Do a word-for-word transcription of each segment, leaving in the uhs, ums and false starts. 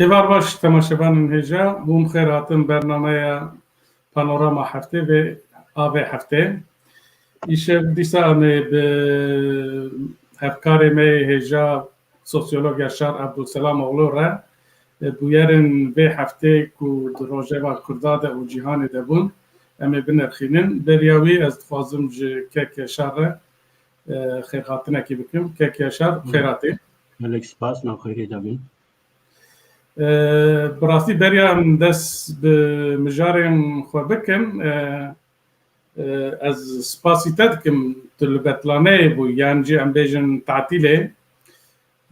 Êvar baş temaşevanên hêja, hûn xêr hatin bernameya Panorama Heftê vê a vê heftê. Îşev dîsa em ê bi hevkarê me yê hêja sosyolog Yaşar Abdulselam oğlu re, e, bûyerên vê heftê ku di rojeva Kurda de û cîhanê de bûn, em ê binirxînin. Beriya wî ez dixwazim ji kek Yaşar re, e, xêrhatinekî bikim. Kek Yaşar, xêr hatî. Gelek spas, navxêrê de bin. E, bi rastî beriya em dest bi mijarên xwe bikin, e, e, ez spasî te dikim, tu li Betlaneyê bû, yan jî em bêjin tatîlê.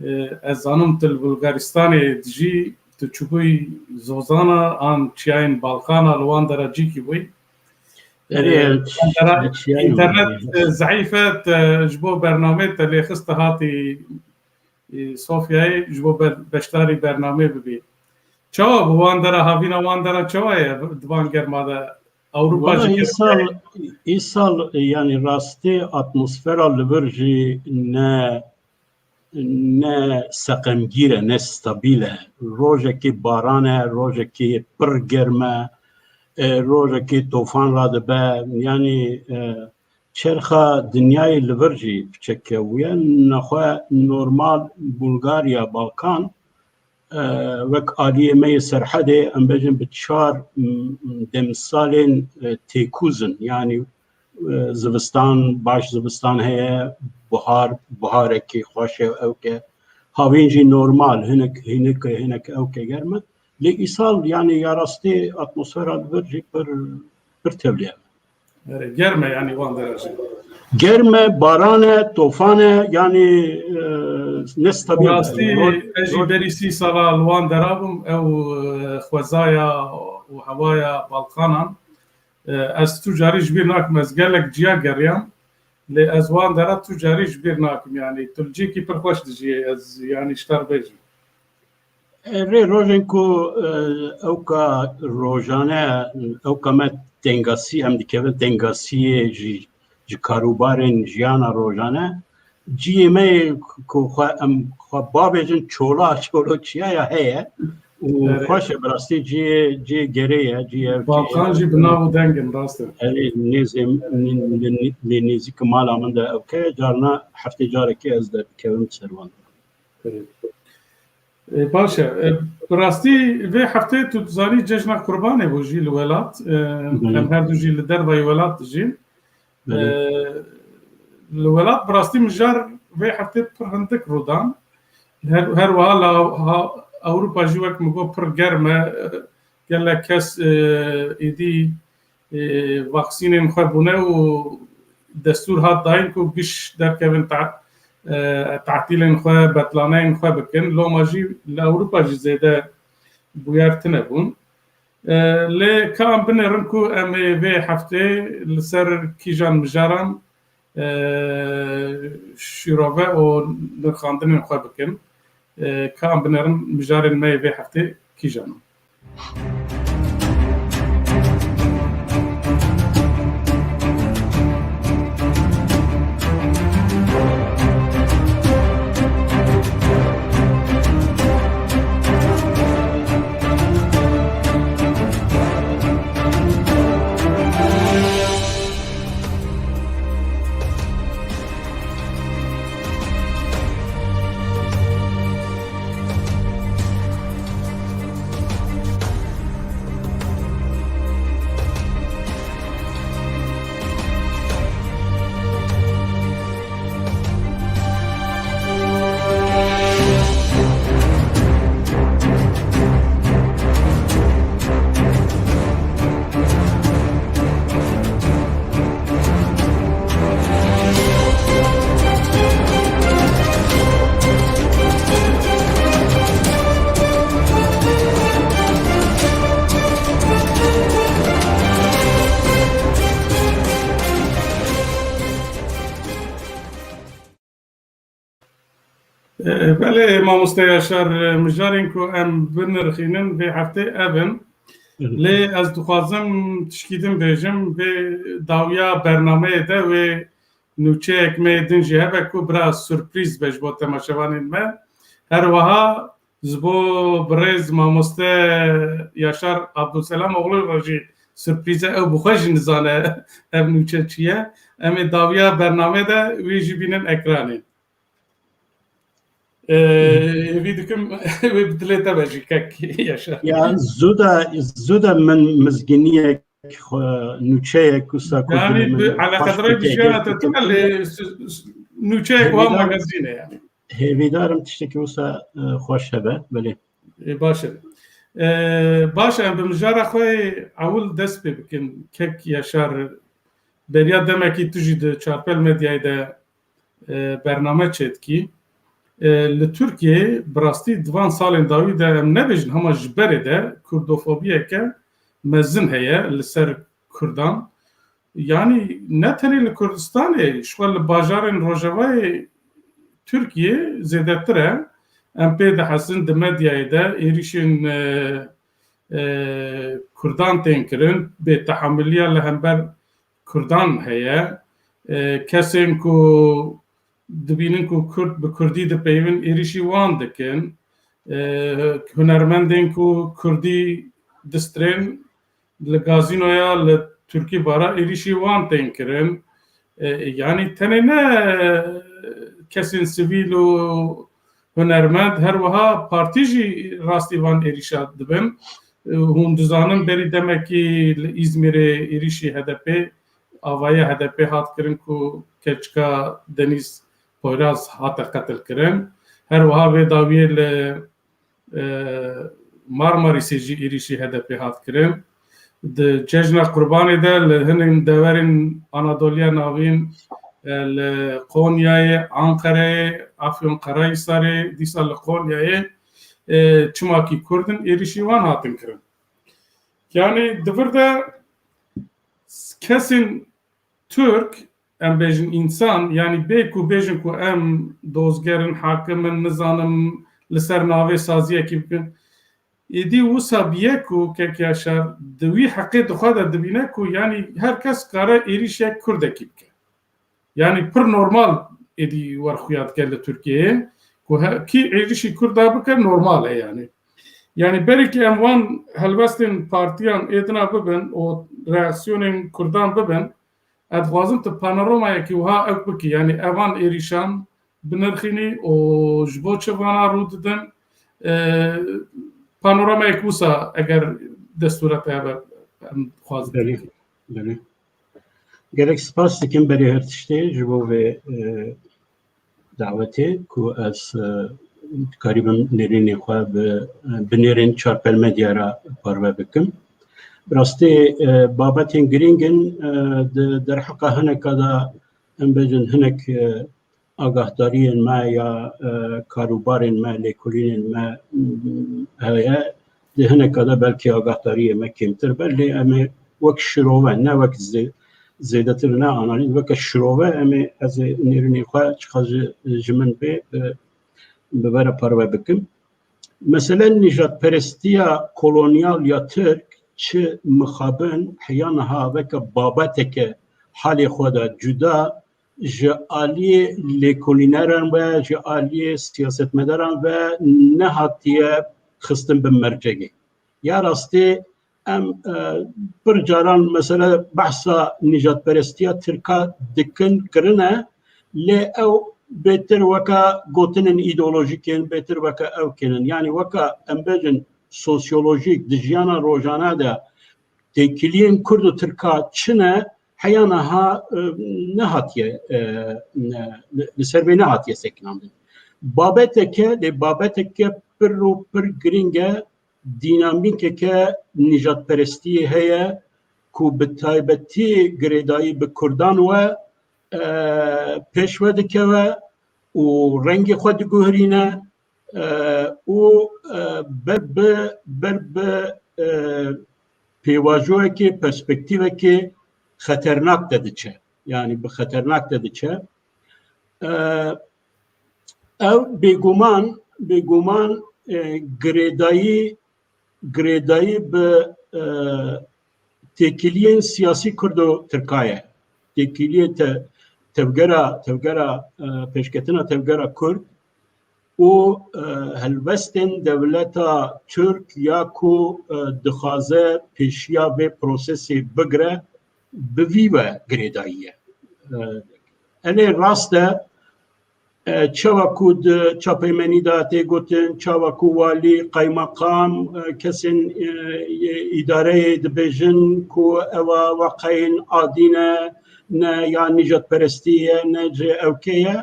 E, ez zanim tu li Bulgaristanê dijî, tu çûbûyî Zozana an çiyayên Balkana, li wan dera cîkî bûyî. E, Erê, wan dera çi-, çiyayên internet, Balkana. E, zeîf e, te ji bo bernameyê te lêxist, te hatî, e, Sofyayê ji bo be-, beşdarî bernameyê bibî. Çawa bû wan dera, havîna wan dera çawa ye di van germa de? Ewropa Valla jî îsal, îsal, e, yanî rastî atmosfera li vir jî ne, ne seqemgîr e, ne stabîl e. Rojekê baran e, rojekê pir germ e, e, rojekê tofan radibe. Yanî, e, çerxa dinyayê li vir jî piçeke wî ye. Nexwe normal Bulgarya, Balkan, e, wek aliyê me yê Serhedê, em bêjin bi çar, m, m, demsalên, e, têkûz in. Yanî, e, zivistan, baş zivistan heye, buhar, buharekî xweş e, ewk e. Havîn jî normal, hinek, hinek, hinek ewk e germ e. Lê îsal, yanî ya rastî atmosfera li vir jî pir, pir tevliye. Erê, germ e, yanî wan dera jî. Germ e, baran e, tofan e, yanî, e, nestabil e. Rastî, Roj-, ez jî roj- berî sî sala li wan dera bûm, ew, e, xwezaya û hewaya Balkanan, e, ez tu carî ji bîr nakim, ez gelek ciya geriyam, lê ez wan dera tu carî ji bîr nakim, yanî tu li cihekî pir xweş dijî, ez, yanî, ji te re bêjim. Erê, rojên ku, e, ewka rojane, ewka me tengasî, em dikevin tengasiyê ji, ji karûbarên jiyana rojane, cihê me yê ku xwe, em xwe bavêjin çola, çolo çiyaya heye û Evet. xweş e, bi rastî cihê, cihê gerê ye, cihê Balkan jî bi nav û deng in, rast e. Erê, nêzê, nê-, nê-, nê-, nê-, nêzîkî mala min de ewke ye, carna heftê carekê ez derdikevim ser wan. E, baş e. E, bi rastî vê heftê tu dizanî cejna Qurbanê bû jî li welat. E, Belê. Em her du jî li dervayî welat dijîn. Belê. E, li welat bi rastî mijar vê heftê pir hindik rû dan. Her, her wiha la, ha, Ewropa jî wek min got pir germ e. E, gelek kes, e, êdî e, vaksînên xwe bûne û destûr hat dayîn ku giş derkevin ta-, e, tatîlên xwe, betlaneyên xwe bikin. Loma jî li Ewropa jî zêde bûyer tune bûn. E, lê ka em binêrin ku em ê vê heftê li ser kîjan mijaran, e, şîrove û nirxandinên xwe bikin. E, ka em binêrin mijarên me yê vê heftê kîjan in. E, belê, mamoste Yaşar, e, mijarên ku em binirxînin vê heftê ev in. Hı hı. Lê ez dixwazim tişkî din bêjim, vê dawiya bernameyê de wê nûçeyek me yê din jî hebe ku bira surprîz be ji bo temaşevanên me. Her wiha Ji bo birêz mamoste Yaşar Abdulselam oğlu re jî sürprîze, ew bi xwe jî nizane ev nûçe çi ye. Em ê dawiya bername de wê jî bînin ekranê. Ee, hêvî dikim wê bi dilê te be jî kek Yaşar. Ya, zû de, zû de min mizginiyek xwe, nûçeyek wisa ku Yanî dilê min bi xweş eleqedarê bi dike, jiyana te tune lê s-, s-, nûçeyek wiha Hêvîdar- magazîn e yanî. Hêvîdarim tiştekî wisa, e, xweş hebe, belê. Ê, baş e. Ê, baş e, em bi mijara xwe ewil dest pê bikin. Kek Yaşar, beriya demekî tu jî di Çarpel Medyayê de, e, bername çêdikî. E, li Tirkiyeyê bi rastî di van salên dawî de em nebêjin hema ji berê de kurdofobiyeke mezin heye li ser kurdan. Yanî ne tenê li Kurdistanê, ji xwe li bajarên rojavayê Tirkiyê zêdetir e. Em pê dihezin di medyayê de êrîşên, e, e, kurdan tên kirin, bêtehemiliya li hember kurdan heye. E, kesên ku dibînin ku kurd bi kurdî dipeyivin, êrîşî wan dikin. E, hunermendên ku kurdî distrên, li gazînoya li Tirkî bara êrîşî wan tên kirin. E, yanî tenê ne kesên sivîl û hunermend, her wiha partî jî rastî van êrîşa dibin. E, hûn dizanin berî demekî li Îzmîrê êrîşî H D P, avaya H D P hat kirin ku keçika Denîz Poyraz hate qetil kirin. Her wiha vê dawiyê li e, Marmarîsê jî êrîşî H D P hat kirin. Di cejna Qurbanê de li hinek deverên Anadoliya Navîn, e, li Qonyayê, Anqereyê, Afyon Qarahisarê, dîsa li Qonyayê, e, çimakî Kurd in, êrîşî wan hatin kirin. Yanî di vir de kesên Tirk, em bêjin însan, yanî bê ku bêjin ku em dozger in, hakim in, nizanim li ser navê saziyekî bikin. Êdî wisa biye ku kek Yaşar di wî heqê di xwe de dibîne ku yanî her kes kare êrîşek kurdekî bike. Yanî pir normal êdî werxuya dike li Tirkiyeyê ku he-, kî êrîşî kurda bike normal e yanî. Yanî berî ku em wan helwestên partiyan êdina bibin û reaksiyonên kurdan bibin, ez dixwazim tu panoramayekî wiha ew bikî, yanî evan êrîşan binirxînî û ji bo çi vana rû didin, e, panoramayek wisa eger destûra te hebe em dixwazin. Belê, belê. Gelek spas dikim berê her tiştê ji bo vê, e, dawetê ku ez, e, dikarîbim nêrînê xwe bi, e, binêrên Çarpel Medya re parve bikim. Bi rastî, e, babetên girîng in, e, di derheqa hineka de em bêjin hinek, e, agahdariyên me ya, e, karûbarên me, lêkolînên me, m, heye. Di hineka de belkî agahdariyê me kêmtir be, lê em ê wek şirove, ne wek zê-, zêdetir, ne analîz, weke şirove em ê, ez ê nêrînê xwe çiqas ji, ji min bê, bi, bi we re parve bikim. Mesele nîjadperestiya kolonyal ya Tirk çi mixabin heya niha weke babeteke halê xwe de cuda ji aliyê lêkolîneran ve, ji aliyê siyasetmedaran ve nehatiye xistin bin mercegê. Ya rastê em, e, pir caran mesela behsa nîjadperestiya Tirka dikin, kirine, lê ew bêtir weke gotinên îdeolojîk ên, bêtir weke ew kênin. Yanî weke em bêjin sosyolojîk di jiyana rojane de têkiliyên Kurd û Tirka çi ne, heya niha, e, nehatiye, e, ne, li ser vê nehatiye sekinandin. Babeteke, lê babeteke pir û pir girîng e, dînamîkeke nîjadperestiyê heye ku bi taybetî girêdayî bi Kurdan we, e, pêş ve dikeve û rengê xwe diguherîne, e, û, e, ber bi, ber bi, e, pêvajoyekê, perspektîvekê xeternak de diçe. Yanî bi xeternak de diçe. E, ew bêguman, bêguman, e, girêdayî, girêdayî bi, e, têkiliyên siyasî Kurdo-Tirka ye. Têkiliyê te-, tevgera, tevgera, e, pêşketina tevgera Kurd, û e, helwestên dewleta Tirk ya ku e, dixwaze pêşiya vê prosesê bigire, bi vî ve girêdayî ye. E, Enê rast e, e, çawa ku di çapeymenî de tê gotin, çawa ku walî, qeymeqam, e, kesên e, yê îdareyê dibêjin ku ewa weqeyên adî ne, ne ya nîjadperestî ye, ne ji ewkê ye.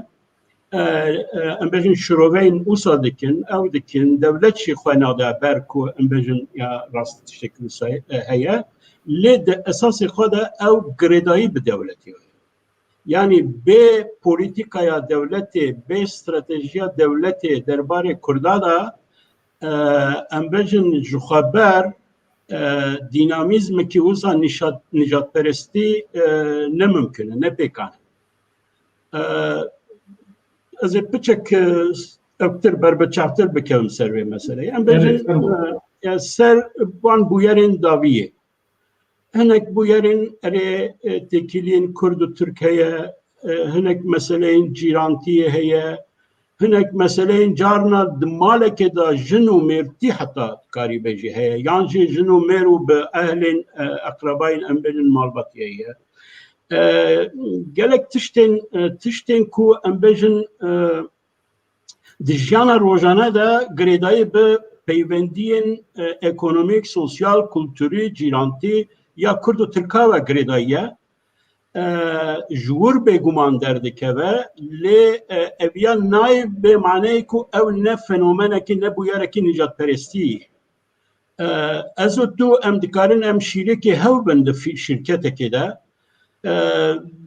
E, e, em bêjin şiroveyên wisa dikin, ew dikin, dewlet jî xwe nade ber ku em bêjin ya rast tiştek wisa, e, heye. Lê di esasê xwe de ew girêdayî bi dewletê heye. Yanî bê polîtîkaya dewletê, bê stratejiya dewletê derbarê Kurda de, e, em bêjin ji xwe ber, e, dînamîzmekî wisa nîşat-, nîjadperestî, e, ne mimkun e, ne pêkan e. E, ez ê piçek, e, ewktir berbiçavtir bikevim ser vê meseleyê. Em bêjin, e, e, ser wan bûyerên dawiyê. Hinek bûyerên erê, e, têkiliyên Kurd û Tirk heye, e, hinek meseleyên cîrantiyê heye, hinek meseleyên carna di malekê de jin û mêrtî heta dikarî bêjî heye, yan jî jin û mêr û bi ehlên, e, eqrebayên em bêjin malbatiyê heye. E, gelek tiştên, e, tiştên ku em bêjin, e, di jiyana rojane de girêdayî bi peywendiyên, e, ekonomîk, sosyal, kulturî, cîrantî ya Kurd û Tirka ve girêdayî ye. E, ji wir bêguman derdikeve, lê, e, ev ya nayê bê maneyê ku ew ne fenomenekî, ne bûyerekî nîjadperestî ye. E, ez û tu em dikarin em şîrekê hew bin di fî-, şîrketekê de. E,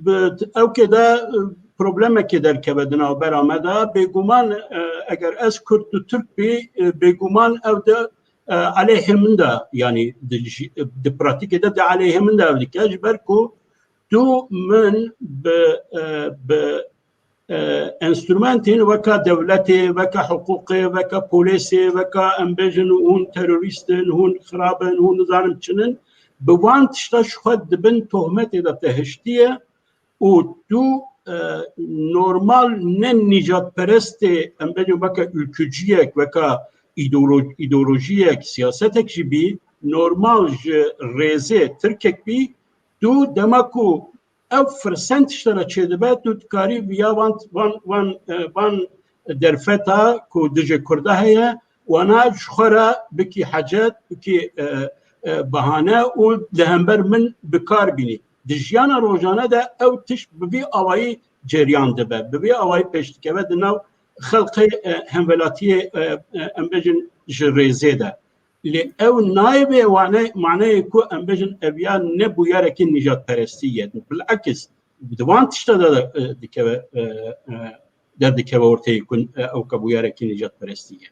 bi t-, ewkê de, e, problemekê derkeve di navbera me de. Bêguman, e, eger ez Kurd, tu Tirk bî, e, bêguman ew de, e, aleyhê min de, yanî di jî-, di pratîkê de di aleyhê min de ev dike. Ji ber ku tu min bi, e, bi e, enstrûmentên weka dewletê, weka hiqûqê, weka polêsê, weka em bêjin hûn terorîst in, hûn xirab in, hûn nizanim çin in, bi wan tişta ji xwe di bin tohmetê de te hiştiye û tu, e, normal ne nîjadperestê, em bêjin weka ülküciyek, weka îdeolo-, îdeolojiyek, siyasetek jî bî, normal ji rêzê Tirkek bî, tu dema ku ew firsen tişta re çêdibe, tu dikarî viya van, van, van, e, van derfeta ku dijê Kurda heye, wana ji xwe re bikî hecet, bikî, e, e, bahane û li hember min bi kar bînî. Di jiyana rojane de ew tişt bi vî awayî ceryan dibe, bi vî awayî pêş dikeve di nav xelqê, e, hemwelatiyê, e, e, em bêjin ji rêzê de. Lê ew nayê bê wane-, maneyê ku em bêjin ev ya ne bûyerekî nîjadperestî ye. Bilekis, di wan tişta de, e, dikeve, e, e, derdikeve orteyê ku, e, ew ke bûyerekî nîjadperestî ye.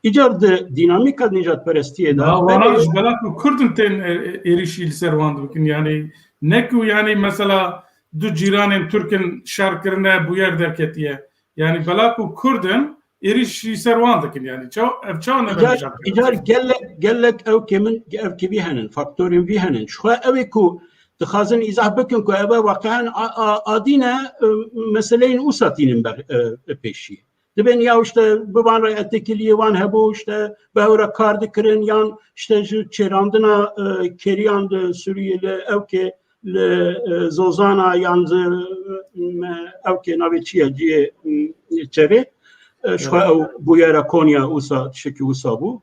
Îcar di dînamîka nîjadperestiyê de Ha, wana belê ji bela ku Kurd in tên, e, e, êrîşî li ser wan dibikin. Yanî ne ku yanî mesela du cîranên Tirk in şer kirine, bûyer derketiye. Yanî bela ku Kurd in, êrîş jî ser wan dikin, yanî çaw-, ev çawa ne Îcar, bêjin? Îcar gelek, gelek ewkê min, ewkê vî henin, faktorên vî henin. Ji xwe ew ê ku dixwazin îzah bikin ku ev e waqihen a, a, adî ne, e, meseleyên wisa tînin ber, e, e, pêşî. Dibên ya işte bi van re têkiliyê wan hebû, işte bi hev re kar dikirin, yan işte ji çêrandina, e, kêriyan di Sûriyê li ewkê li, e, Zozana yan zi, e, ewkê navê çi ye cihê, e, çerê, e, ji xwe ew bûyera Konya wisa, tiştekî wisa bû.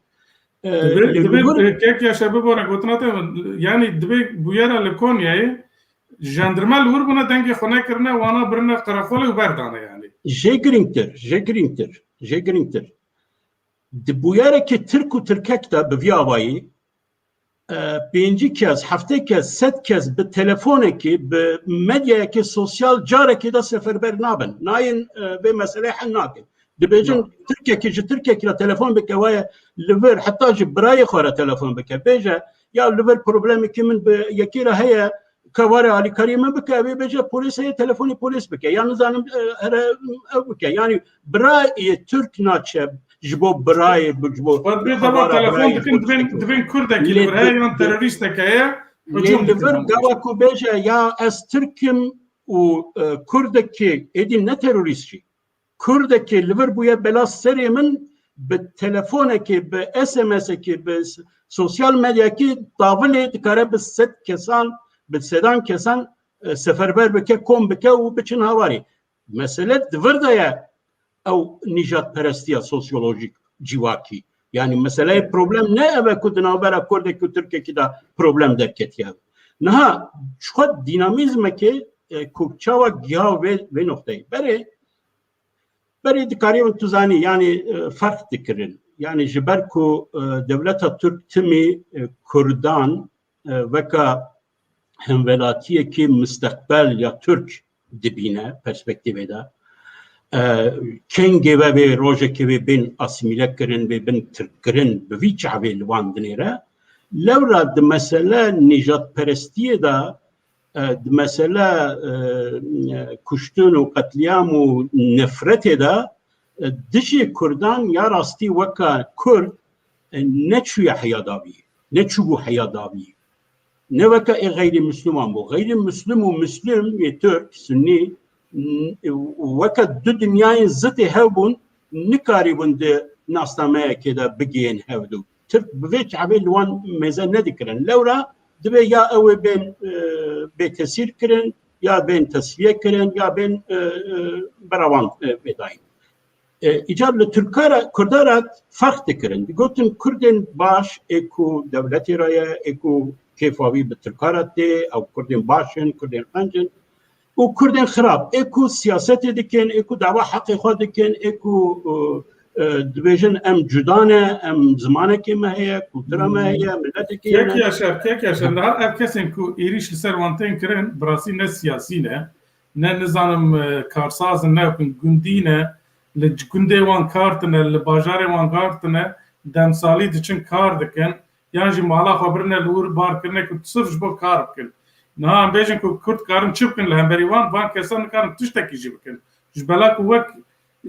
E, Dibê, lê dibê, li wir e, kek Yaşar bibore gotina te, yanî dibê bûyera li Konyayê jandarma li wir bûne dengê xwe nekirine, wana birine qereqolê û berdane yanî. Jê girîngtir, jê girîngtir, jê girîngtir. Di bûyerekê Tirk û Tirkek de bi vî awayî, e, pêncî kes, heftê kes, sed kes bi telefonekê, bi medyayekê sosyal carekê de seferber nabin. Nayên, e, vê meseleyê hel nakin. Dibêjin Ya. Tirkekî ji Tirkekî re telefon bike, waye li vir, heta ji birayê xwe re telefon bike. Bêje, ya li vir problemekî min bi yekî re heye, ka were alîkariyê min bike, ew ê bêje polês heye, telefonê polês bike. Ya nizanim, e, here ew bike. Yanî birayê Tirk naçe ji bo birayê, ji bo Xwe dibê dema xebara telefon birayê dikin, xwe dibên, tiştekî. Dibên Kurdekî Lê li vir heye di-, yan lê, terorîstek heye, lê hicûm li dikin vir hemû gawa tişt. Ku bêje ya ez Tirk im û, e, Kurdekî êdî ne terorîst jî. Kurdekê li vir bûye bela serê min, bi telefonekê, bi S M S'ekê, bi s-, sosyal medyakê davilê dikare bi sed kesan, bi sedan kesan, e, seferber bike, kom bike û biçin hawarê. Mesele di vir de ye ew nîjadperestiya sosyolojîk civakî. Yani meseleyê problem ne ev e ku di navbera Kurdekî û Tirkekî de problem derketiye. Niha ji xwe dînamîzmekê, e, ku çawa giha vê, vê noqteyê. Berê, berê dikarîbin tu zanî, yani, e, ferq dikirin. Yani ji ber ku, e, dewleta Tirk timî, e, Kurdan, e, weka hemwelatiyekî misteqbel ya Tirk dibîne perspektîvê de. E, kengê ve vê rojekê vê bên asîmîle kirin, vê bin tirkkirin, bi vî çavê li wan dinêre. Lewra di mesele nîjadperestiyê de, e, di mesele, e, kuştin û qetlîam û nefretê de, e, dijî Kurdan ya rastî weka Kurd, e, neçûye heya dawî, neçûbû heya dawî. Ne weke ê xeyrîmisliman bû. Xeyrîmislim û Muslim yê Tirk, Sunnî, n-, weke du dinyayên zitê hev bûn, nikarîbûn di nasnameyekê de bigihên hevdu. Tirk bi vê çavê li wan mêze nedikirin. Lewra divê ya ew ê bên, e, bêtesîr kirin, ya bên tesfiye kirin, ya bên, e, e, bera wan, e, bêdayîn. E, îcar li Tirka re, Kurda re ferq dikirin. Digotin Kurdên baş ê ku dewletê re ye, ê ku kêfa wî bi Tirka re tê, ew Kurdên baş in, Kurdên qenc in. Û Kurdên xirab, ê ku siyasetê dikin, ê ku dawa heqê xwe dikin, ê ku, e, e, dibêjin em cuda ne, em zimanekê me heye, kultura me heye, miletekê ye. Kek Yaşar, Kek Yaşar, niha ev kesên ku êrîş li ser wan tên kirin, bi rastî ne siyasî ne, ne nizanim, e, karsaz in, ne gundî ne, li gundê wan kar tine, li bajarê wan kar tine, demsalî diçin kar dikin, yan jî mala xwe birine li wir bar kirine ku sirf ji bo kar bikin. Niha em bêjin ku Kurd karin çi bikin li hemberî wan, van kesan nikarin tiştekî jî bikin. Ji bela ku wek,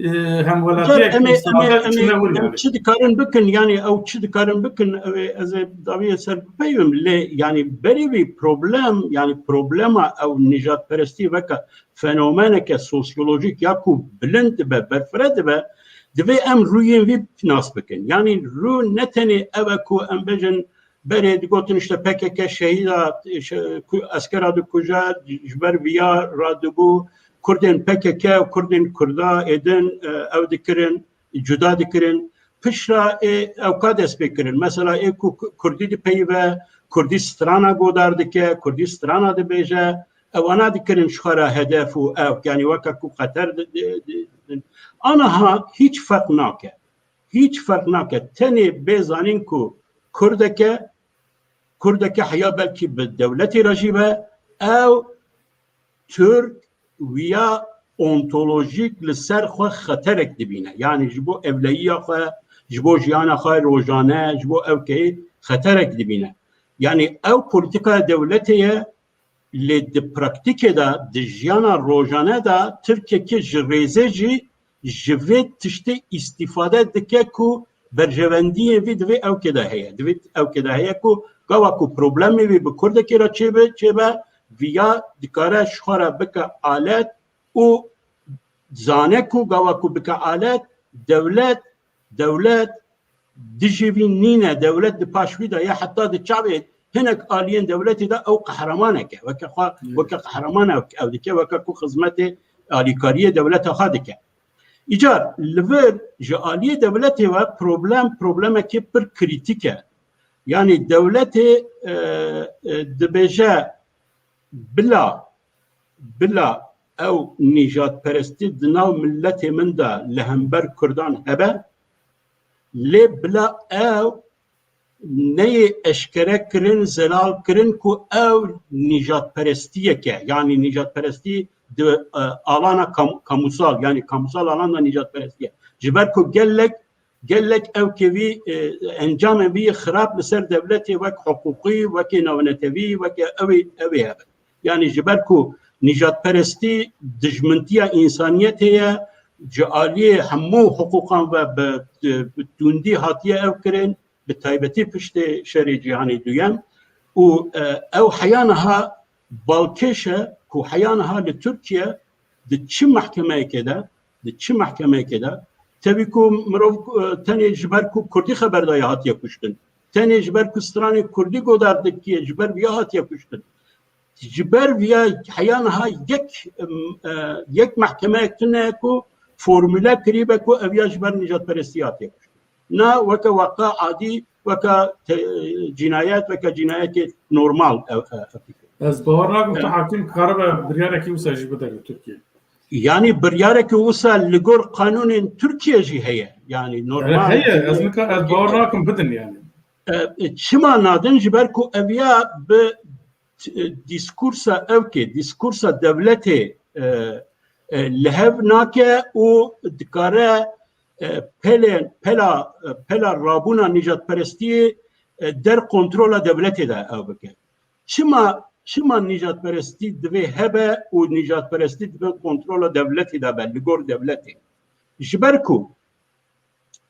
e, hemwelatiyek Em ê, em ê, sade em ê, çine wir em yani. Çi dikarin bikin, yani ew çi dikarin bikin, ew ê, ez ê dawiyê ser bipeyivim, lê yani berê vî problem, yani problema ew nijadperestî weke fenomeneke sosyolojîk ya ku bilind dibe, berfireh dibe, divê em rûyên vî nas bikin. Yani rû ne tenê ev e ku em bêjin berê digotin işte P K K şehîda, şe-, ku-, eskera dikuje, ji ber viya radibû, Kurdên P K K û Kurdên Kurda êdin, e, ew dikirin, cuda dikirin. Piştre ê ewka dest pê kirin. Mesela ê ku Ku-, Kurdî dipeyive, Kurdî strana godar dike, Kurdî strana dibêje, ewana dikirin ji xwe re hedef û ewk, yani weke ku Qeter di, di, di, di. Aniha hîç ferq nake. Hîç ferq nake. Tenê bê zanîn ku Kurdeke, Kurdeke heya belkî bi dewletê re jî be, ew Tirk wiya ontolojîk li ser xwe xeterek dibîne. Yani ji bo ewleyiya xwe, ji bo jiyana xwe rojane, ji bo ewkeyê xeterek dibîne. Yani ew polîtîkaya dewletê ye, lê di praktîkê de, di jiyana rojane de Tirkekî ji rêzê jî ji vê tiştê îstîfade dike ku berjewendiyên vî di vê ewkê de heye. Di vê ewkê de heye ku gava ku problemê wî bi Kurdekî re çêbe, çêbe, viya dikare ji xwe re bike alet û zane ku gava ku bike alet, dewlet, dewlet dijî vî nîne, dewlet di paş wî de ye, heta di çavê hinek aliyên dewletê de ew qehremaneke, weke xwe, Hmm. weke qehreman ew, ew dike, weke ku xizmetê alîkariyê dewleta xwe dike. Îcar li vir ji aliyê dewletê ve problem, problemekê pir krîtîk e. Yani dewletê, e, e, dibêje bila, bila ew nîjadperestî di nav miletê min de li hember Kurdan hebe, lê bila ew neyê eşkere kirin, zelal kirin ku ew nîjadperestiyek e. Yani nîjadperestî di, e, alana kam-, kamusal, yani kamusal alan de nîjadperestî ye. Ji ber ku gelek, gelek ew kevî, e, encamên vî xirab li ser dewletê wek hiqûqî, wekê navnetewî, weke ew ê, ew ê hebin. Yani ji ber ku nîjadperestî dijmintiya însaniyetê ye, ji aliyê hemû hiqûqan ve bi, bi tundî hatiye ew kirin, bi taybetî piştê şerê cîhanê duyem û, e, ew heya niha balkêş e ku heya niha li Tirkiye di çi mehkemeyekê de, Di çi mehkemeyekê de? Tevî ku mirov, e, tenê ji ber ku kurdî xeber daye hatiye kuştin. Tenê ji ber ku stranê kurdî godar dikiye, ji ber viya hatiye kuştin. Ji ber viya heya niha yek, e, yek mehkemeyek tune ku formule kirîbe ku ev ya ji ber nijadperestî hatiye kuştin. Na weke waka adî, weke te-, cînayet, weke cînayetê normal ev, ev, ev dike. Ez bawer nakim tu Evet. hakim karibe biryarekî wisa jî bide li Tirkiye. Yani biryarekî wisa li gor qanûnên Tirkiye jî heye. Yani Yani normal. heye, ez nika, ez bawer nakim bidin yani. E, çima nadin? Ji ber ku ev ya bi t-, e, diskursa ewkê, diskursa dewletê, e, e, li hev nake û dikare, e, pelê, pela, e, pela rabûna nîjadperestiyê, e, der kontrola dewletê de ew bike. Çima, çima nîjadperestî divê hebe û nîjadperestî di bin kontrola dewletê de be, li gor dewletê? Ji ber ku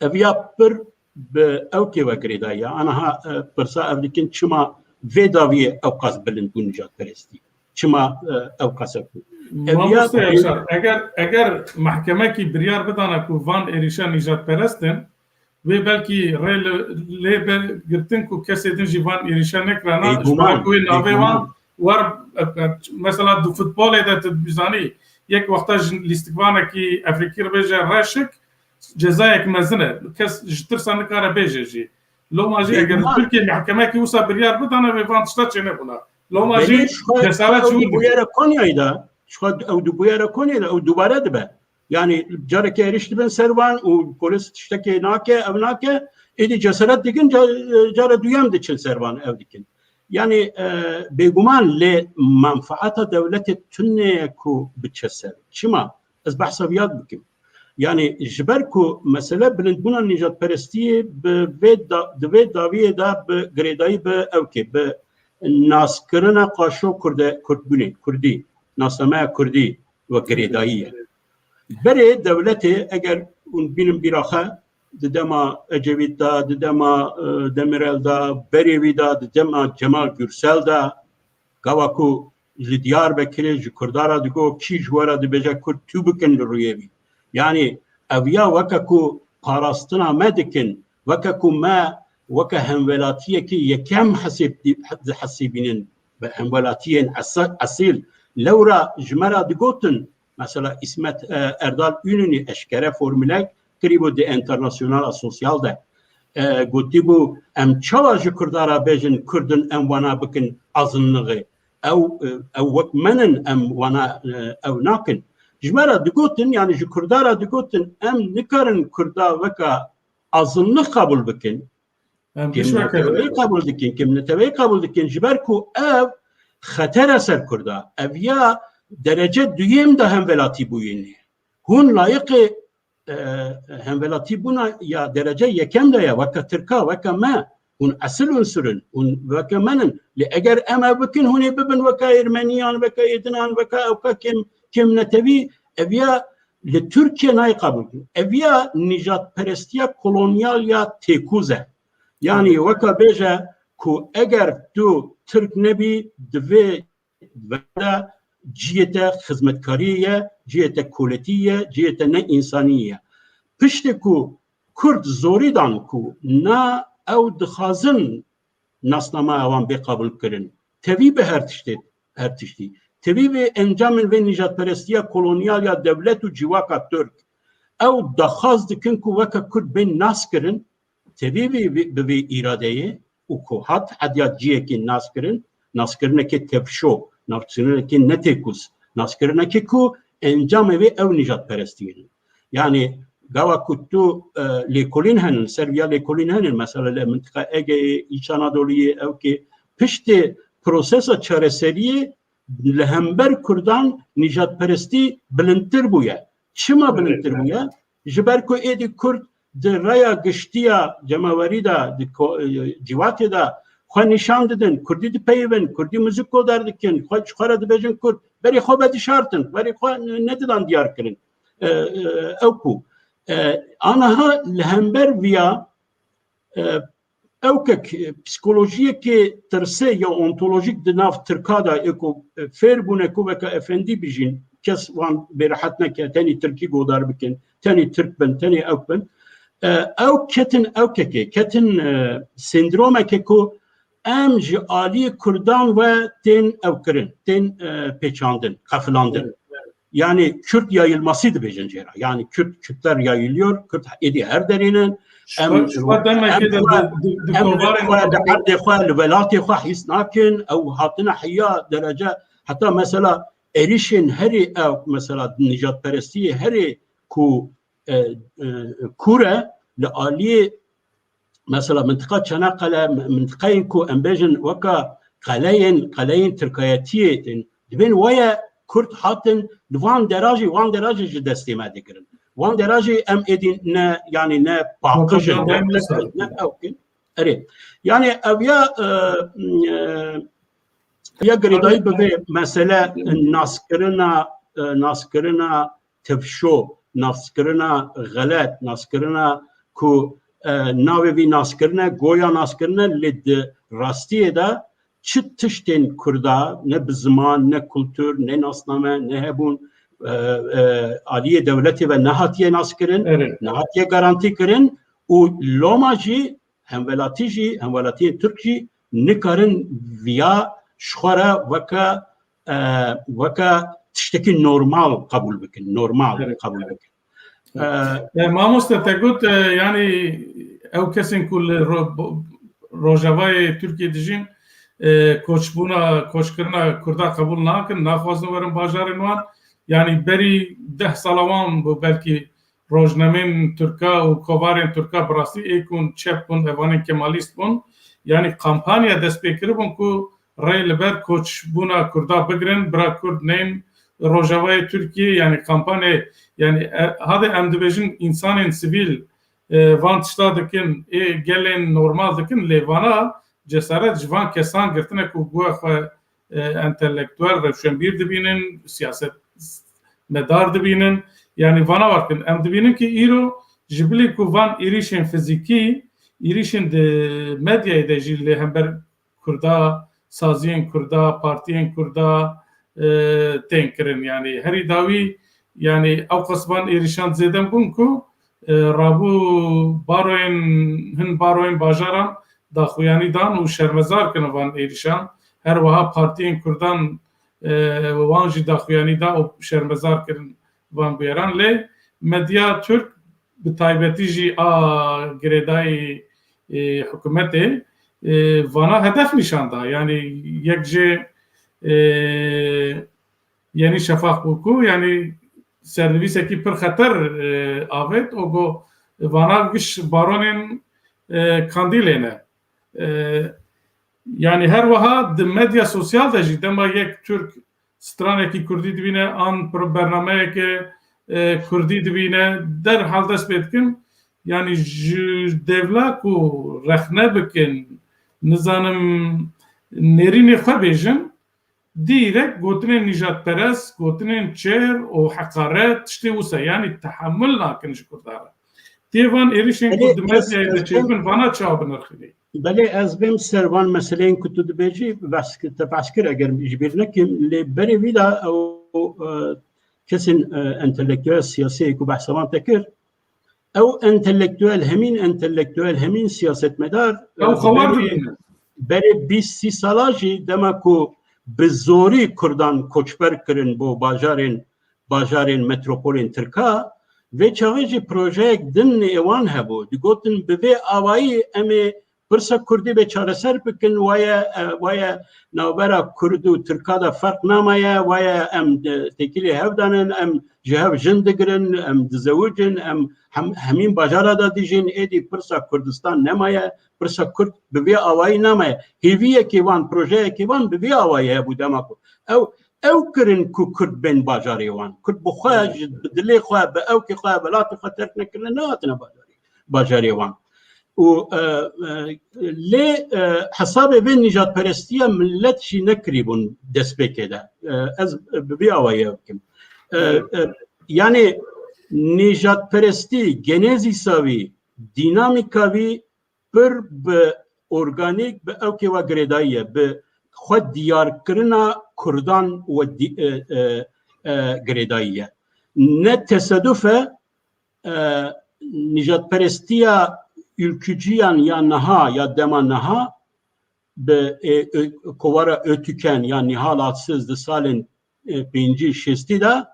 ev ya pir bi ewkê ve girêdayî ye. Aniha, e, pirsa ev dikin, çima vê dawiyê ewqas bilind bû nijadperestî? Çima, e, ewqas ev bû? Ev ya Mamoste Yaşar, eger, eger mehkemekî biryar bidana ku van êrîşa nijadperest in, wê belkî rê li, lê be girtin ku kesê din jî van êrîşa nekirana, ji Bêguman, ber ku wê navê wan bêguman. wer, e, mesela di futbolê de tu bizanî, yek wexta ji lîstikvanekî Efrîkî re bêje reşik, cezayek mezin e. Kes ji tirsa nikare bêje jî. Loma jî eger Bêguman. Tirkiye mehkemekî wisa biryar bidana, wê van tişta çênebûna. Loma Belê jî ji xwe cesaret ew ji wir dibûyere Konyayê de, ji xwe ew dibûyere Konyayê de, ew dubare dibe. Yani carekê êrîş dibin ser wan û polis tiştekê nake, ev nake, êdî cesaret dikin, ca-, cara duyem diçin ser wan, ev dikin. Yani, e, bêguman lê menfaata dewletê tune ye ku biçe ser. Çima? Ez behsa viya dikim. Yani ji ber ku mesele bilindbûna nîjadperestiyê bi vê da-, di vê dawiyê de bi girêdayî bi ewkê, bi naskirina qaşo kurde, kurdbûnê, kurdî, nasnameya kurdî ve girêdayî ye. Berê dewletê, eger hûn bînin bîra xwe, di dema Ecevît de, di dema, e, Demirel de, berê wî de, di dema Cemal Gürsel de, gava ku li Diyarbekirê ji Kurda re digo, kî ji we re dibêje Kurd, tû bikin li rûyê wî. Yani ev ya weke ku parastina me dikin, weke ku me weke hemwelatiyekî yekem hesêb-, dihesibînin, bi hemwelatiyên esa-, esîl. Lewra ji me re digotin, mesela Îsmet, e, Erdal Ününî eşkere formulek kirîbû di Enternasyonala Sosyal de. E, gotîbû, em çawa ji Kurda re bêjin Kurd in, em wana bikin azınlığı? Ew, e, ew wek me nin, em wana, e, ew nakin. Ji me re digotin, yani ji Kurda re digotin, em nikarin Kurda weka azınlık qebûl bikin. Em Kêm neteweyî qebûl dikin, kêm neteweyî qebûl dikin, ji ber ku ev xeter e ser Kurda. Ev ya derece duyêm de hemwelatî bûyînê. Hûn layiqê, e, hemwelatî bûna ya derece yekem de ye, weke Tirka, weke me. Hûn esil unsur in, hûn weke me nin. Lê eger em ev bikin, hûn ê bibin weke Ermeniyan, weke êdinan, weke ewka kêm, kêm netewî, ev ya li Tirkiye nayê qebûl kirin. Ev ya nîjadperestiya kolonyal ya têkûz e. Yani weke bêje ku eger tu Tirk nebî, divê veda cihê te xizmetkariyê ye, cihê te koletî ye, cihê te ne însanî ye. Piştê ku Kurd zorî dan ku na ew dixwazin nasnameya wan bê qebûl kirin. Tevî bi her tiştê, her tiştî. Tevî vê encamên vê nîjadperestiya kolonyal ya dewlet û civaka Tirk. Ew daxwaz dikin ku weke Kurd bên nas kirin, tevî vê, vê, bi vê îradeyê û ku hat hediya cihekê nas kirin, naskirinekê tevşo, naskirinekê netêkûz, naskirinekê ku encamê vê ew nîjadperestî ye. Yani gava ku tu, e, lêkolîn henin, ser viya lêkolîn henin, mesela li mintiqa Egeyê, Îç Anadoliyê, ewkê piştê prosesa çareseriyê li hember Kurdan nîjadperestî bilindtir bûye. Çima Evet, bilindtir evet. bûye? Ji ber ku êdî Kurd di raya giştiya cemawerî de, di ko-, e, civakê de xwe nîşan didin, Kurdî dipeyivin, Kurdî muzîk godar dikin, xwe ji xwe re dibêjin Kurd, berê xwe vedişartin, berê xwe nedidan diyar kirin. E, e, ew ku, e, aniha li hember viya, e, ewkek, e, psîkolojiyekê tirsê ya ontolojîk di nav Tirka de ê ku, e, fêr bûne ku weke efendî bijîn, kes wan bêrehet neke, tenê tirkî godar bikin, tenê tirk bin, tenê ewk bin. E, ew ketin ewkekê, ketin, e, sendromeke ku em ji aliyê Kurdan ve tên ewkirin, tên, e, pêçandin, qefilandin. Evet, evet. Yani Kürt yayılması dibêjin jê re. Yani Kürt, Kürtler yayılıyor, Kürt êdî her derê ne. Em, Şubat, Şubat demekê em de xwe, di, di, di em kovarên xwe, di erdê xwe, li welatê xwe hîs nakin. Ew hatine heya derece, heta mesela êrîşên herî ew, mesela nijadperestiyê herî ku, e, e, kûr e, li aliyê mesela mintiqa Çanakkale, mintiqeyên ku em bêjin weka qeleyên, qeleyên tirkayetiyê tên, dibên weye Kurd hatin li van dera jî, van dera jî ji destê me digirin. Van dera jî em êdî ne, yani ne paqij in, ne, ne, ne ew kin. Erê. Yani ev ya, e, e, ya girêdayî bi vê mesele naskirina, e, naskirina tevşo, naskirina xelet, naskirina ku, e, navê vî naskirine, goya naskirine, lê di rastiyê de çi tiştên Kurda ne bi ziman, ne kultur, ne nasname, ne hebûn, e, e, aliyê dewletê ve nehatiye naskirin, Evet. nehatiye garantî kirin û loma jî hemwelatî jî, hemwelatiyên Tirk jî nikarin viya ji xwe re weke, e, weke tiştekî normal qebûl bikin, normal Evet. qebûl bikin. E, E, mamoste, te got, e, yani ew kesên ku li ro-, bo-, Rojavayê Tirkiyê dijîn, e, koçbûna, koçkirina Kurda qebûl nakin, naxwazin werin bajarên wan. Yani berî deh sala wan bû, belkî rojnemên Tirka û kovarên Tirka bi rastî êk bûn, çep bûn, evanên Kemalîst bûn. Yani kampanya dest pê kiribûn ku rê li ber koçbûna Kurda bigirin, bira Kurd nên Rojavayê Tirkiyê, yani kampanyayê, yani, e, hadê em dibêjin însanên sivîl, e, van tişta dikin, ê gelên normal dikin, lê vana cesaret ji van kesan girtine ku guya xwe, e, entelektuel, rewşenbîr dibînin, siyasetmedar dibînin. Yani vana war dikin. Em dibînin ki îro ji bilî ku van êrîşên fizîkî, êrîşên di medyayê de jî li hember Kurda, saziyên Kurda, partiyên Kurda, e, tên kirin. Yani herî dawî, yani ew qas van êrîşan zêde bûn ku, e, rabû baroyên, hin baroyên bajaran daxuyanî dan û şermezar kirin van êrîşan. Her wiha partiyên Kurdan, e, wan jî daxuyanî da û şermezar kirin van bûyeran. Lê medya Tirk bi taybetî jî a girêdayî, e, hikûmetê, e, vana hedef nîşan da. Yani yek jê, e, Yenî Şafak bû ku, yani sernivîsekî pir xeter, e, avêt, o got, vana giş baronên, e, kandîlê ne. E, yani her wiha di medya sosyal de jî dema yek Tirk stranekî Kurdî dibîne, an pro-, bernameyeke, e, Kurdî dibîne, derhal dest pê dikin. Yani ji dewla ku rexne bikin, nizanim nêrînê xwe bêjin, dîrek gotinên nîjadperest, gotinên çêr û heqaret, tiştê wisa, yani tehemul nakin ji Kurdan re. Tê van êrişên ku Belê, di ez, medyayê de ez çêdibin, vana çawa binirxînî? Belê, ez bêm ser van meseleyên ku tu dibêjî, behs, te behs kir, eger ji bîr nekim, lê berê vî de ew, e, kesên, e, entelektuel siyasî ku behsa wan te kir, ew entelektuel, hemîn entelektuel, hemîn siyasetmedar, Ew e, xewar berê, dibînin. berê bîst sî sala jî dema ku bi zorî Kurdan koçber kirin bo bajarên, bajarên metropolên Tirka, vê çaxê jî projeyek din ê wan hebû. Digotin bi vê awayî em ê pirsa Kurdî bê çareser bikin, waye, e, waye navbera Kurd û Tirka de ferq namaye, waye em, e, têkilî hev danin, em ji hev jin digirin, em dizewicin, em hem, hemîn bajara de dijîn, êdî pirsa Kurdistan nemaye, pirsa Kurd bi vê awayî namaye. Hêviyekê wan, projeyekê wan bi vê awayî hebû dema ku ew, ew kirin ku Kurd bên bajarê wan. Kurd bi xwe, ji, bi dilê xwe, bi ewkê xwe, welatê xwe terk nekirine, nehatine bajarê, bajarê wan. Û, e, e, lê, e, hesabê vê nîjadperestiya millet jî nekirîbûn destpêkê de. E, ez bi vî awayî ew bikim. E, e, yani nîjadperestî, genezîsa wî, dînamîka wî pir bi organîk, bi ewkê we girêdayî ye, bi xwe diyarkirina Kurdan we dî-, e, e, e, girêdayî ye. Ne tesaduf e, e, nîjadperestiya ülküciyan ya niha, ya dema niha, bi, e, ö-, kovara Ötüken ya Nihal Atsiz di salên, e, pêncî şêstî de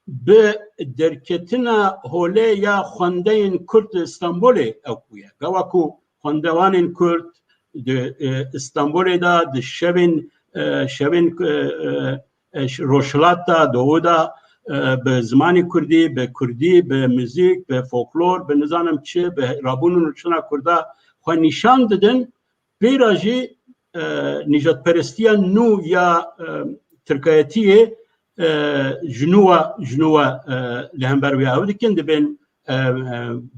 bi derketina holê ya xwendeyên Kurd li Stenbolê ew bûye. Gava ku xwendevanên Kurd di, e, Stenbolê de di şevên, e, şevên, e, e, e, ş-, Rojhilat de, Doğu de, e, bi zimanê Kurdî, bi Kurdî, bi muzîk, bi folklor, bi nizanim çi, bi rabûn û nûçina Kurda xwe nîşan didin. Pêra jî, e, nîjadperestiya nû ya, e, tirkayetiyê, e, ji nû ve, ji nû ve, e, li hember wê ew dikin, dibên, e, e,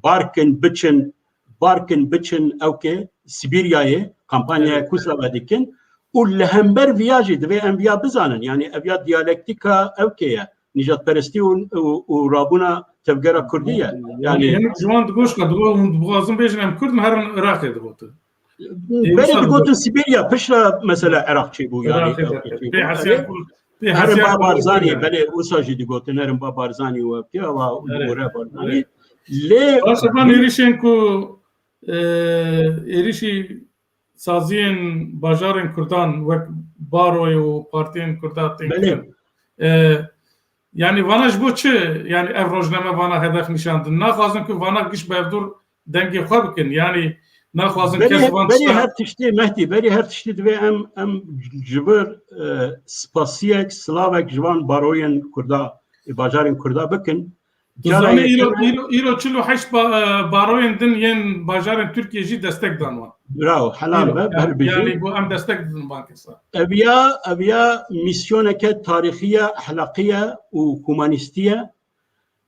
barkin biçin, barkin biçin ewkê Sibîryayê, kampanyaya Kusa ve dikin û li hember viya jî divê em viya bizanin. Yanî ev ya diyalektika ewkê ye. Nîjadperestî û, û, û rabûna tevgera Kurdî ye. Yanî Yanî, hinek ji wan digoşka, digo-, hûn dibixwazin bêjin em Kurd in, herin Iraqê digotin. Berê digotin Sibirya, piştre mesela Iraq çêbû, yanî Iraqê de. Pê hesiyan Kurd, pê Herin hesiyan ba Kurd Barzanî, Sibirya. Belê, wisa jî digotin, herin ba Barzanî û ev, ya, wa, Erê, Barzanî. Erê. Lê Baş e, van êrîşên ku, e, êrîşî saziyên bajarên Kurdan wek Baroyê û partiyên Kurda tên Belê. kirin. E, yanî vana ji bo çi? Yanî ev rojname vana hedef nîşan din. Naxwazin ku vana giş bi hevdûr dengê xwe bikin. Yanî naxwazin Berê, kes van berê tişta her tiştê Mehdî, berê her tiştê divê em, em ji vir, e, spasiyek, silavek ji van baroyên Kurda, e, bajarên Kurda bikin. Tu Cara zanî îro, yekeme îro, îro çil û heşt ba-, e, baroyên din yên bajarên Tirkiyê jî destek dan wan. Bravo, helal Îro, be, yanî, ber bijî. Yanî, bo em destek didin van kesa. Ev ya, ev ya misyoneke tarîxî ye, ehlaqî ye û humanîstî ye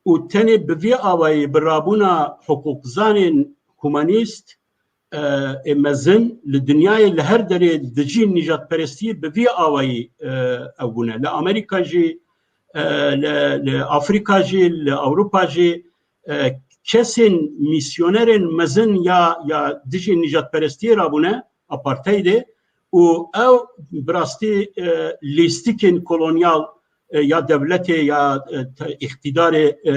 û tenê bi vî awayî bi rabûna hiqûqzanên humanîst, e, ê mezin li dinyayê li her derê dijî nîjadperestiyê bi vî awayî, e, ew bûne. Li Amerîka jî, e, li, li Afrîka jî, li Ewropa jî, e, kesên mîsyonerên mezin ya, ya dijî nîjadperestiyê rabûne, apartheidê, û ew bi rastî, e, lîstikên kolonyal, e, ya dewletê ya, e, te-, îqtîdarê, e, e,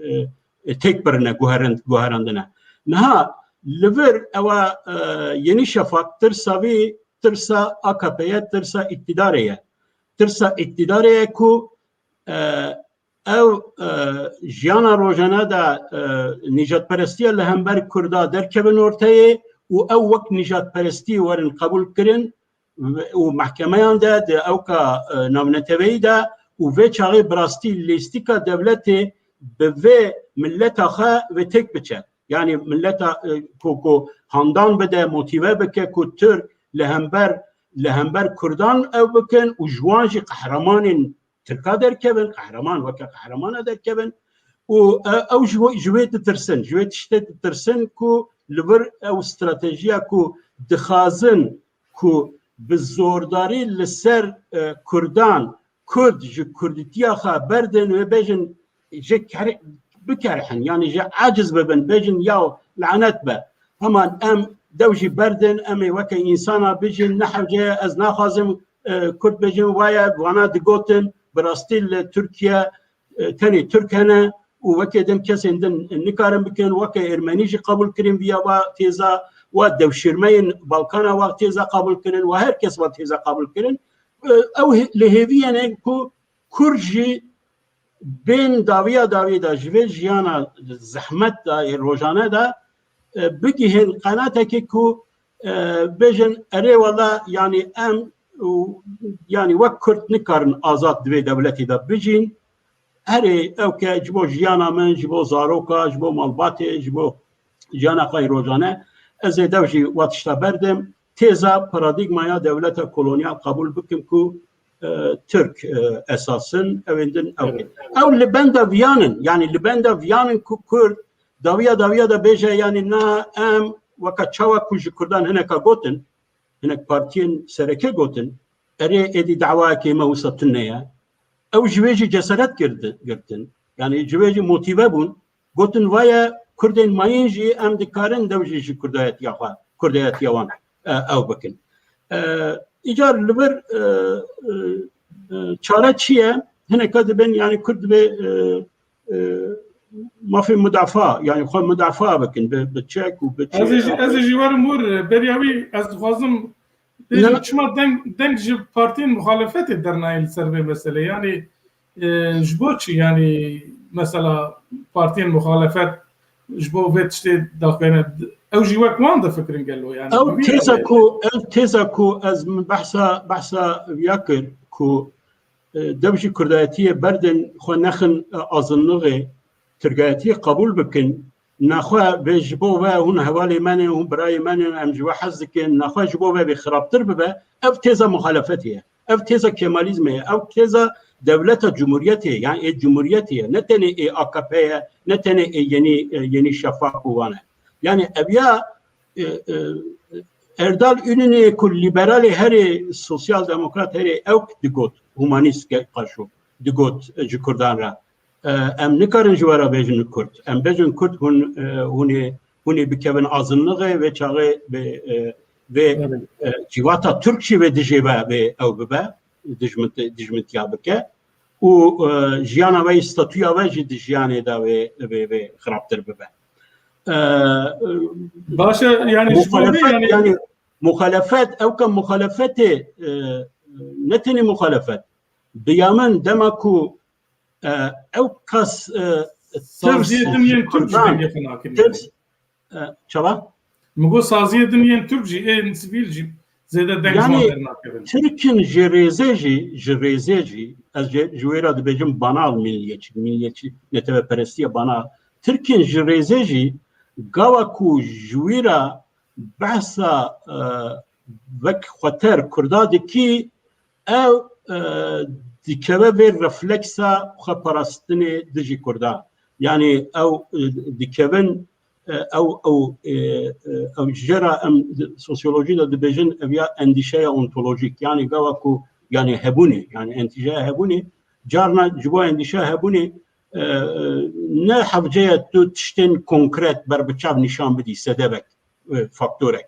e, e, têk birine, guherind-, guherandine. Niha li vir ewa, e, Yenî Şefak tirsa vî, tirsa A K P ye, tirsa îktîdarê ye. Tirsa îktîdarê ye ku, e, ew, e, jiyana rojane de, e, nîjadperestiya li hember Kurda derkevin orteyê û ew wek nîjadperestî werin qebûl kirin û mehkemeyan de, di ewka, e, navneteweyî de û vê çaxê bi rastî lîstika dewletê bi vê milleta xwe vê têk biçe. Yanî milleta, e, ku, ku handan bide, motîve bike ku Tirk li hember, li hember Kurdan ew bikin û ji wan jî qehremanên Tirka derkevin, qehreman weke qehreman derkevin û, e, ew ji wê, ji wê ditirsin, ji wê tiştê ditirsin ku li vir ew stratejiya ku dixwazin ku bi zordarî li ser, e, Kurdan, Kurd ji Kurdîtiya xwe berdin wê bêjin, ji ker-, bikerihin, yanî ji aciz bibin, bêjin, yaw, lanet be. Heman em dew jî berdin, em ê weke însana bijîn, ne hewce ye, ez naxwazim, e, Kurd bêjim, waye, vana digotin, bi rastî li Tirkiye, e, tenê Tirk hene û weke din kesên din nikarin bikin, weke Ermenî jî qebûl kirin viya va têza, wa dewşîrmeyên Balkana wa têza qebûl kirin, wa her kes wa têza qebûl kirin. E, ew hê-, li hêviyê ne ku Kurd jî bên dawiya dawî de ji vê jiyana zehmet de, ê rojane de, e, bigihên qenatekê ku, e, bêjin, erê wela, yanî em û, yanî wek Kurd nikarin azad di vê dewletê de bijîn. Erê, ew ke ji bo jiyana min, ji bo zaroka, ji bo malbatê, ji bo jiyana xwe yê rojane, ez ê dew jî wa tişta berdim. Têza, paradîgmaya dewleta kolonyal qebûl bikim ku, e, Tirk, e, esas in, ew ên din ew Evet. ê. Ew li benda viyan in, yanî li benda viyan in ku Kurd dawiya dawiya de bêje, yanî na em weka çawa ku ji Kurdan hineka gotin, hinek partiyên sereke gotin, erê êdî dawayekê me wisa tune ye. Ew ji wê jî cesaret girdi-, girtin. Yanî ji wê jî motîve bûn. Gotin, vaye Kurdên mayîn jî em dikarin dew jî ji Kurdayetiya xwe, Kurdayetiya wan, e, ew bikin. E, îcar li vir, e, e, e, çare çi ye? hineka dibên, yani Kurd divê, e, e, mafê mudafaa, yani xwe mudafaa bikin, bi, bi çek û bi çi. Ez ê jî, ez ê jî werim wir, beriya wî ez dixwazim bêjim, çima deng, deng ji partiyên muxalefetê dernayê li ser vê meselê? Yani, e, ji bo çi? Yani, mesela partiyên muxalefet ji bo vê tiştê daxivîne, ew jî wek wan difikirin gelo? Yani, ew têza ku, ew têza ku ez min behsa, behsa viya kir ku, e, dev jî kurdayetiyê berdin, xwe nexin, e, azinlixê, tirkayetiyê qebûl bikin, nexwe bê ji bo ve hûn hevalê me ne, hûn birayê me ne, em ji we hez dikin, nexwe ji bo ve bê xirabtir bibe, ev têza muxalefetê ye. Ev têza Kemalizmê ye. Ev têza dewleta cumhuriyetê ye. Yani ê cumhuriyetê ye. Ne tenê ê A K P ye, ne tenê ê Yenî, e, Yenî Şafak û wan e. Yani ev ya, e, e, Erdal Ününê ku liberalê herê, sosyal demokrat herê, ew digot, humanîst ge-, qaşo, digot, e, ji Kurdan re. E, em nikarin ji we re bêjin Kurd. Em bêjin Kurd, hûn, e, hûn ê, hûn ê bikevin azinlixê, vê çaxê vê, e, vê, Evet. e, civata Türk jî vê dijê ve vê ew bibe, dijmint-, dijmintiya bike û, e, jiyana we, statûya we jî di jiyanê de vê, vê, vê xirabtir bibe. E, e, Baş e, yani ji bo vê muxalefet, yani yani muxalefet, ew ka muxalefetê, e, ne tenê muxalefet. Bi ya min dema ku, e, ew kas, e, tirs Saziyê din yên Kurd jî Kurdan, dengê xwe nakin tirs, yani. E, çawa? Min got saziyê din yên Türk jî, ên sivîl jî zêde deng ji wan Yani dernakevin. Tirkin ji rêzê jî, ji rêzê jî, ez ji, ji wê re dibêjim banal milliyetçi, milliyetçi neteweperestiye banal. Tirkin ji rêzê jî gava ku ji wî re behsa, e, wek xweter Kurda dikî, ew, e, dikeve vê refleksa xweparastinê dijî Kurdan. Yani ew, e, dikevin, e, ew, ew, e, e, ew jê re em di sosyolojî de dibêjin, ev ya endîşeya ontolojîk. Yani gava ku, yani hebûnê, yani endîşeya hebûnê, carna ji bo endîşeya hebûnê, e, e, ne hevce ye tu tiştên konkret berbiçav nîşan bidî, sedevek, e, faktorek.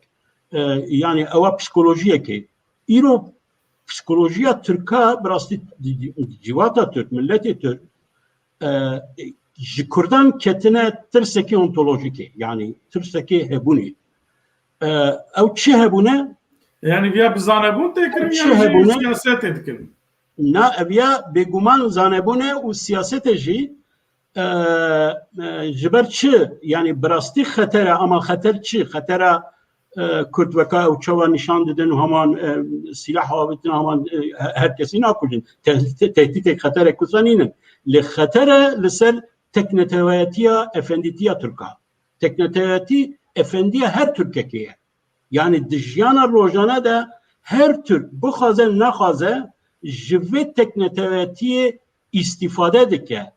E, yani ewa psikolojiyekê. Îro psikolojiya Tirka bi rastî di, di, civata Tirk, milletê Tirk, e, ji Kurdan ketine tirsekî ontolojîkê, yani tirsekê hebûnê. E, ew çi hebûne? Yani viya bi zanebûn tê kirin, Çi yani hebûne? Siyasetê dikin? Na, ev ya bêguman zanebûn e û siyasetê jî, e, e, ji ber çi? Yani bi rastî xeter e, ama xeter çi? Xetera, e, Kurd weka ew çawa nîşan didin û heman, e, sîlah avêtin, heman, e, he-, her kesî nakujin. Te-, te-, tehdîtê xeterek wisa nînin. Lê xeter e li ser tekneteweyetiya efendîtiya Tirka. Tekneteweyetî efendiya her Tirkekê ye. Yani di jiyana rojane de her Tirk bixwaze nexwaze ji vê teknetewetiyê îstîfade dike.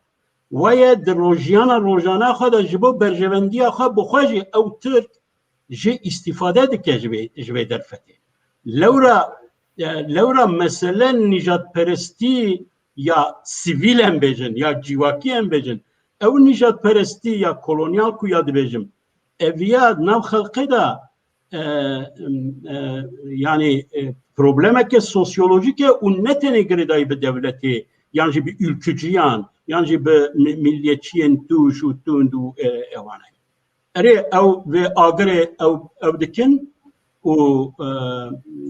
Weye di rojiyana rojane xwe de ji bo berjevendiya xwe bi xwe jî ew Tirk jê îstîfade dike ji vê, ji vê derfetê. Lewra, e, lewra mesele nîjadperestî ya sivîl em bêjin, ya civakî em bêjin, ew nîjadperestî ya kolonyal ku ya dibêjim, ev ya nav xelkê de, e, e, yani, e, problemeke sosyolojîk e û ne tenê girêdayî bi dewletê, yan jî bi ülkücüyan, yan jî bi mi-, milliyetçiyên tûj û tund û, e, ewan e. Erê, ew vê agirê ew, ew dikin û, e,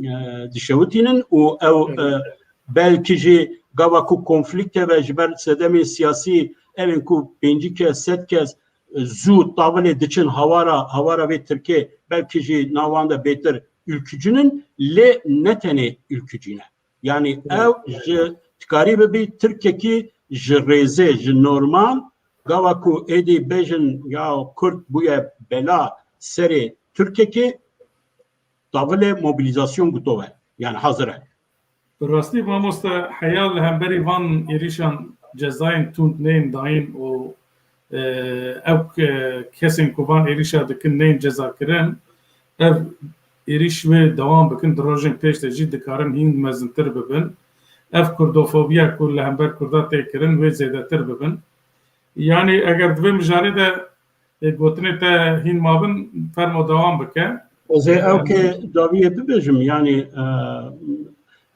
e, dişewitînin û ew, e, belkî jî gava ku konflîkt hebe ji ber sedemên siyasî, ev ên ku pêncî kes, sed kes, e, zû tavilê diçin hawara, hawara vê Tirkê, belkî jî nav wan de bêtir ülkücinin, lê ne tenê ülkücî ne. Yani ew ji, dikarî bibî Tirkekî ji rêzê, ji normal, gava ku êdî bêjin ya Kurd bûye bela serê Tirkekê, tavilê mobilîzasyon guto ve. Yani hazir e. Bi rastî mamoste heya li hemberî van êrîşan cezayên tund nên dayîn û, e, ew ke-, kesên ku van êrîşa dikin nên cezakirin, ev êrîş wê dewam bikin, di rojên pêş de jî dikarin hîn mezintir bibin. Ev kurdofobiya ku li hember Kurda tê kirin wê zêdetir bibin. Yanî eger di vê mijarê de, e, gotinê te hîn mabin, fermo dewam bike. Ez ê ew ke dawiyê bibêjim, yanî, e,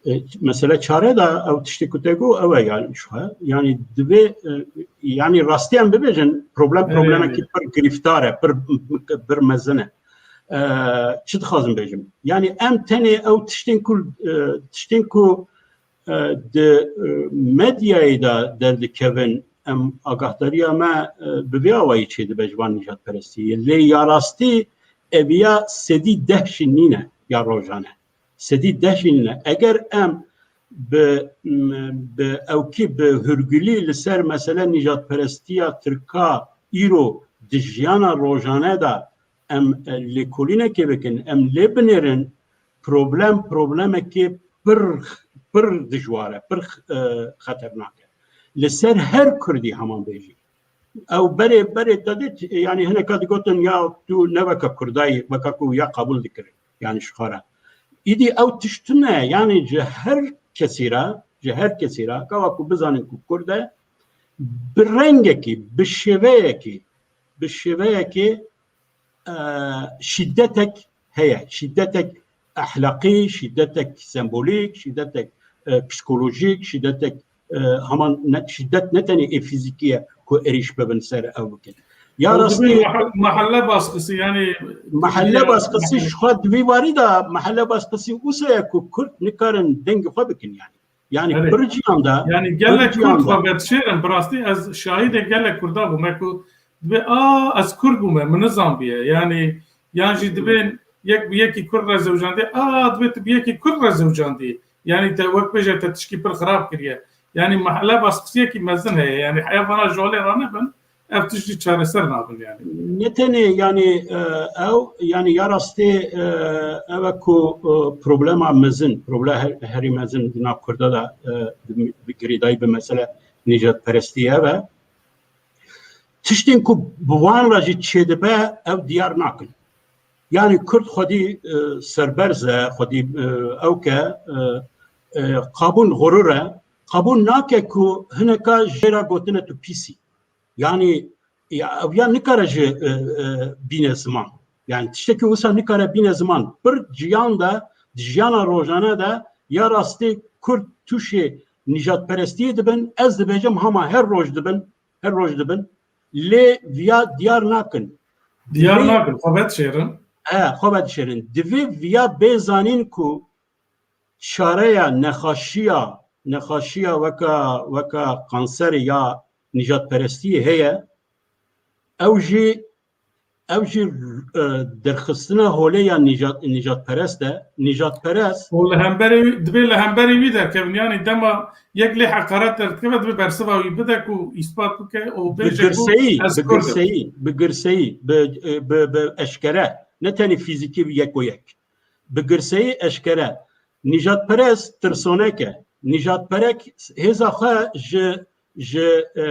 E, mesele çare de ew tiştê ku te got ew e, yani şu he. Yani divê, e, yani rastî em bibêjin, problem problemekî pir girîftar e, pir, pir mezin e. E, çi dixwazim bêjim? Yani em tenê ew tiştên ku, e, tiştên ku, e, di, e, medyayê de derdikevin, em agahdariya me, e, bi vê awayî çêdibe ji van nîjadperestiyê. Lê ya rastî eviya sedî deh jî nîne ya rojane. Sedî deh jî nîne. Eger em bi, bi ewkî, bi hûrgulî li ser mesele nîjadperestiya Tirka îro di jiyana rojane de em, e, lêkolînekê bikin, em lê binêrin, problem problemekê pir, pir dijwar e, pir, e, xeternak e. Li ser her Kurdî heman bêjî. Ew berê, berê te dît, yani hineka digotin ya tu ne weke Kurdayî, weke ku ya qebûl dikirin. Yani ji xwe re. Îdî ew tişt tune, yani ji her kesî re, ji her kesî re, gava ku bizanin ku Kurd e, bi rengekî, bi şêveyekî, bi şêveyekî, e, şîdetek heye. Şîdetek ehlaqî, şîdetek sembolîk, şîdetek, e, psîkolojîk, şîdetek, e, heman ne, şîdet ne tenê ê fîzîkî ye ku êrîş bibin ser ew bikin. Ya Ew rastî dibê meha-, mahelle baskısı, yani mehelle baskısı ji xwe di vî warî de mehelle baskısı wisa ye ku Kurd nikarin dengê xwe bikin yani. Yani Erê. pir ciyan de, Yani pir gelek ciyan Kurd de. Xwe vedişêrin, bi rastî ez şahidê gelek Kurda bûme ku dibê, "A, ez Kurd bûme, min nizanbiye." Yani, yan jî dibên yek bi yekî Kurd re zewcandî, "A, dibê tu bi yekî Kurd re zewcandî." Yani te wek bêje te tişkî pir xirab kiriye. Yani mehelle baskısiyekî mezin heye. Yani heya vana ji holê ranebin, ev tişt jî çareser nabin yani. Ne tenê yani, e, ew, yani ya rastê, e, ev e ku, e, problema mezin, problema her-, herî mezin di nav Kurda de, e, bi, bi girêdayî bi mesele nîjadperestî ev e. Tiştên ku bi wan re jî çêdibe ew diyar nakin. Yani Kurd xwedî, e, serberz e, xwedî, e, ew ke, e, e, qabûn xurur e, qabûn nake ku hineka jê re gotine tu pîsî. Yani, ya, ev ya nikare ji, e, e, bîne ziman. Yani tiştekî wisa nikare bîne ziman. Pir ciyan de, di jiyana rojane de ya rastî Kurd tûşê nîjadperestiyê dibin, ez dibêjim hema her roj dibin, her roj dibin. Lê viya diyar nakin. Diyar Lê nakin, xwe vedişêrin. E, xwe vedişêrin. Divê viya bê zanîn ku çareya nexaşiya, nexaşiya weka, weka kanserê ya nîjadperestiyê heye, ew jî, ew jî, e, derxistina holê ya nîjad-, nîjadperest e. Nîjadperest Û li hemberê wî, dibê li hemberê wî derkevin. Yani dema yek lê heqaret derdikeve, dibê bersiva wî bide ku îspat bike û bi bêje ku girseyî, ez bi Kurd im. girseyî, bi girseyî, bi, e, bi, bi eşkere. Ne tenê fîzîkî bi yek û yek. Bi girseyî eşkere. Nîjadperest tirsonek e. Nîjadperek hêza xwe ji, ji, e,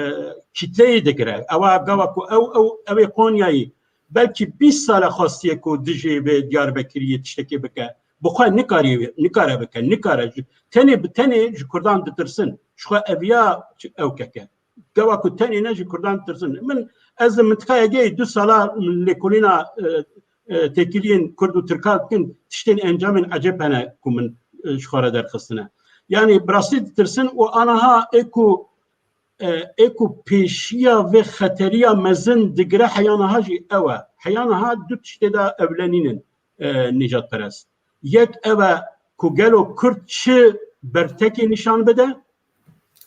kîtleyê digire. Ewa gava ku ew, ew, ew ê Qonyayî belkî bîst sale xwestiye ku dijî vê Diyarbekiriyê tiştekê bike. Bi xwe nikarî, nikare bike, nikare. Ji, tenê bi tenê ji Kurdan ditirsin. Ji xwe eviya ew keke. Gava ku tenê ne ji Kurdan ditirsin. Min, ez li mintiqaya Egeyê du sala lêkolîna, e, e, têkiliyên Kurd û Tirka dikin, tiştên encamên ecêb hene ku min, e, ji xwe re derxistine. Yani bi rastî ditirsin û aniha ê ku, e, ê ku pêşiya vê xeteriya mezin digire heya niha jî ew e. Heya niha du tiştê de ewle nînin, e, nîjadperest. Yek ev e ku gelo Kurd çi bertekê nîşan bide?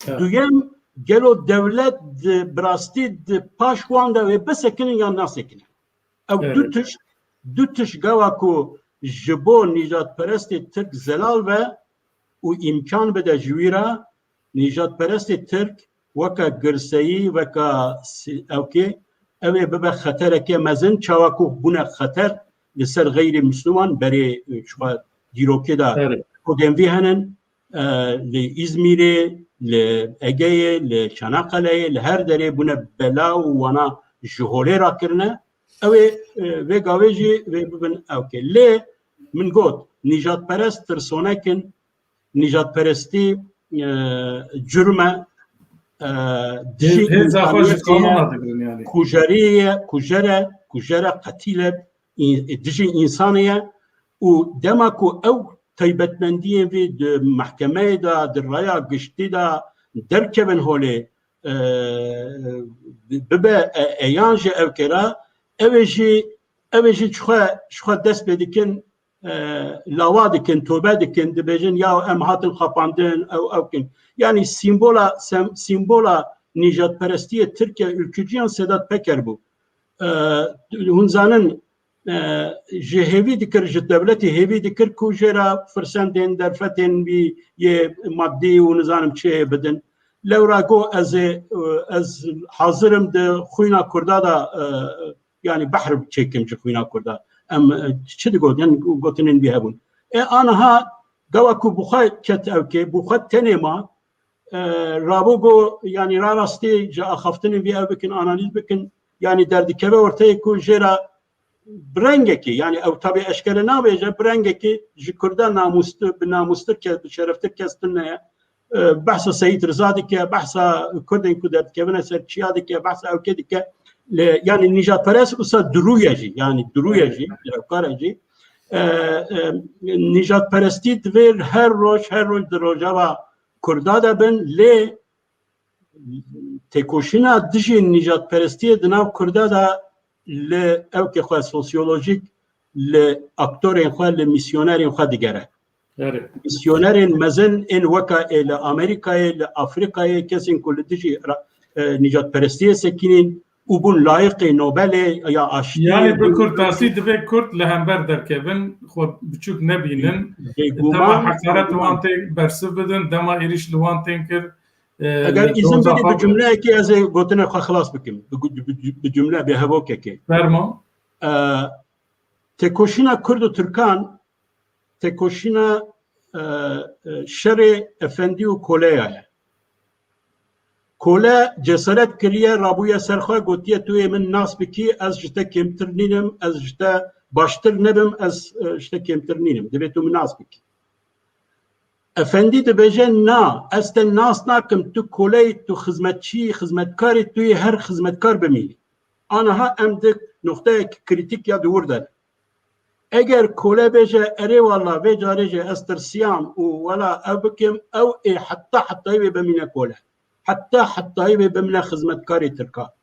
Ya. Duyem, gelo dewlet di, bi rastî di paş wan de wê bisekinin yan nasekinin? Ew du Evet. tişt, du tişt gava ku ji bo nîjadperestê Tirk zelal be û îmkan bide ji wî re, nîjadperestê Tirk weke girseyî, weke si-, ewkê, ew ê bibe xetereke mezin, çawa ku bûne xeter li ser xeyrî Misliman berê, e, ji xwe dîrokê de Evet. kodên vî henin, e, li Îzmîrê, li Egeyê, li Çanaqqaleyê, li her derê bûne bela û wana ji holê rakirine. Ew ê, e, vê gavê jî vê bibin ewkê. Lê min got, nîjadperest tirsonek in, nîjadperestî, e, curm e, e, dijî Hê-, hêza xwe ji însaniyetê ye, kanûna digirin yani. Kujerî ye, kujer e, kujer e, qetîl e, î-, dijî însanê ye û dema ku ew taybetmendiyên vî di mehkemeyê de, di raya giştî de derkevin holê, e, bibe e, eyan ji ew kera, ew ê jî, ew ê jî ji xwe, ji xwe dest pê dikin, e, lawa dikin, tobe dikin, dibêjin ya em hatin xapandin, ew, ew kin. Yanî sîmbola, sem-, sîmbola nîjadperestiyê Tirkiye ülkücüyan Sedat Peker bû. E, hûn zanin, e, ji hêvî dikir, ji dewletê hêvî dikir ku jê re firsendên, derfetên wî yê madî û nizanim çi yê bidin. Lewra got ez ê, e, ez hazir im di xwîna Kurda de, e, yanî behr çêkim ji xwîna Kurda. Em, e, çi digot, yan gotinên wî hebûn. E, aniha dewa ku bi xwe ket ewkê, bi xwe tenê ma, e, rabo got, yanî rarastî ji axaftinên vî ew bikin, analîz bikin, yanî derdikeve orteyê ku jê re bi rengekî, yanî ew tabî eşkere nabêje, bi rengekî ji Kurda namûstir, bi namûstir kes, bi şereftir kes tune ye. E, behsa Seyîd Riza dike, behsa Kurdên ku derdikevine ser çiya dike, behsa ewkê dike. Lê, yanî nîjadperest wisa dirû ye jî, yanî dirû ye jî, girevkar e jî. E, e, nîjadperestî divê her roj, her roj di rojava Kurda de bin, lê têkoşîna dijî nîjadperestiyê di nav Kurda de li ewkê xwe sosyolojîk, li aktorên xwe, li misyonerên xwe digere. Erê. Misyonerên mezin ên weka ê li Amerîkayê, li Afrîkayê, kesên ku li dijî ra-, e, nîjadperestiyê sekinîn û bûn layiqê Nobelê ya aştiyê. Yanî bi bûn kurtasî divê Kurd li hember derkevin, xwe biçûk nebînin. Bêguman. Dema heqaret wan tê bersiv bidin, dema êrîş li wan tên kir, e, Eger li îzin doza bidî, xwe bi cumleyekê ez ê gotinê xwe xilas bikim. Bi gu-, bi, bi cumle, bi hevokekê. Fermo. E, têkoşîna Kurd û Tirkan, têkoşîna, e, e, şerê efendî û koleya ye. Kole cesaret kiriye, rabûye ser xwe, gotiye, tu yê min nas bikî, ez ji te kêmtir nînim, ez ji te baştir nebim, ez, e, ji te kêmtir nînim. Divê tu min nas bikî. Efendî dibêje, na, ez te nas nakim, tu koleyî, tu xizmetçiyî, xizmetkarî, tu yê her xizmetkar bimînî. Aniha em di noqteyek krîtîk ya di wir de ne. Eger kole bêje, erê wala, vê carê jî ez tirsiyam û wela ev bikim, ew ê heta hetayî wê bimîne kole. Heta hetayî wê bimîne xizmetkarê Tirka.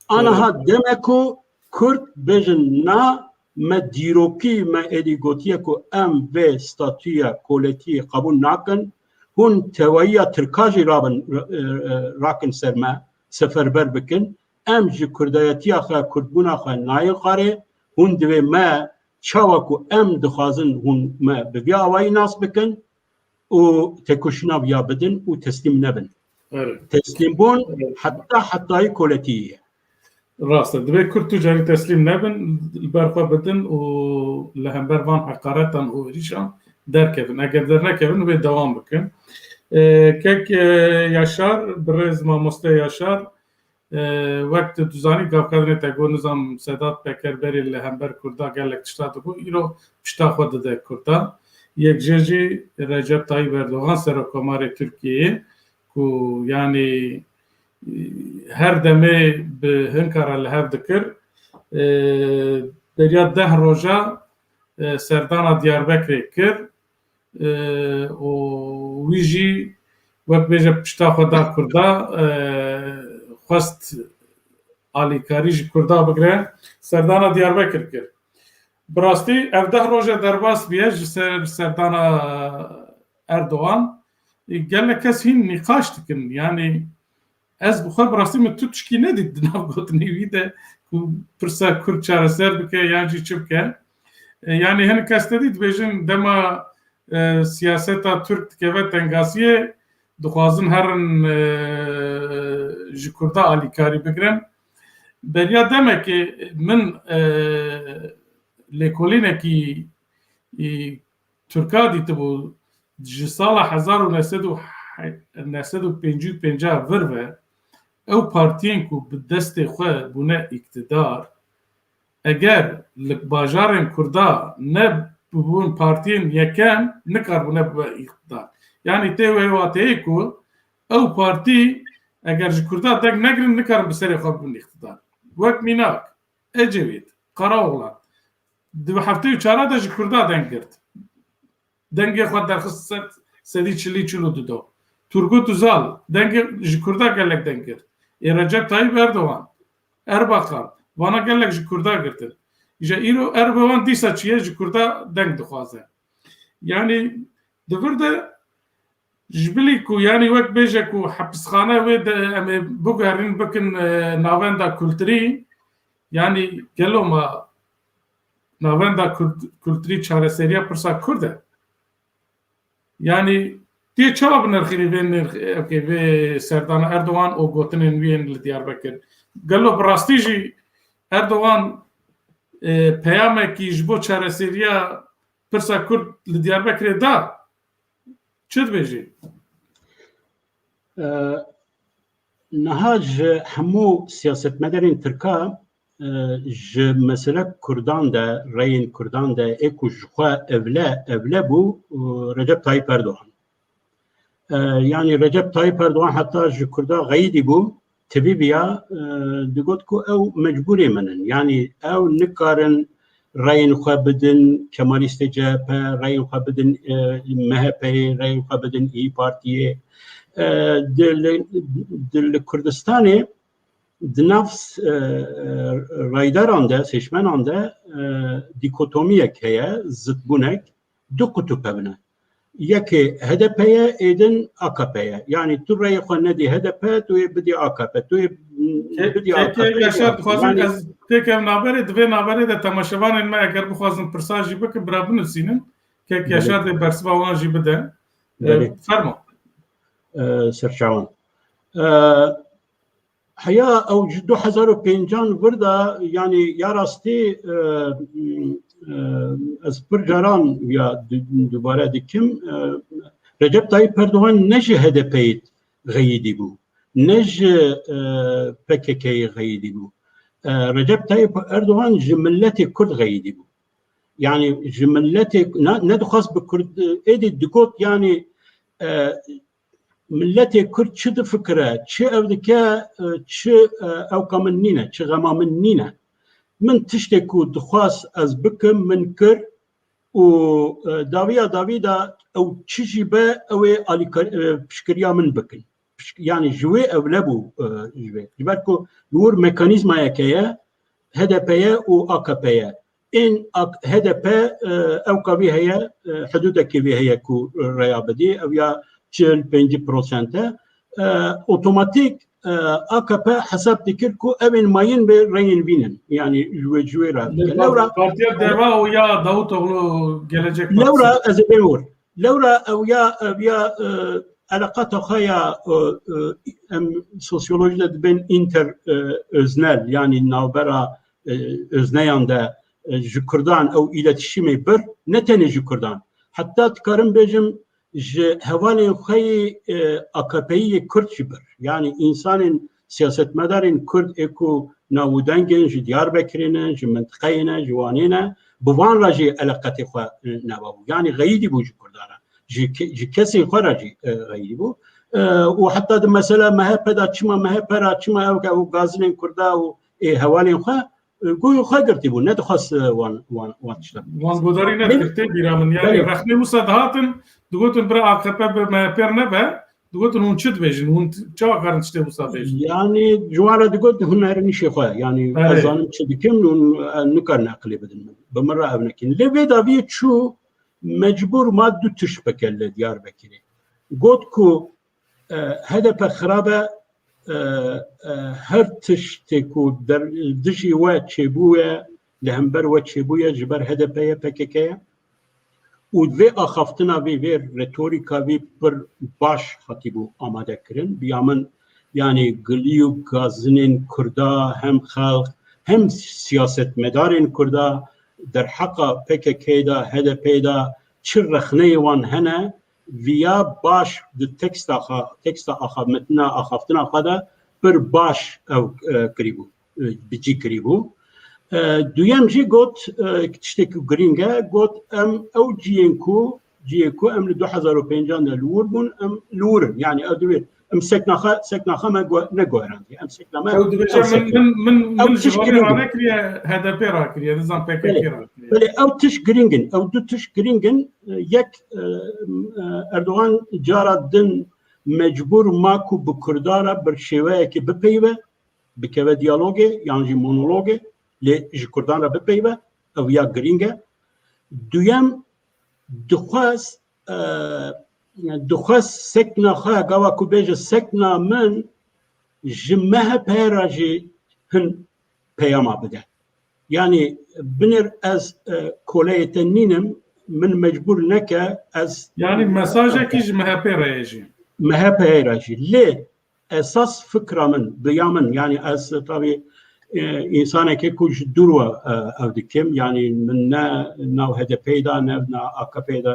Aniha deme ku Kurd bêjin na, me dîrokî me êdî gotiye ku em vê statûya koletiyê qebûl nakin, hûn tewayiya Tirka jî rabin, e, e, rakin ser me, seferber bikin. Em ji kurdayetiya xwe, kurdbûna xwe nayên xwarê, hûn divê me, çawa ku em dixwazin hûn me bi vî awayî nas bikin, û têkoşîna ya bidin û teslîm nebin. Evet. Teslîmbûn Evet. heta hetayî koletiyê ye. Rast e. Divê Kurd tu carî teslîm nebin, li ber xwe bidin û li hember van heqaretan û êrîşan derkevin. Eger dernekevin, wê dewam bikin. E, kek, e, Yaşar, birêz mamoste Yaşar, E, wek tu dizanî, gavkadinê te got, nizam Sedat Peker berê li hember Kurda gelek tişta dibû, îro pişta xwe dide Kurda. Yek jê jî Recep Tayyip Erdogan, Serokkomarê Tirkiyeyê, ku yanî, e, her demê bi hin kara li hev dikir, e, beriya deh roja, e, serdana Diyarbekirê kir. E, û wî jî wek bêje pişta xwe da Kurda, e, xwest alîkarî ji Kurda bigire, serdana Diyarbekir kir. Bi rastî ev deh roje derbas bûye ji ser serdana Erdogan. E, gelek kes hîn nîqaş dikin. Yanî ez bi xwe bi rastî min tu tişkî nedît di nav gotinê wî de ku pirsa Kurd çareser bike yan jî çi bike. E, yanî hinek kes te dî dibêjin dema, e, siyaseta Tirk dikeve tengasiyê, dixwazin herin, e, ji Kurda alîkarî bigirin. Beriya demekê min, e, lêkolînekî, e, Tirka dîtibû, ji sala hezar û neh sed û neh sed û pêncî û pênc vir ve ew partiyên ku bi destê xwe bûne îktidar, eger li bajarên Kurda nebûbûn partiyên yekem, nikarbûne bibe îktidar. Yanî tê wê wateyê ku ew partî eger ji Kurda deng negirin, nikarin bi serê xwe bibin îktidar. Wek mînak, Ecevît, Karaoğlan, di heftê û çar de ji Kurda deng girt. dengê xwe derxist ser sedî çilî çil û du do. Turgut Uzal dengê ji Kurda gelek deng kir. Ê Recep Tayyip Erdogan, Erbakan, vana gelek ji Kurda girtin. Îja îro Erdogan dîsa çi ye, ji Kurda deng dixwaze. Yanî di vir de ji bilî ku, yanî wek bêje ku hepisxane wê de em ê biguherîn bikin, e, navenda kulturî, yanî gelo ma navenda kult-, kulturî çareseriya pirsa Kurd e? Yanî tu yê çawa binirxînî vê nirx-, evkê, vê serdana Erdogan û gotinên wî yên li Diyarbekir? Gelo bi rastî jî Erdogan, e, peyamekî ji bo çareseriya pirsa Kurd li Diyarbekirê da? Çi dibêjî? E, niha ji hemû siyasetmedarên Tirka, e, ji mesele Kurdan de, reyên Kurdan de, ê ku ji xwe evle, evle bû, e, Recep Tayyip Erdogan. E, yanî Recep Tayyip Erdogan heta ji Kurda xeyidî bû, tevî viya, e, digot ku ew mecbûrê min in. Yanî ew nikarin reyên xwe bidin Kemalîstê C H P, reyên xwe bidin, e, M H P'yê, reyên xwe bidin İYİ Partiyê. E, di, li, di, li Kurdistanê di nav, e, e, raydaran de, seçmenan de, e, dîkotomiyek heye, zidbûnek, du qutûb hebine. Yekê H D P ye, êdin A K P ye. Yanî tu reyê xwe nedî H D P, tu yê bidî A K P. Tu yê, mm, Kê-, bidî kê-, A K P, kêk Yaşar, dixwazim yanî ez têkevim navberê, di vê navberê de temaşevanên me eger bixwazin pirsa jî bikin, bira binivîsînin. Kêk Belê. Yaşar dê bersiva wan jî bide. Belê. E, fermo. E, serçawan. E, Heya ew ji du hezar û pêncan vir de, yanî ya rastî, e, e, ez pir caran ya du-, dubare dikim, e, Recep Tayyip Erdogan ne ji H D P'yê xeyidî bû, ne ji, e, P K K'yê xeyidî bû. E, Recep Tayyip Erdogan ji miletê Kurd xeyidî bû. Yanî ji miletê, ne, nedixwest bi Kurd, êdî digot, yanî, e, miletê Kurd çi difikire, çi ew dike, e, çi, e, ewka min nîne, çi xema min nîne. Min tiştê ku dixwast ez bikim, min kir û, e, dawiya dawî de ew çi jî be, ew ê alîkar-, e, piştgiriya min bikin. Pişt-, yanî ji wê ewle bû, e, ji wê. Ji ber ku li wir mekanîzmayeke ye, H D P ye û A K P ye. Ên A K-, H D P, e, ewka vî heye, e, hidûdekê vî heye ku, e, raya bidî, ew ya çil pêncî prosent e. E, otomatîk, e, A K P hesab dikir ku ew ên mayîn bi reyên vî nin. Yanî ji wê, ji wê re Li dike. Lewra Partiya Deva û ya Davutoglu Gelecek Partisi. Lewra ez ê bêm wir. Lewra ew ya, ew ya, e, eleqata xwe ya, e, e, em sosyolojide dibên inter, e, öznel, yanî navbera, e, özneyan de, e, ji Kurdan ew îletişîmê bir, ne tenê ji Kurdan. Heta dikarim bêjim, ji hevalên xwe yê, e, A K P'yî yê Kurd jî bir. Yanî însanên siyasetmedarên Kurd ê ku nav û deng in, ji Diyarbekirê ne, ji mintiqeyê ne, ji Wanê ne, bi van re jî eleqetê xwe, e, nava bû. Yanî xeyidî bû ji Kurdan re. Ji ke-, ji kesên xwe re jî, e, xeyidî bû. E, û heta di mesela M H P de çima M H P re, çima ew ke ew gazinên Kurda û ê hevalên xwe, e, guhê xwe girtî bû. Nedixwest, e, wan, wan, wan tişta. Wan guhdarî Belê. Nedikir, tê bîra min. Yanî Belê. rexnê wisa dihatin, digotin bira A K P bi M H P re nebe, digotin hûn çi dibêjin, hûn t-, çawa karin tiştê wisa bêjin? Yanî ji wan re digot, hûn herin îşê xwe. Yanî Erê. ez zanim çi dikim, hûn, e, nikarin eqilê bidin min. Bi min re ev nekin. Lê vê daviyê çû, mecbûr ma du tişt bike li Diyarbekirê. Got ku, e, H D P xirab e, e, e, her tiştê ku der-, dijî we çêbûye, li hember we çêbûye, ji ber H D P ye, P K K ye. Û vê axaftina vê, vê retorîka vê pir baş hatibû amade kirin. Bi ya min, yanî gilî û gazinên Kurda, hem xelq, hem siyasetmedarên Kurda derheqa P K K de, H D P de çi rexneyê wan hene, viya baş di teksta xwe, teksta axa-, metna axaftina xwe de pir baş ew, e, kirîbû, e, bi cî kirîbû. E, duyem jî got, e, tiştê ku girîng e, got, em ew ciyên ku, ciyê ku em li du hezar û pêncan de li wir bûn, em li wir in. Yanî ew divê em sekna xwe, sekna xwe me gu-, neguherandiye. Em sekna me Ew dibêje, ew min, sekna. min, min, Ew min ji tişt xwe girîng bû. Ranekiriye, H D P rakiriye, nizam P K K Belê. rakiriye. Belê ew tişt girîng in, ew du tişt girîng in. E, yek, e, e, Erdogan cara din mecbûr ma ku bi Kurdan re bi şêweyekê bipeyive, bikeve diyalogê yan jî monologê, lê ji Kurdan re bipeyive, ew ya girîng e. Duyem, dixwest, e, dixwest sekna xwe, gava ku bêje sekna min ji M H P re jî hin peyama bide. Yanî binêr ez, e, koleyê te nînim, min mecbûr neke ez. Yanî mesajekî ji M H P re ye jî. M H P re jî. Lê esas fikra min, biya min, yanî ez tabî, e, însanekê ku ji dûr we, e, ew dikim, yanî min ne nav H D P de, ne nav A K P de,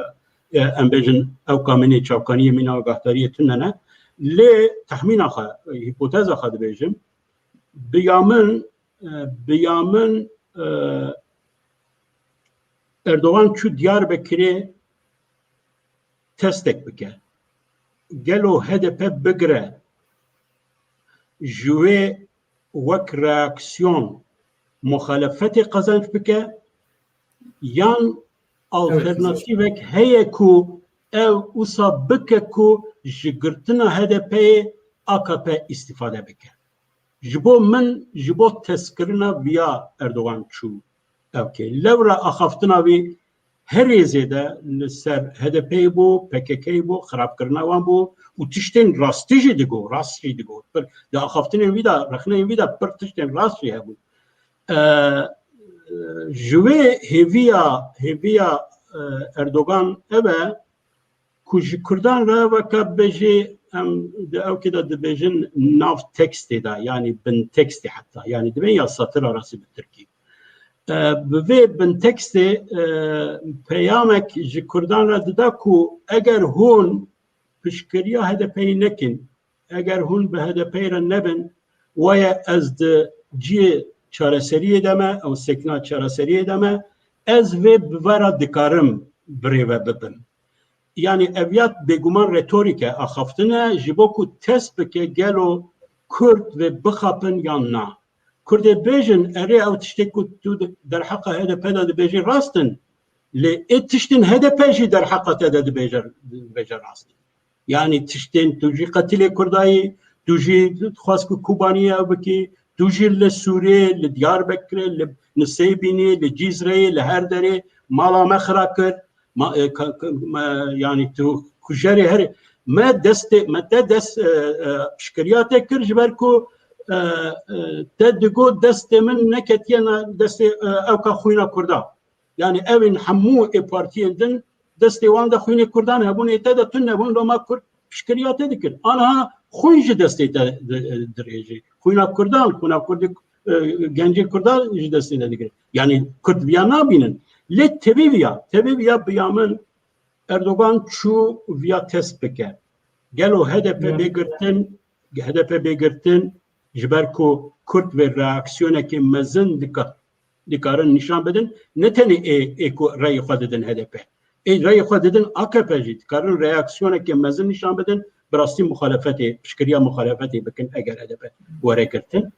e, em bêjin ew kamînê çavkaniyê mîna agahdariyê tune ne. Lê tehmîna xwe, hîpoteza xwe dibêjim, biya min, e, biya min, e, Erdogan çû Diyarbekirê testek bike. Gelo H D P bigire ji wê wek reaksiyon muxalefetê qezenc bike, yan alternatîvek heye ku ew wisa bike ku ji girtina H D P'yê A K P îstîfade bike. Ji bo min, ji bo testkirina viya Erdogan çû ew kê. Lewra axaftina wî herî zêde li ser H D P'yê bû, P K K'yê bû, xirabkirina wan bû û tiştên rastî jî digot, rast jî digot. Pir, di axaftinên wî de, rexneyên wî de pir tiştên rast jî hebûn. E, ji wê hêviya, hêviya, e, Erdogan ev e, ku ji Kurdan re weke bibêjî, em di ewkê de dibêjin nav tekstê de, yanî bin tekstê heta, yanî dibên ya satır arası bi Tirkî. E, bi vê bin tekstê, e, peyamek ji Kurdan re dida ku eger hûn piştgiriya H D P'yê nekin, eger hûn bi H D P'yê re nebin, waye ez di cihê çareseriyê de me, ew sekna çareseriyê de me, ez vê bi ve re dikarim birêve bibim. Yanî ev ya bêguman retorîk e, axaftin e, ji bo ku test bike gelo Kurd vê bixapin yan na. Kurdê bêjin, erê ew tiştê ku tu di-, derheqa H D P de dibêjî rast in, lê ê tiştên H D P jî derheqa te de dibêje, dibêje rast in. Yanî tiştên tu jî qetilê Kurda yî, tu jî dixwaz ku Kobaniyê ew bikî, tu jî li Sûrê, li Diyarbekirê, li Niseybînê, li Cîzreyê, li her derê mala me xira kir. Ma, e, ka, ka, me, yanî tu kujerê herê. Me destê, me te dest, e, e, piştgiriya te kir ji ber ku, e, e, te digot destê min neketiye na destê, e, ewka xwîna Kurda. Yanî evên hemû ê partiyên din destê wan de xwînê Kurdan hebûn, ê te de tune bûn, loma Kurd piştgiriya te dikir. Aniha xwîn ji destê te di-, dirêjî. Xwîna Kurdan, xwîna Kurdê, e, gencê Kurdan ji destê te digire. Yanî Kurd viya nabînin. Lê tevî viya, tevî viya biya min Erdogan çû viya test bike. Gelo H D P bê girtin, H D P bê girtin, ji ber ku Kurd vê reaksiyonekê mezin dika-, dikarin nîşan bidin, ne tenê ê, ê ku reyê xwe didin H D P. Ê reyê xwe didin A K P jî dikarin reaksiyonekê mezin nîşan bidin, bi rastî muxalefetê, piştgiriya muxalefetê bikin eger H D P were girtin.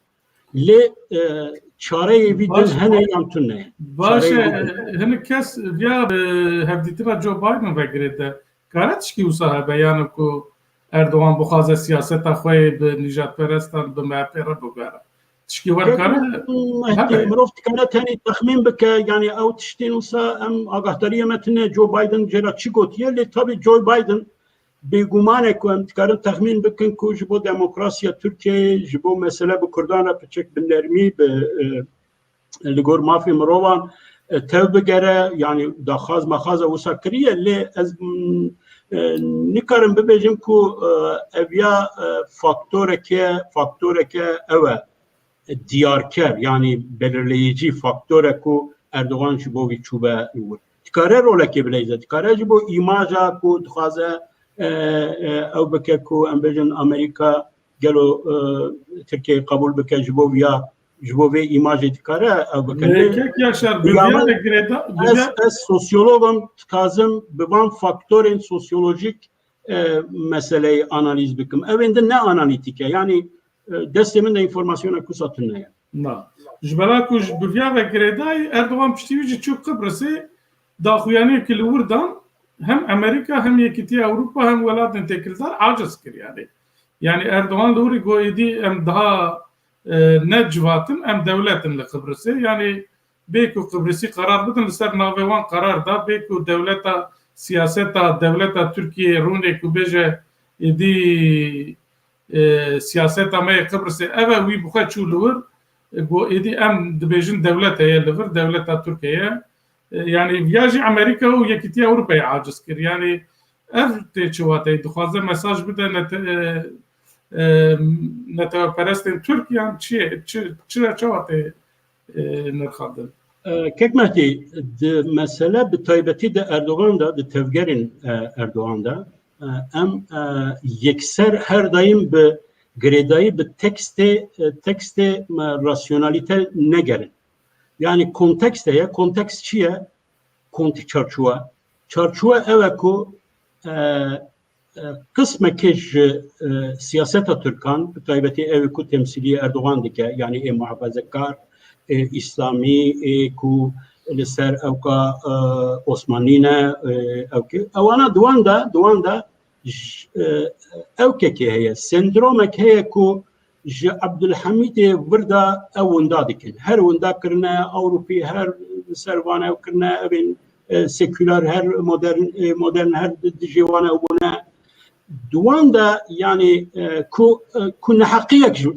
Lê, e, çareyê vî din hene yan tune? Baş e, hinek kes viya, e, hevdîtina Joe Biden ve girêde. Kare tişkî wisa hebe, yani ku Erdogan bixwaze siyaseta xwe yê bi nîjadperestan, bi M H P re bibere? Tişkî wer kare hebe? Mirov dikare tenê texmîn bike, yani ew tiştên wisa em agahdariyê me tune Joe Biden jê re çi gotiye, lê tabî Joe Biden bêguman e ku em dikarin texmîn bikin ku ji bo demokrasiya Tirkiyeyê, ji bo mesele bi Kurdan re piçek bi nermî, bi, e, li gor mafê mirovan, e, tev bigere, yanî daxwaz mexwaza wisa kiriye, lê ez, m, e, nikarim bibêjim ku, e, ev ya, e, faktoreke, faktoreke ew e, diyarker, yanî belirleyici faktor e ku Erdogan ji bo vî çûbe wir. Dikare rolekê bileyze, dikare ji bo îmaja ku dixwaze, e, e, ew bike ku em bêjin Amerîka gelo, e, Tirkiyeyê qebûl bike ji bo viya, ji bo vê îmajê dikare ew bike. Lê kek Yaşar, bi viya re girêda, bi ez, viya ez sosyolog im, dixwazim bi van faktorên sosyolojîk, e, meseleyê analîz bikim. Ew ên din ne analîtîk e. Yanî, e, destê min de înformasyona kusa tune ye. Na. Ji bela ku ji bi viya ve girêdayî, Erdogan piştî wî jî çû Qibrisê, daxuyaniyekî li wir dan, hem Amerîka, hem Yekîtiya Ewropa, hem welatên têkildar aciz kir yani. Yani Erdogan li wir got êdî em daha, e, ne civat in, em dewlet in li Qibrisê. Yani bê ku Qibrisî qerar bidin, li ser navê wan qerar da, bê ku dewleta, siyaseta dewleta Tirkiyeyê rûnê ku bêje êdî, e, siyaseta me yê Qibrisê ev e, wî bi xwe çû li wir, e, got êdî em dibêjin dewlet heye li vir, dewleta Tirk heye. E, yani viya jî Amerîka û Yekîtiya Ewropayê aciz kir. Yani ev tê çi wateyê? Dixwaze mesaj bide nete-, e, e, neteweperestên Tirk yan çi, çi, çi, çawa tê, e, nirxandin? E, Kek Mehdî, di mesele bi taybetî di Erdogan de, di tevgerên, e, Erdogan de, e, em, e, yekser her daim bi girêdayî bi tekstê, e, tekstê, e, rasyonalîte negerin. Yani kontekst heye, kontekst çi ye? Kont-, çarçuwe. Çarçuwe ew e ku, e, e, qismekê ji, e, siyaseta Tirkan, bi taybetî ew ê ku temsîliyê Erdogan dike, yani ê muhafazekar, ê îslamî, ê ku li ser ewka, e, Osmanî ne, e, ewkê. Ewana di wan de, di wan de j-, e, ewkekê heye, sendromek heye ku ji Abdulhamîdê vir de ew winda dikin. Her winda kirine, Ewropî her li ser van ew kirine, evên, e, seküler her modern, e, modern her di dijî wan ew bûne. Di wan de, yani, e, ku, e, ku neheqiyek ji,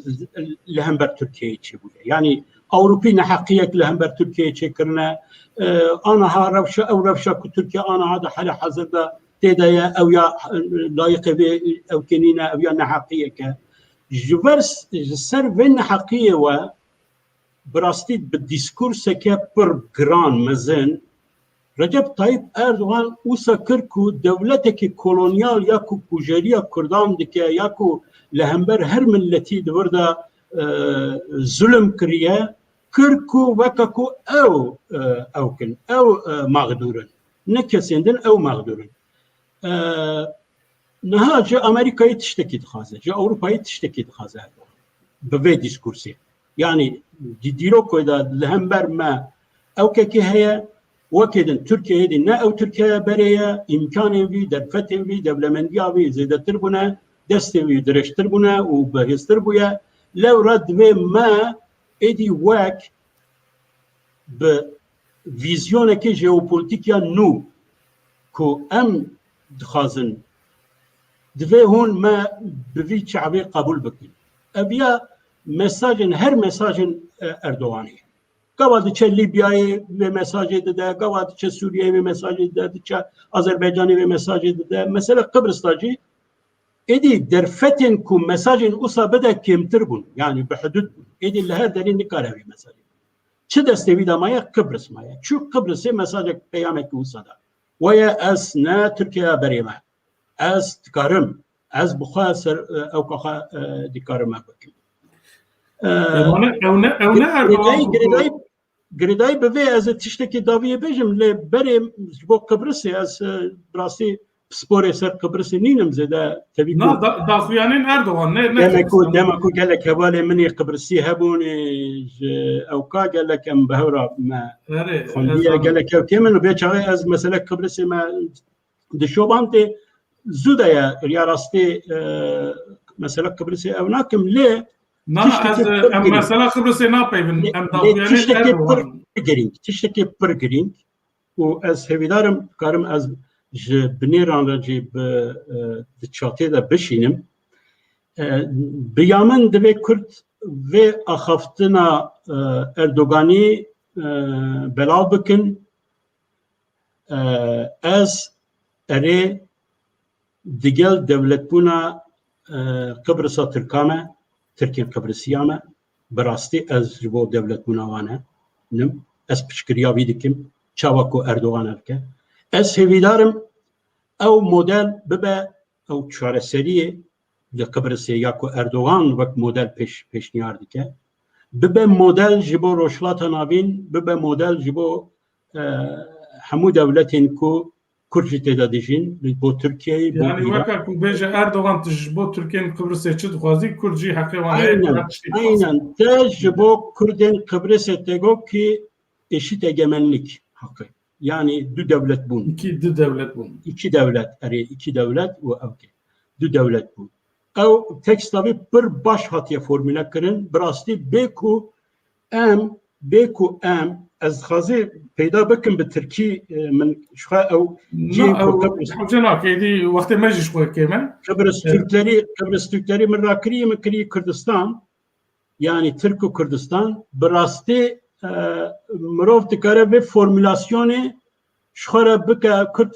li hember Tirkiyeyê çêbûye. Yani Ewropî neheqiyek li hember Tirkiyeyê çêkirine. E, aniha rewşa, ew rewşa ku Tirkiye aniha di hale hazir de tê de ye, ew ya, e, layiqê vê ewkê nîne, ew ya neheqiyek e. Ji ver, ji ser vê neheqiyê we bi rastî bi dîskurseke pir giran, mezin, Recep Tayyip Erdogan wisa kir ku dewletekî kolonyal ya ku kujeriya Kurdan dike ya ku li hember her miletî di vir de, e, zulm kiriye, kir ku weke ku ew, e, ew kin, ew, e, mexdûr in. Ne kesên din, ew mexdûr in. E, niha ji Amerîkayê tiştekî dixwaze, ji Ewropayê tiştekî dixwaze Erdogan. Bi vê dîskursê. Yani di dîrokoyê de li hember me ewkekî heye, wekê din Tirkiyeyê dî ne ew Tirkiyeya berê ye, îmkanên vî, derfetên vî, dewlemendiya vî zêdetir bûne, destê wî dirêjtir bûne û bihêztir bûye. Lewra divê me êdî wek bi vîzyonekê jeopolîtîk ya nû ku em dixwazin, divê hûn me bi vî çavê qebûl bikin. Ev ya mesajên, her mesajên, e, Erdoganê. Gava diçe Lîbyayê vê mesajê dide, gava diçe Sûriyeyê vê mesajê dide, diçe Azerbaycanê vê mesajê dide. Mesele Qibris de jî êdî derfetên ku mesajên usa bide kêmtir bûn, yani bi hidûd bûn. Êdî li her derê nikare vê mesajê. Çi destê wî de maye? Qibris maye. Çû Qibrisê mesajek, peyamekî wisa da. Weye ez ne Tirkiyeya berê me. Ez dikarim. Ez bi xwe ser, e, ewka xwe, e, dikarim ev bikim. E, Ew ne, ew ne, ew ne Erdogan girêdayî, bû. Girêdayî, girêdayî bi vê ez ê tiştekî dawiyê bêjim, lê berê ji bo Qibrisê ez, e, bi rastî pisporê ser Qibrisê nînim zêde tevî Na, ku da-, daxuyanên Erdogan, ne, ne dema ku, Kurdistan. Dema ku gelek hevalê min ê Qibrisî hebûn, ê ji ewka gelek em bi hev re me Erê, xwendiye, ez gelek ew kêm in. Vê çaxê ez mesele Qibrisê me dişobantê zû de ye, ya rastê, e, mesele Qibrisê ew nakim, lê Na, na, tiştekî ez, pir em girîng. Mesela Qibrisê napeyvin, Lê, em lê daxuyanên tiştekî Erdogan. Pir girîng, tiştekî pir girîng û ez hêvîdar im, karim ez ji binêran re jî bi, e, di çatê de bişînim. E, bi ya min divê Kurd vê axaftina, e, Erdoganî, e, belav bikin. E, ez erê digel dewletbûna, e, Qibrisa Tirka me, Tirkên Qibrisiya me, bi rastî ez ji bo dewletbûna wan e, nim. Ez piştgiriya vî dikim, çawa ku Erdogan ev ke. Ez hêvîdar im ew model bibe, ew çareseriyê li Qibrisê ya ku Erdogan wek model pêş-, pêşniyar dike, bibe model ji bo Rojhilata Navîn, bibe model ji bo, e, hemû dewletên ku Kurd jî tê de dijîn, li bo Tirkiyeyê, bo Yani Îran. Weke ku bêje Erdogan, tu ji bo Tirkên Qibrisê çi dixwazî, Kurd jî heqê wan heye Aynen, her tiştî dixwazin. Aynen. Te ji bo Kurdên Qibrisê te got ki eşit egemenlik hakkı. Yani du devlet bûn. İki, du devlet bûn. İki devlet, erê, iki devlet û ew ki du devlet bûn. Ew teksta vê pir baş hatiye formule kirin. Bi rastî bê ku em, bê ku em, ez dixwazî peyda bikim bi tirkî, e, min ji xwe ew cihê Na, ku ew Kıbrıs, hewce nake, êdî wextê me jî ji xwe kêm e. Kıbrıs Evet. Türkleri, Kıbrıs Türkleri min rakirî, min kirî Kürdistan. Yani Tirk û Kurdistan. Bi rastî, e, mirov dikare vê formulasyonê ji xwe re bike, Kurd,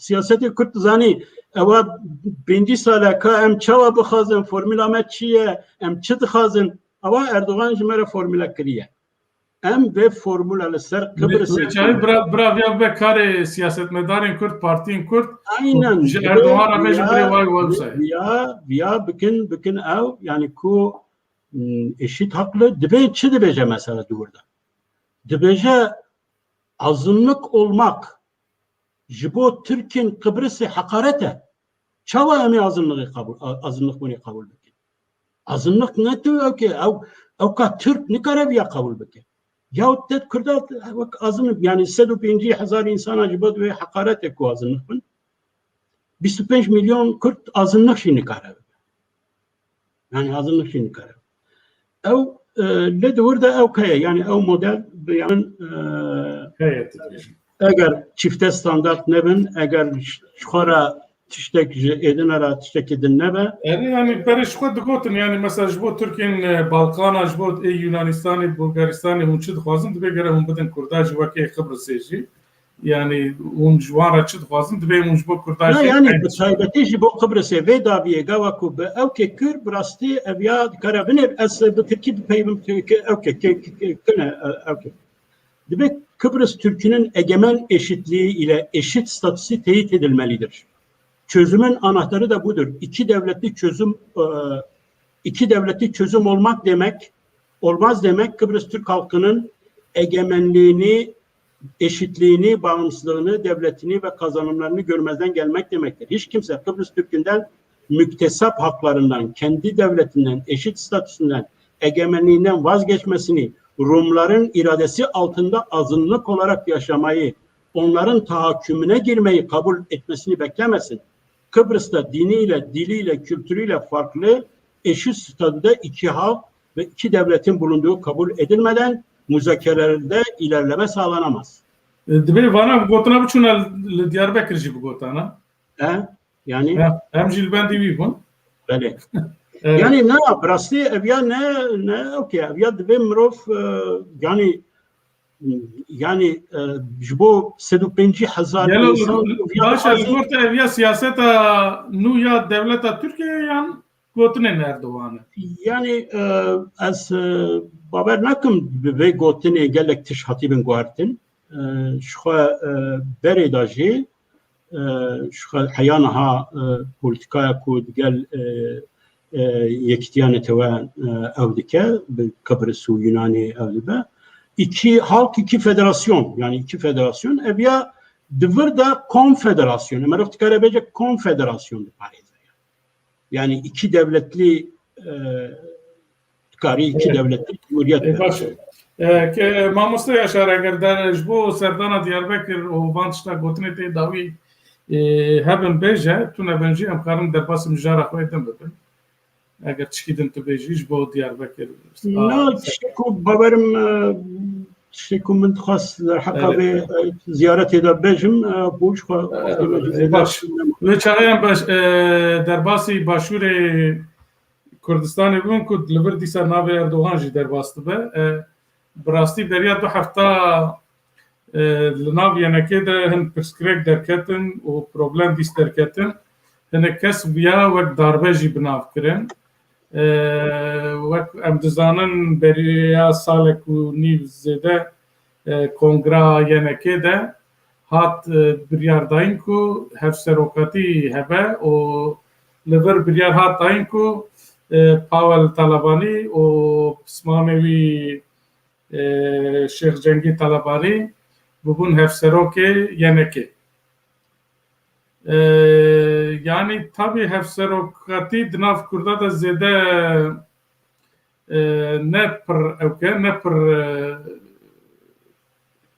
siyasetê Kurd dizanî. Ewa pêncî sale ka em çawa bixwazin, formula me çi ye, em çi dixwazin? Ewa Erdogan ji me re formula kiriye. Em vê formula li ser Kıbrısê Vê çaxê bira, bira viya bibe karê siyasetmedarên Kurd, partiyên Kurd. Aynen. Ji Erdogan re bêjin, birê vay website. Viya, viya bikin, bikin ew, yani ku, hmm, eşit haklı, dibê çi dibêje mesela di wir de? Dibêje azınlık olmak ji bo Tirkên Kıbrısê hakaret e. Çawa em ê azınlığı kabul, a-, azınlık bûnê kabul bikin? Azınlık ne tu ew ki, ew, ew ka Tirk nikare viya kabul bike. Ya te Kurda wek azınlık, yani sed û pêncî hezar insana ji bo wê hakaret e ku azınlık bin. Bîst û pênc milyon Kurd azınlık jî nikare bibe. Yani azınlık jî nikare. Ew, e, lê di wir de ew keye, yani ew model bi yan, e, Heye, tu dibêjî. Eger çifte standart nebin, eger ji xwe re tiştek ji êdine re tiştekî din nebe. Yani, yani berê ji xwe digotin, yani mesela ji bo Tirkên, e, Balkana, ji bo ê Yunanistanê, Bulgaristanê hûn çi dixwazin, dibê gere hûn bidin Kurda jî wekê Qibrisê jî. Yani hûn ji wan re çi dixwazin, dibê hûn ji bo Kurda Na, jî yani eyn bi taybetî ji bo Qibrisê vê dawiyê gava ku bi ew kê kir, bi rastî ev ya dikare binêr, ez bi tirkî bipeyvim, ki-, ew kê, kê, kê, kine, ew kê. Dibê Kıbrıs Türk'ünün egemen eşitliği ile eşit statüsü teyit edilmelidir. Çözümün anahtarı da budur. İki devletli çözüm, e, iki devletli çözüm olmak demek, olmaz demek Kıbrıs Türk halkının egemenliğini, eşitliğini, bağımsızlığını, devletini ve kazanımlarını görmezden gelmek demektir. Hiç kimse Kıbrıs Türk'ünden müktesap haklarından, kendi devletinden, eşit statüsünden, egemenliğinden vazgeçmesini, Rumların iradesi altında azınlık olarak yaşamayı, onların tahakkümüne girmeyi kabul etmesini beklemesin. Kıbrıs'ta diniyle, diliyle, kültürüyle farklı, eşit statüde iki halk ve iki devletin bulunduğu kabul edilmeden muzakerelerde ilerleme sağlanamaz. E, dibê vana gotina biçûne li Diyarbekir jî bigotana. He? Yani He, em jî li bendî wî bûn. Belê. Evet. Yani ne, bi rastî ev ya ne, ne, okey, ev ya divê mirov, e, yani, yani, e, ji bo sed û pêncî hezar Gelo, insan, ev ya baş e, li dixwazin- gor te ev ya siyaseta nû ya dewleta Tirkiyeyê yan gotinên Erdogan e? Yani, e, ez, e, bawer nakim bi vê gotinê gelek tişt hatibin guhertin. E, ji xwe, e, berê de jî, e, ji xwe heya niha, e, polîtîkaya ku digel, e, e, yekîtiya netewe, e, ew dike, bi Qibris û Yunanê ew dibe. İki halk, iki federasyon, yani iki federasyon, ev ya di vir de konfederasyon, e, merov dikare bêje konfederasyon diparêze. Yani iki devletli, e, dikarî iki Evet. devletli cumhuriyet E, be. Baş e. E, ke mamoste Yaşar, eger der ji bo serdana Diyarbekir û van tişta gotinê tê dawî, e, hebin bêje, tune bin jî em karin derbasî mijara xwe din bibin. Eger çikî din tu bêjî ji bo Diyarbekir. Na, tiştê ku bawerim, e, tiştê ku min dixwest derheqa Evet. vê, e, ziyaretê de bêjim, e, bû ji xwe E, wextê me jî e, zêde baş. nema. Wê çaxê em baş, e, derbasî Başûrê Kurdistanê bûn ku li vir dîsa navê Erdogan jî derbas dibe. E, bi rastî beriya du hefta, e, li nav yenekê de hin pirsgirêk derketin û problem dîs derketin. Hinek kes viya wek darbe jî bi nav kirin. E, wek em dizanin beriya salek û nîv zêde, e, kongra yenekê de hat, e, biryar dayîn ku hevserokatî hebe û li vir biryar hat dayîn ku, e, Pawel Talabanî û pismamê wî, e, Şêx Cengî Talabanî bibûn hevserokê yenekê. E, yanî tabî hevserokatî di nav Kurda de zêde, e, ne pir ewk e, ne pir, e,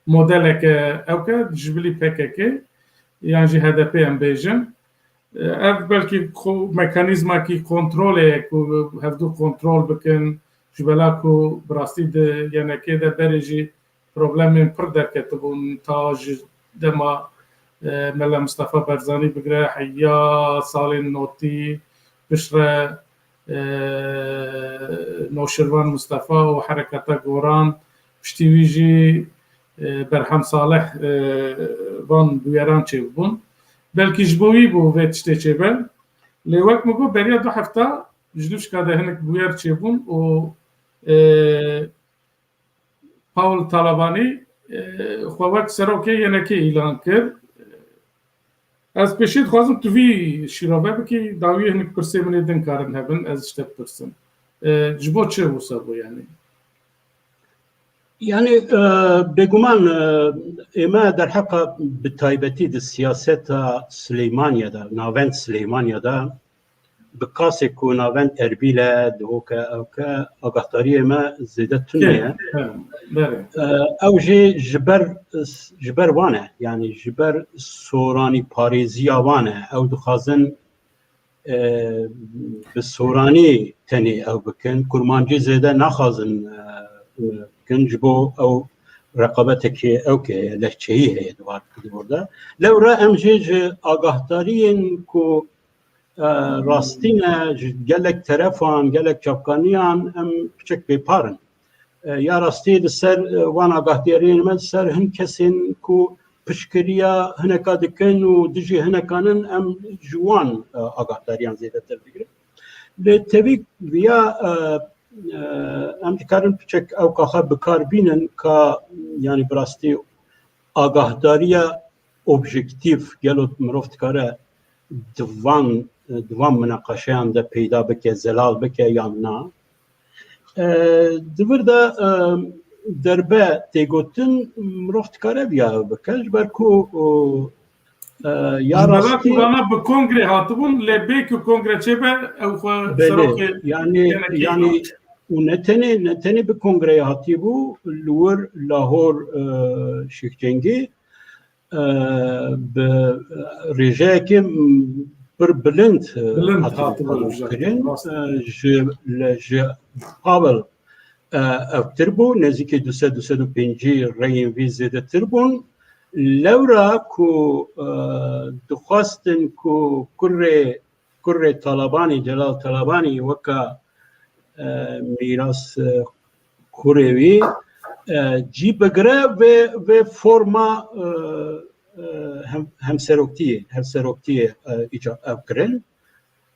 modeleke ewk e, ji bilî P K K yan jî H D P em bêjin. E, ev belkî ko-, mekanîzmakî kontrolê ye ku hevdu kontrol bikin, ji bela ku bi rastî di Y N K'ê de berê jî problemên pir derketibûn ta ji dema, e, Mela Mistefa Barzanî bigire heya salên notî piştre, e, Noşirvan Mistefa û Hereketa Goran, piştî wî jî, e, Berhem Salih, e, van bûyeran çêbûbûn. Belkî ji bo wî bû vê tiştê çêbe. Lê wek min got, beriya du hefta ji nûşka de hinek bûyer çêbûn û, e, Paul Talabanî, e, xwe wek serokê Y N K'ê îlan kir. Ez pêşî dixwazim tu vî şîrove bikî, dawiyê hinek pirsê min ê din karin hebin, ez ji te bipirsim. E, ji bo çi wisa bû yanî? Yani, e, bêguman, e, ême derheqa bi taybetî di siyaseta Silêmaniye de, navend Silêmaniye de, bi qasê ku navend Erbîl e, Duhok e, ewk e, agahdariyê me zêde tune ye. E, ew jî ji ber, ji ber wan e, yani ji ber soranî parêziya wan e. Ew dixwazin, e, bi soranî tenê ew bikin. Kurmancî zêde naxwazin, e, bikin, ji bo ew reqabetekê ewk e, lehçeyî heye di war, di wir de. Lewra em jî ji agahdariyên ku, e, rastî ne, ji gelek terefan, gelek çavkaniyan em piçek bêpar in. E, ya rastî li ser, e, wan agahdariyên me, li ser hin kesên ku piştgiriya hineka dikin û dijî hinekan in, em ji wan, e, agahdariyan zêdetir digirin. Lê tevî viya, e, e, em dikarin piçek ewka xwe bi kar bînin ka, yanî bi rastî agahdariya objektîf gelo mirov dikare di van, di van minaqeşeyan de peyda bike, zelal bike yan na? E, di vir de, e, derbe tê gotin, mirov dikare viya ew bike, ji ber ku, e, ya rastî. Ji bera ku vana bi kongrê hatibûn, lê bê ku kongre çêbe, ew xwe serokê, yanî, yanî û ne tenê, ne tenê bi kongreyê hatibû, li wir Lahor, e, Şêx Cengî, e, bi rêjeyekê pir bilind, e, hatibû qebûlkirin. E, ji, ji Pavel, e, ewktir bû, nêzîkî du sed, du sed û pêncî reyên vî zêdetir bûn. Lewra ku, e, dixwestin ku kurê, kurê Talabanî, Celal Talabanî weka, e, mîras, e, kurê wî, e, cî bigire vê, vê forma, e, e, hem, hemseroktiyê, hevseroktiyê, e, îca-, ev kirin.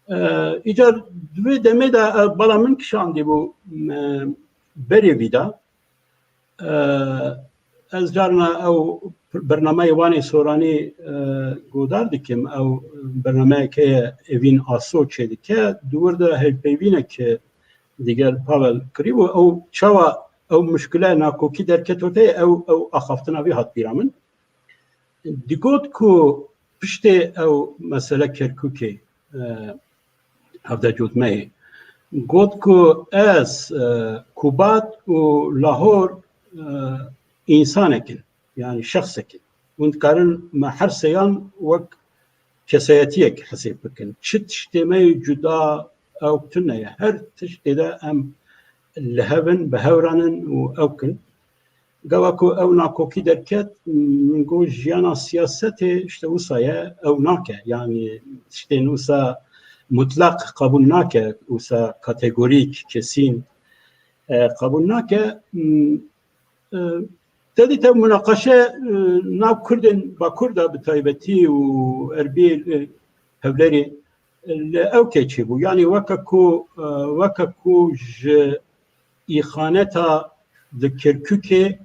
E, îcar di vê demê de, e, bala min kişandî bû, e, berê vî de. E, ez carna ew bernameyê Wanê Soranî, e, guhdar dikim. Ew bernameyeke ye Evîn Aso çêdike. Di wir de hevpeyvînek digel Pavel kirîbû. Ew çawa ew muşkile nakokî derket orteye, ew, ew axaftina vî hat bîra min. Digot ku piştê ew mesele Kerkûkê, e, hevde cotmeyê, got ku ez, e, Kubat û Lahor, e, însanek in, yani şexsek in. Hûn dikarin me her seyan wek kesayetiyek hesêb bikin. Çi tiştê me yê cuda ew tune ye. Her tiştê de em li hev in, bi hev re ne û ewk in. Gava ku ew nakokî derket, min got, jiyana siyasetê işte wisa ye, ew nake. Yani tiştên wisa mutlaq qebûl nake, wisa kategorîk, kesîn, e, qebûl nake. M, e, te dît ev munaqeşe, e, nav Kurdên Bakur de bi taybetî û Erbîl, e, Hewlerê, e, li ewkê çêbû. Yani weke ku, e, weke ku ji îxaneta di Kirkûkê,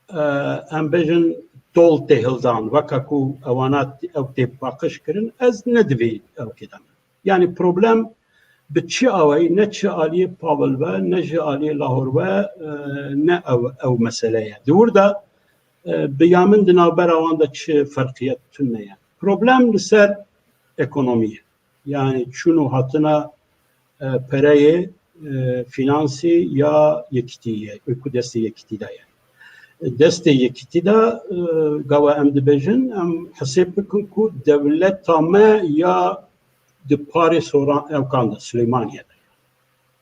e, em bêjin dol tê hildan, weke ku ewana t-, ew tê paqij kirin, ez ne di vê ewkê de me. Yani problem bi çi awayî, ne çi aliyê Pavel ve, ne ji aliyê Lahor ve, e, ne ew, ew mesele ye. Di wir de, e, bi ya min di navbera wan de çi ferqiyet tune ye. Problem li ser ekonomî ye. Yani çûn û hatina e, pereyê, e, finansî ya yekîtî ye, ku destê yekîtî de ye. Destê yekîtî de, e, gava em dibêjin, em hesêb bikin ku dewleta me ya di parê soran ewkan de, Silêmaniyê de ye.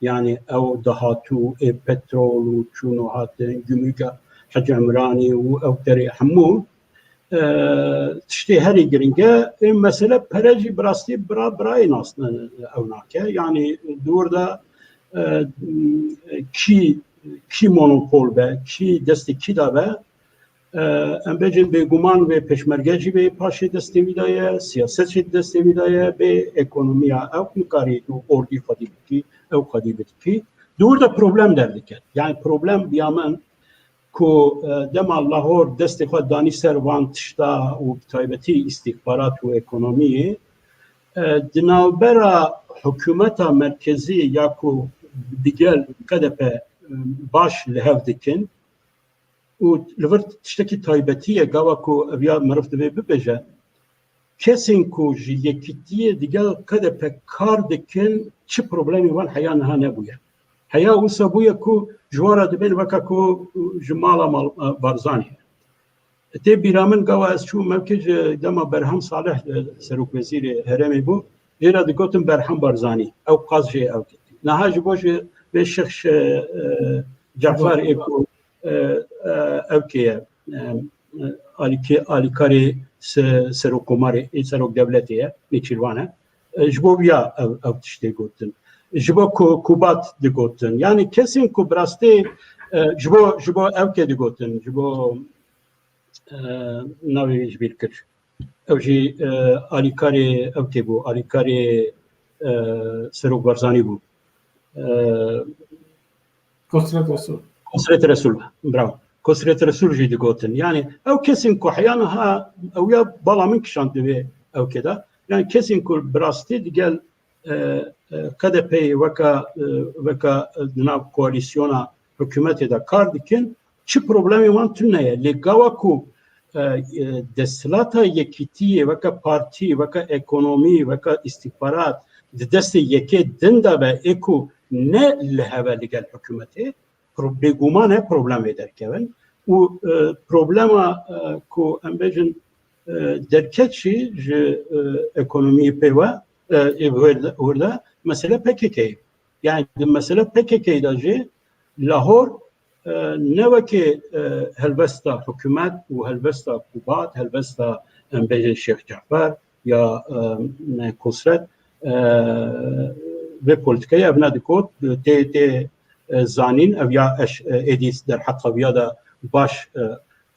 Yani ew dahatû ê petrol û çûn û hatin, gumrûka Hec Emranî û ew derê hemû, e, tiştê herî giring e. Ê mesele pere jî bi rastî bira birayê nas ew nake. Yani dûr de, e, kî, kî monopol be, kî destê kî de be, e, em bêjin bêguman vê pêşmerge jî bê paşê destê wî de ye, siyaset jî destê wî de ye, bê ekonomiya ew nikarî û ordî xwedî bikî, ew xwedî bikî. Dûr de problem derdike. Yani problem biya min ku, e, dema Lahor destê xwe danî ser van tişta û bi taybetî îstîxbarat û ekonomiyê, e, di navbera hikûmeta merkezî ya ku digel K D P, e, baş li hev dikin û li vir tiştekî taybetî ye, gava ku ev ya meriv divê bibêje, kesên ku ji yekîtiyê digel K D P kar dikin, çi problemê wan heya niha nebûye. Heya wisa bûye ku ji wan re dibên weke ku ji mala mal, e, Barzanî. Tê bîra min gava ez çûm mevkê ji dema Berhem Salih, e, serokwezîrê herêmê bû, jê re digotin Berhem Barzanî. Ew qas jê ew dît. Niha ji bo ji vê şexs, e, Cafer ê ku, e, e, ew kê ye, e, e, alîkê-, alîkarê se-, serokkomarê, ê serok dewletê ye, Nêçîrvan e. E, ji bo viya ev, ev tiştê gotin. Ji bo ku, Kubat digotin. Yani kesên ku bi rastî, e, ji bo, ji bo ev kê digotin, ji bo, e, navê wî ji bîr kir. Ew jî, e, alîkarê ev kê bû, alîkarê, e, Serok Barzanî bû. E, Kosret Resul. Kosret Resul, bravo. Kosret Resul jî digotin. Yani ew kesên ku heya niha ew ya bala min kişand divê ew kê de. Yani kesên ku bi rastî digel, e, e, K D P'yê weka, e, weka, e, di nav koalîsyona hikûmetê de kar dikin, çi problemê wan tune ye. Lê gava ku, e, e, desthilata yekîtiyê, weke partî, weke ekonomî, weke îstîxbarat di destê yekê din de be, ê ku ne li hev e li gel hikûmetê, pro-, bêguman e problem vê derkevin. Û, e, problema, e, ku em bêjin, e, derket jî ji, e, ekonomiyê pê ve, e, ê wir de, wir de mesele P K K ye. Yani di mesele P K K de jî Lahor, e, ne wekê, e, helbesta hikûmet û helbesta Kubat, helbesta, em bêjin Şêx Cafer ya, e, Kosret, e, vê polîtîkayê ev nedikot, tê, tê, e, zanîn, ev ya eş, e, êdî derheqa viya de baş, e,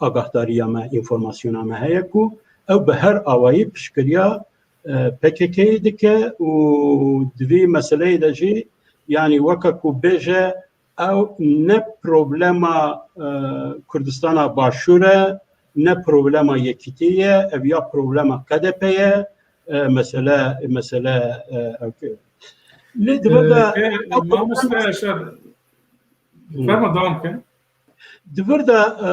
agahdariya me, înformasyona me heye ku ew bi her awayî piştgiriya, e, P K K'yê dike û di vî meseleyê de jî, yanî weke ku bêje, ew ne problema, e, Kurdistana Başûr e, ne problema yekîtî ye, ev ya problema K D P ye, e, mesele, mesele, e, ew ke-, lê di vir de, e, e, ew mamoste problem Yaşar, Hmm. Ferma, devam ke. Di vir de, e,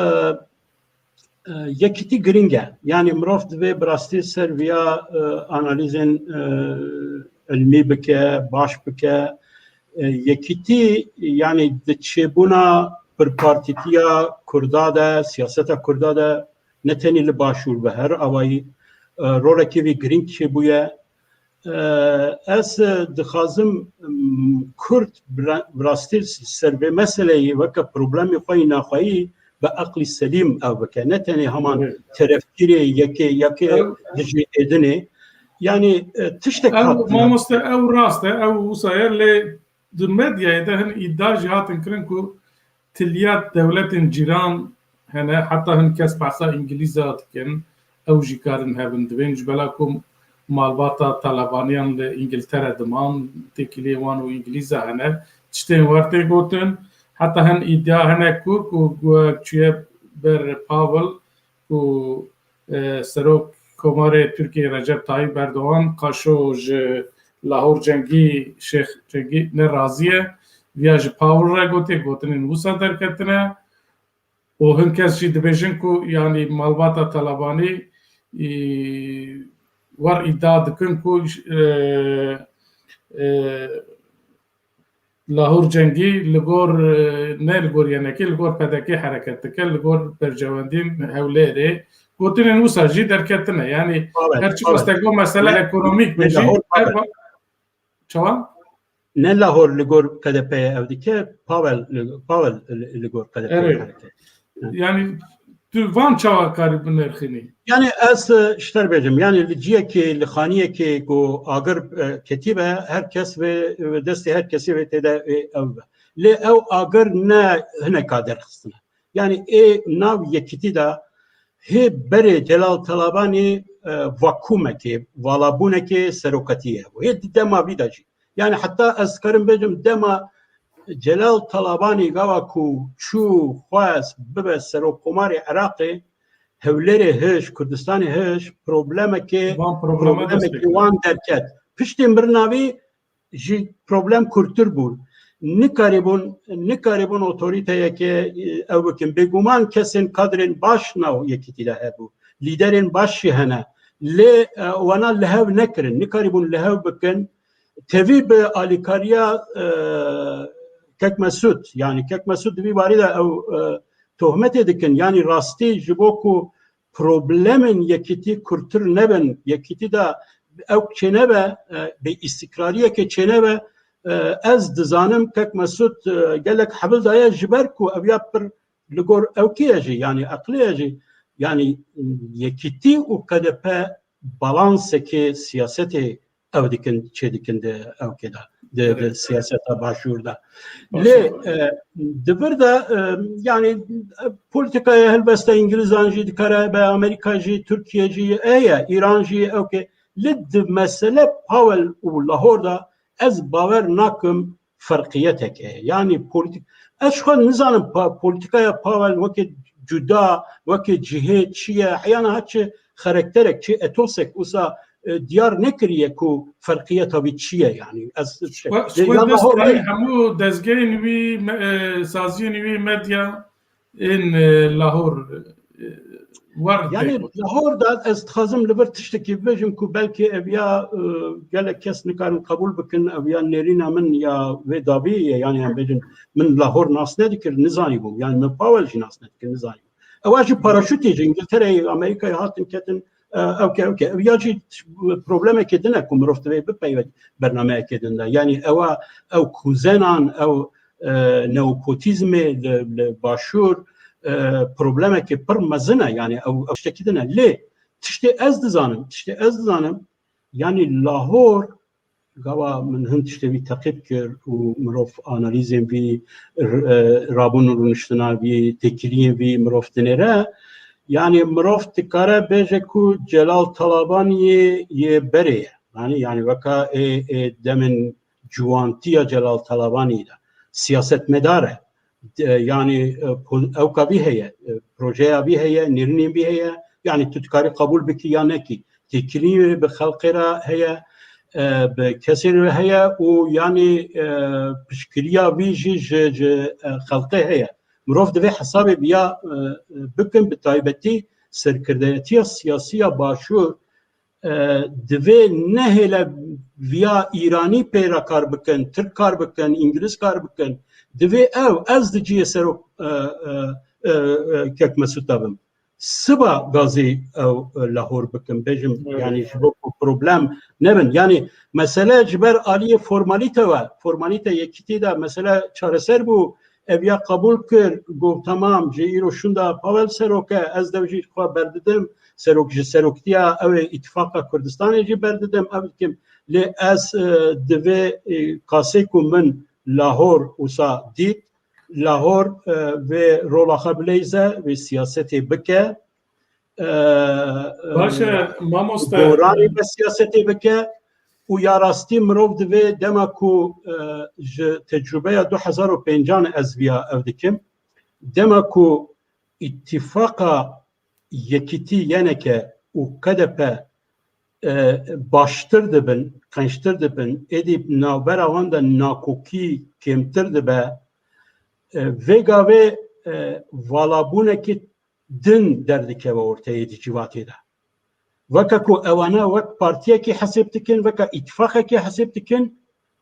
e, yekîtî giring e. Yanî mirov divê bi rastî ser viya, e, analîzên, e, ilmî bike, baş bike. E, yekîtî, yanî di çêbûna birpartîtiya Kurda de, siyaseta Kurda de, ne tenê li Başûr, bi her awayî, e, rolekê vî giring çêbûye. E, ez, e, dixwazim, m, Kurd bi ra-, bi rastî ser vê meseleyê weke problemê xwe yî nexweyî bi eqlî selîm ew bike. Ne tenê heman Evet. terefkirê yekê, yekê Ew dijî êdinê. Yanî, e, tiştek Ew, hat mamoste, ew rast e, ew wisa ye, lê di medyayê de hin îdia jî hatin kirin ku tiliya dewletên cîran hene, heta hin kes behsa Îngilîza dikin, ew jî karin hebin. Divên ji bela ku malbata Talabaniyan li Îngiltere diman, têkiliyên wan û Îngilîza hene, tiştên wer tê gotin. Heta hin îdia hene ku, ku guya çûye ber Pawel, ku, e, Serok Komarê Tirkiyê Recep Tayyip Erdogan qaşo ji Lahor Cengî, Şêx Cengî ne razî ye. Viya ji Pawel re gotiye, gotinên wisa derketine. Û hin kes jî dibêjin ku, yanî, malbata Talabanî, î, war îdia dikin ku, e, e, Lahor Cengî li gor, e, ne li gor Y N K'ê, li gor P D K'ê hereket dike, li gor berjewendiyên Hewlêrê. Gotinên wisa jî derketine. Yanî Pavel, her çi Pavel. Westego mesele Ne, ekonomîk ne be jî, Lahor, her Pavel. Ba-, çawa? Ne Lahor li gor K D P'ye ev dike, Pavel, Pavel li, li gor K D P'ye Evet. Hereket. Yani tu van çawa karî binirxînî? Yani ez, e, ji te bêjim, yani li ciyekê, li xaniyekê ku agir, e, ketî be, her kes ve, ve destê her kesî ve tê de, e, ev be. Lê ew agir ne hineka derxistine. Yani ê nav yekîtî de hê berê Celal Talabanî, e, vakumekê, valabûnekê serokatiyê hebû. Hê di dema vî de jî. Yani heta ez dikarim bêjim dema Celal Talabanî gava ku çû xwest bibe serokkomarê Iraqê, Hewlêrê hiş, Kurdistanê hiş, problemekê, Van problema problemekê dest pê wan derket. Piştî mirina vî jî problem kurtir bûn. Nikarîbûn, nikarîbûn otoriteyeke, e, ew bikin. Bêguman kesên kadrên baş nav yekîtî de hebû. Lîderên baş jî hene. Lê, e, wana li hev nekirin. Nikarîbûn li hev bikin. Tevî bi alîkariya, e, Kek Mesûd, yani Kek Mesûd di vî barî de ew, e, tohmetê dikin. Yani rastî ji bo ku problemên yekîtî kurtir nebin, yekîtî de ew çênebe, e, bê îstikrariyeke çênebe, e, ez dizanim Kek Mesûd, e, gelek hebil daye ji ber ku ev ya pir li gor ew kê ye jî, yani eqlê ye jî, yani yekîtî û K D P balansekê siyasetê ew dikin, çê dikin di ewkê de, di, di Evet. Siyaseta başûr de. Başûr. Lê, e, di vir de, e, yani, e, polîtîkaya helbeste Îngilîzan jî dikare be, Amerîka jî, Tirkiye jî heye, Îran jî ewkê. Lê di mesele Pawel û Lahor de ez bawer nakim ferqiyeteke heye. Yani polîtîk-, ez ji xwe nizanim pa-, polîtîkaya Pawel weke cuda, weke cihê çi ye, heyana ha çi xerekterek, çi etosek wisa, e, diyar nekiriye ku ferqiyeta vî çi ye, yani. Ez, Xwe, lê xwe ya dest Lahor pê heye. Hemû dezgehên wî, me-, e, saziyên wî medya ên, e, Lahor, e, war Yani têkot. Lahor da ez dixwazim li vir tiştekî bibêjim ku belkî ev ya, e, gelek kes nikarin qebûl bikin, ev ya nêrîna min ya vê davî ye, yani em bêjin min Lahor nas nedikir, nizanîbûm. Yani min Pawel jî nas nedikir, nizanîbûm. Ewa jî paraşûtê ji Îngiltereyê, Amerîkayê hatin ketin, e, ewke, ewke. Ev ya jî problemekê din e ku mirov divê bipeyve bernameyekê din de. Yani ewa, ew kuzenan, ew, e, neopotîzmê li, li başûr, e, problemekê pir mezin e. Yani ew, ew tiştekî din e. Lê tiştê ez dizanim, tiştê ez dizanim, yani Lahor, gava min hin tiştê vî teqîb kir û mirov analîzên vî, e, rabûn û rûniştina vî, têkiliyên vî mirov dinêre. Yani mirov dikare bêje ku Celal Talabaniyê yê berê ye. Yani, yani weka ê, ê demên ciwantiya Celal Talabanî de. Siyasetmedar e. E, yani, e, po-, ewka vî heye, e, projeya vî heye, nêrînên vî heye. Yani tu dikarî qebûl bikî ya nekî. Têkilî bi xelqê re heye, e, bi kesê re heye û yani, e, piştgiriya vî jî ji, ji, e, xelqê heye. Mirov divê hesabê bi ya, e, e, bikin, bi taybetî serkirdeyetiya siyasî ya Başûr, e, divê nehêle viya Îranî pê re kar bikin, Tirk kar bikin, Îngiliz kar bikin. Divê ew, ez di cihê serok, e, e, e, e, Kek Mesûd de bim. Siba gazî ew, e, Lahor bikim, bêjim, Evet. Yani ji bo ku problem nebin. Yani mesele ji ber aliyê formalîte ve, formalîte yekîtî de mesele çareser bû, ev ya qebûl kir, got, "Temam, ji îro şûnda Pavel serok e, ez dev jî xwe berdidim, serok ji seroktiya ew ê Îtifaqa Kurdistanê jî berdidim, ev dikim." Lê ez, e, divê, e, kasê ku min Lahor wisa dît, Lahor, e, vê rola xwe bileyze, vê siyasetê bike, e, e, Baş e, mamoste. Goranê be siyasetê bike û ya rastî mirov divê dema ku, e, ji tecrûbeya du hezar û pêncan ez viya ev dikim, dema ku îtîfaqa yekîtî Y N K û K D P, e, baştir dibin, qençtir dibin, êdî navbera wan de nakokî kêmtir dibe, e, vê gavê, e, valabûnekî din derdikeve orteyê di cîvatê de. Weke ku ewana wek partiyekî hesêb dikin, weke îtifaqekî hesêb dikin,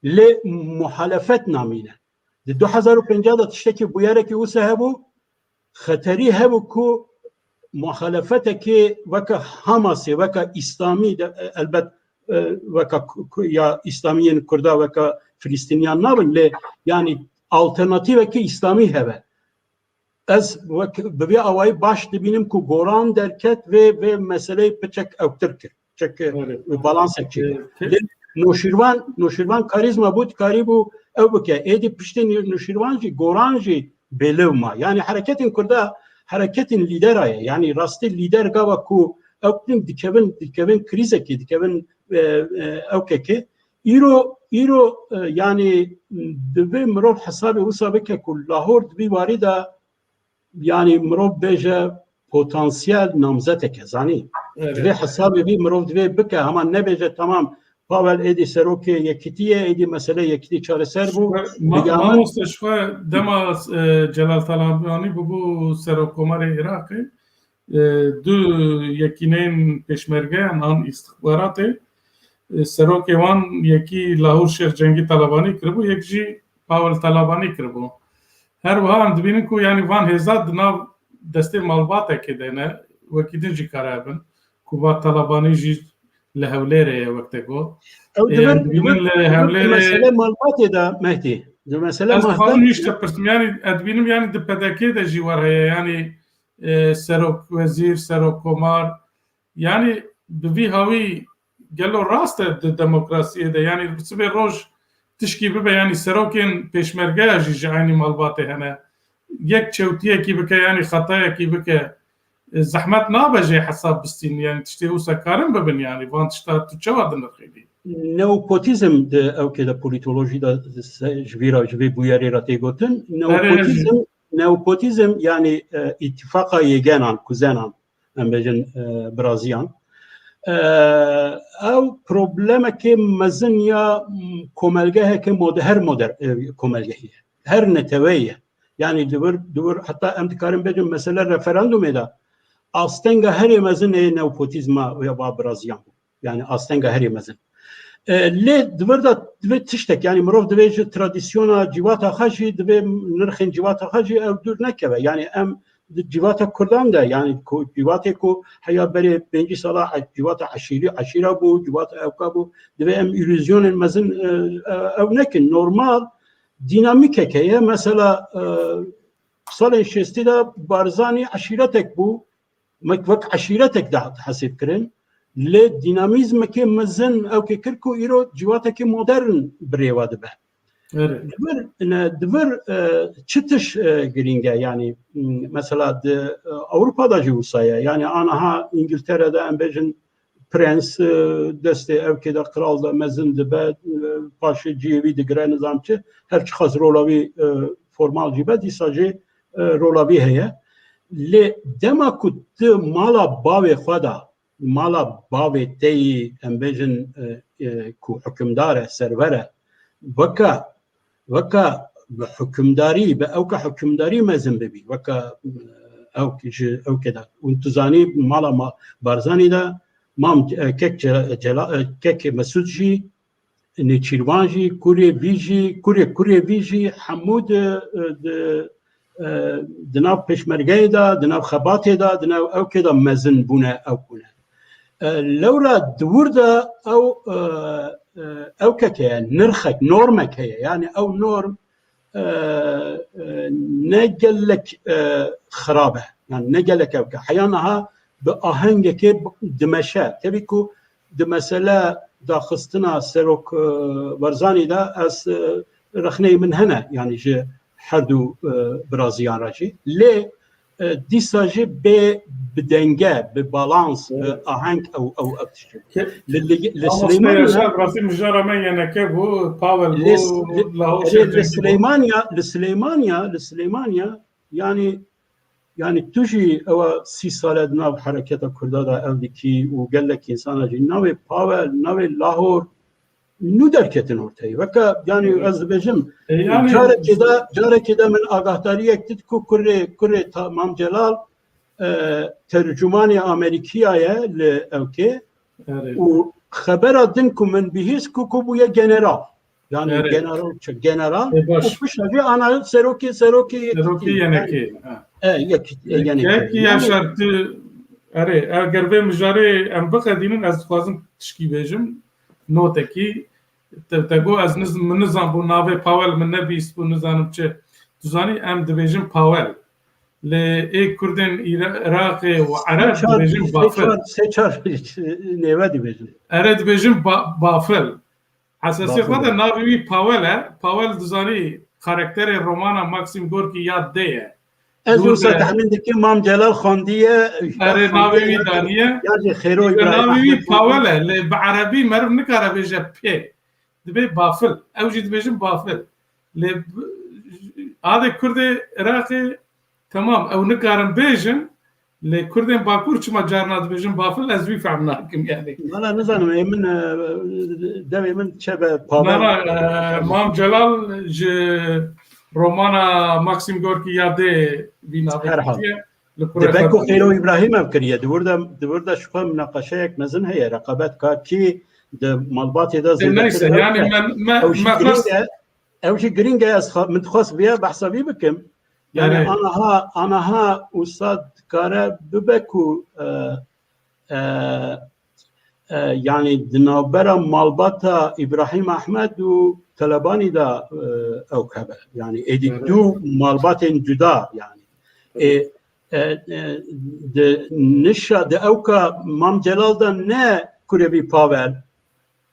lê muhalefet namîne. Di du hezar û pêncî de tiştekî bûyerekî wisa hebû, xeterî hebû ku muhalefetekê weke Hamasê, weke Îslamî de, elbet, e, weke ku-, ku-, ya Îslamiyên Kurda, weke Filistîniyan nabin, lê yanî alternatîvekî Îslamî hebe. Ez wek bi vê awayî baş dibînim ku Goran derket vê, vê meseleyê piçek ewtir kir. Çek Evet. balansek çêkir. Evet. Lê Noşîrvan, Noşîrvan karîzma bû, dikarîbû ew bike. Êdî piştî Nî-, Noşîrvan jî, Goran jî bêlew ma. Yanî hereketên Kurda, hereketên lîdera ye. Yanî rastî lîder gava ku ew din dikevin, dikevin krîzekê, dikevin, e, e, ewkekê. Îro, îro, e, yanî divê mirov hesabê wisa bike ku Lahor di vî warî de, yanî mirov bêje potansiyel namzeteke, zanî. Evet. Divê hesabê vî mirov divê bike, hema nebêje, tamam, Pavel êdî serokê yekîtî ye, êdî mesele yekîtî çareser bû. Ma-, Bigame- mamoste, ji xwe dema, e, Celal Talabanî bûbû serokkomarê Iraqê, e, du yekîneyên pêşmergeyan an îstixbaratê, e, serokê wan yekî Lahûr Şêx Cengî Talabanî kiribû, yek jî Pavel Talabanî kiribû. Her wiha em dibînin ku, yanî, van hêza di nav destê malbatekê de ne, wekî din jî kare hebin, ku va Talabanî jî li Hewlêrê ye, wek te got. Ew Ê, divir, em dibînin divir, li divir Hewlêrê mesele malbatê de, Mehdî. Di mesele Ez malbat- dixwazim jî ji te pirsim, yanî, ez dibînim, yanî, di P D K de jî wer heye, yanî, e, serok wezîr, serok komar, yanî bi vî hawî gelo rast e di demokrasiyê de? Yanî sibê roj tişkî bibe, yanî serokên pêşmergeya jî ji eynî malbatê hene. Yek çewtiyekî bike, yanî xetayekî bike, e, zehmet nabe jê hesab bistîn, yanî tiştê wisa karin bibin, yanî van tişta tu çawa dinirxînî? Neopotîzm di ewkê de, polîtolojî de se-, ji vî re, ji vî bûyerê re tê gotin. Erê, erê. Neopotîzm, neopotîzm, yanî, e, îtîfaqa yêgenan, kuzenan, em bêjin, e, biraziyan. E, ew problemekê mezin ya, m, komelgeheke mod-, her moder-, e, komelgehî ye. Her neteweyê ye. Yanî di vir, di vir, heta em dikarin bêjin mesele referandumê de astenga herê mezin ê neopotîzma ya va biraziyan bû. Yanî astenga herê mezin. E, lê di vir de divê tiştek, yanî mirov divê ji tradisyona civata xwe jî, divê nirxên civata xwe jî ew dûr nekeve. Yanî em di civata Kurdan de, yanî ku, civatê ku heya berê pêncî sala e-, civata eşîrî, eşîra bû, civata ewka bû, divê em îlûzyonên mezin, e, e, ew nekin. Normal dînamîkek heye. Mesela, e, salên şêstî de Barzanî eşîretek bû, me wek eşîretek dihat hesêb kirin. Lê dînamîzmekê mezin ew kê kir ku îro ciwatekê modern bi rêve dibe. Evet. Di vir, ne, di vir, e, çi tiş, e, girîng e? Yanî, m, mesela di, e, Ewropa de jî wisa ye. Yanî aniha Îngiltere de em bêjin prens, e, destê ewkê de, qral de mezin dibe, e, paşê cihê wî digire, nizam çi, her çiqas rola wî, e, formal jî be, dîsa jî, e, rola wî heye. Lê dema ku tu mala bavê xwe de, mala bavê te yî, em bêjin, e, e, ku hukimdar e, serwer e, weke, weke bi hukimdarî, bi ewka hukimdarî mezin bibî, weke, e, ewk ji ewkê de. Û tu zanî mala ma-, Barzanî de mam, e, kek Ce-, Cela-, e, kek Mesûd jî, Nêçîrvan jî, kurê vî jî, kurê kurê vî jî hemû di, e, di, e, di nav pêşmergeyê de, di nav xebatê de, di nav ewkê de mezin bûne, ew bûne. E, lewra di wir de ew, e, e, ewkek heye, nirxek, normek heye. Yanî ew norm, e, e, ne gelek, e, xirab e. Yanî ne gelek ewk e. Heya niha bi ahengekê b-, dimeşe. Tevî ku di mesele daxistina Serok, e, Barzanî de ez, e, rexneyê min hene, yanî ji her du, e, biraziyan re jî. Lê, e, dîsa jî bê bi denge, bi balans, bi Evet. aheng ew, ew, ew tişt. Ke-, Li, li, li Mamoste Silêmaniya Yaşar, rastî mijara me yeneke bû, Pavel Li bû, S-, li, Lahûr erê, Şêx li Cengî bû. Silêmaniya, li Silêmaniya, li Silêmaniya, yanî, yanî tu jî ewa sî sale di nav hereketa Kurda de ew dikî û gelek însana jî navê Pavel, navê Lahor nû derketin orteyê. Weke, yanî, Evet. ez dibêjim, E, yanî carekê de, carekê de min agahdariyek dit ku kurê, kurê ta-, Mam Celal e, tercûmanê Amerîkiya ye li ewkê. Erê. Û xebera din ku min bihîst ku, ku bûye general. Yani Erê. General çi? General. Ê, baş. Û pişta jî ana serokê, serokê yekîtî. Serokê yenekê, ha. E, yekî-, e, yenekê. Yekî Yani Yaşar, tu, erê, eger vê mijarê em biqedînin, ez dixwazim tişkî bêjim. Notekî, te, te got ez niz-, min nizanbû navê Pawel, min nebîstbû, nizanim çi. Tu zanî, em dibêjin Pawel. Lê ê Kurdên Îra-, Iraqê û Ereb Sê çar, dibêjin sê Bafel. Çar, sê çar nêve dibêjin. Erê, dibêjin ba-, Bafel. Esasê xwe de navê wî Pawel e. Pawel, dizanî, karakterê romana Maxim Gorkî ya dê ye. Ez wisa texmîn dikim Mam Celal xwendiye. Erê, navê wî daniye. Ya jî Xêro Îbrahîm. Navê wî Pawel e, lê bi erebî meriv nikare bêje pê. Dibê Bafil. Ew jî dibêjin Bafil. Lê b-, adê Kurdê Iraqê, temam, ew nikarin bêjin, lê Kurdên Bakur çima carna dibêjin Bafil, ez wî fehm nakim yani. Valla nizanim, ê min, e, devê min çe be Pawel. Na, na, e, Mam Celal ji romana Maxim Gorkî ya dê vî navê Herhal. Kiriye. Li kurê Dibe xwe ku de Xêro Îbrahîm ev kiriye. Di wir de, di wir de ji xwe minaqeşeyek mezin heye. Reqabet ka kî di malbatê de Ê, zêdetir neyse, ew yani e. me, me, Ew jî me girîng xwest e. Ew jî girîng e. Ez xwe, min dixwest viya behsa vî bikim. Yani Evet. anaha, anaha wisa dikare bibe ku, e, e, e, yani di navbera malbata Îbrahîm Ehmed û Telebanî de, e, ew hebe. Yani êdî Evet. du malbatên cuda yani. Ê, e, e, di nişa, di ewka Mam Celal de ne kurevî Pavel,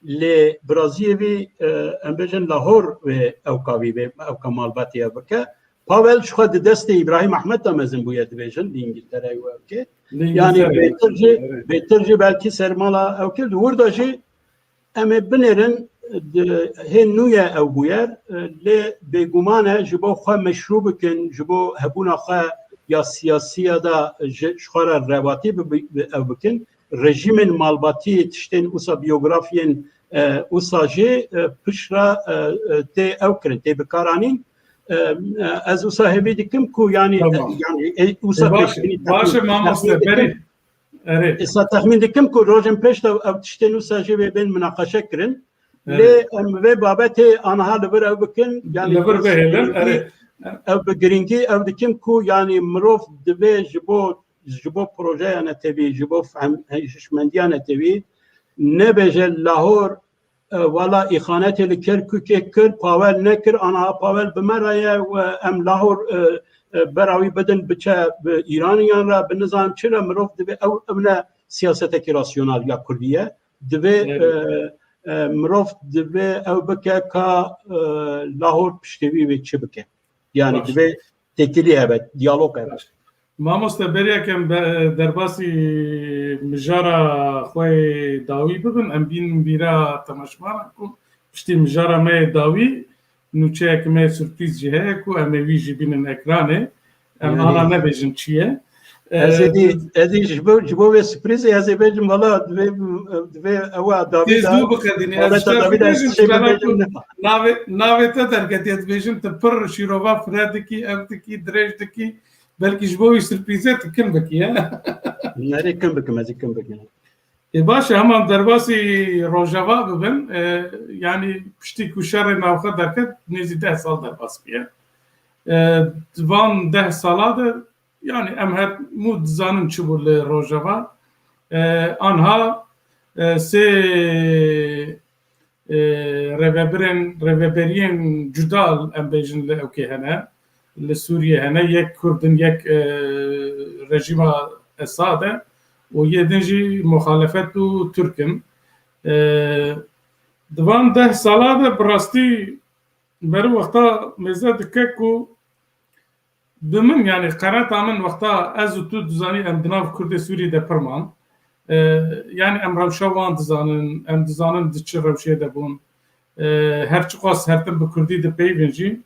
lê biraziyê vî, e, em bêjin Lahor wê ewka vî vê, ewka malbatê ev bike. Pavel ji xwe di destê Îbrahîm Ehmed de mezin bûye, dibêjin, li Îngiltereyê û ewkê. Li Yani Îngiltereyê, bêtir jî, evet. bêtir jî belkî sermala ewkê, li wir de jî em ê binêrin, di, hê nû ye ew bûyer, e, lê bêguman e ji bo xwe meşrû bikin, ji bo hebûna xwe ya siyasî ya da ji, ji xwe re revatî bi, bi, bi, ew bikin. Rejîmên malbatî, tiştên wisa biyografiyên, e, wisa jî, e, piştre, e, e, tê ew kirin, tê bikaranîn. E, e, ez wisa hêvî dikim ku yani, Tamam. e, yani, e, wisa E, baş, pêşbînî baş e, teqîn, mamoste, teqîn dikim. berî. Erê. Êsa texmîn dikim ku rojên pêş de ew tiştên wisa jî vê bên minaqeşe kirin. Erê. Lê em vê babetê aniha li vir ew bikin, yani Li vir bihêlin, girîngî, erê. ew bi girîngî ew dikim ku yani mirov divê ji bo, ji bo projeya netewî, ji bo fehm-, hişmendiya netewî nebêje Lahor, e, wala îxanetê li Kerkûkê kir, Pavel nekir, aniha Pavel bi me re ye, we em Lahor, e, e, bera wî bidin biçe bi Îraniyan re, bi nizam çi re, mirov divê ew, ew ne siyasetekî rasyonal ya Kurdî ye. Divê, Evet. e, e, mirov divê ew bike ka, e, Lahor piştê wî wê çi bike. Yani Baş. divê têkilî hebe, diyalog hebe. Baş. Mamoste, beriya ke em be-, derbasî mijara xwe yê dawî bibin, em bînin bîra temaşevanan ku piştî mijara me yê dawî nûçeyek me yê surprîz jî heye ku em ê wî jî bînin ekranê. Em Yani ana nebêjin çi ye. Ez ê Ee, dî, ez ê ji bo, ji bo vê surprîzê ez ê bêjim, valla divê, divê ew a dawî Têz da, dû biqedînî. Ez babeta ji te dawî da bêjim, ez ji şê bena ku bêjim ne. navê, navê te derketiye, dibêjim tu pir şîrova fire dikî, ev dikî, dirêj dikî. Belkî ji bo wî surprîzê tu kin bikî, he? Nerê kin bikim, ez ê kin bikim. Ê, baş e, hema derbasî Rojava bibin, e, yanî piştî ku şerê navxwe derket, nêzî deh sal derbas bûye. E, di van deh sala de, yanî em hemû dizanin çi bû li Rojava. E, anha, e, sê e, rêvebirên, rêveberiyên cuda em bêjin li ewkê hene, li Sûriyê hene, yek Kurd in, yek, e, rejîma Esad e û yê din jî muxalefet û Tirk in. E, di van deh sala de bi rastî meriv wexta mêze dike ku Bi min, yani qereta min wexta ez û tu dizanî em di nav Kurdê Sûrî de pir man. E, yani em rewşa wan dizanin, em dizanin di çi rewşê de bûn. E, her çiqas her tim bi Kurdî dipeyivin jî.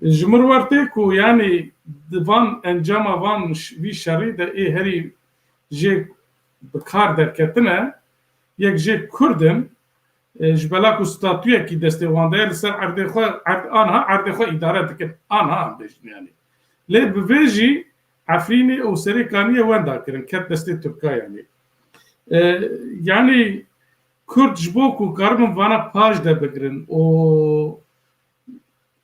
Ji min re tê ku yani di van encama van ş-, vî şerî de ê herî jê bi kar derketine, yek jê Kurd in, e, ji bela ku statuyekî destê wan de ye, li ser erdê xwe, erd-, anha erdê xwe îdare dikin. Anha em bêjin yani. Lê bi vê jî Efrînê û Serêkaniyê wenda kirin, ket destê Tirka yanî. E, yanî Kurd ji bo ku karibin vana paş de bigirin û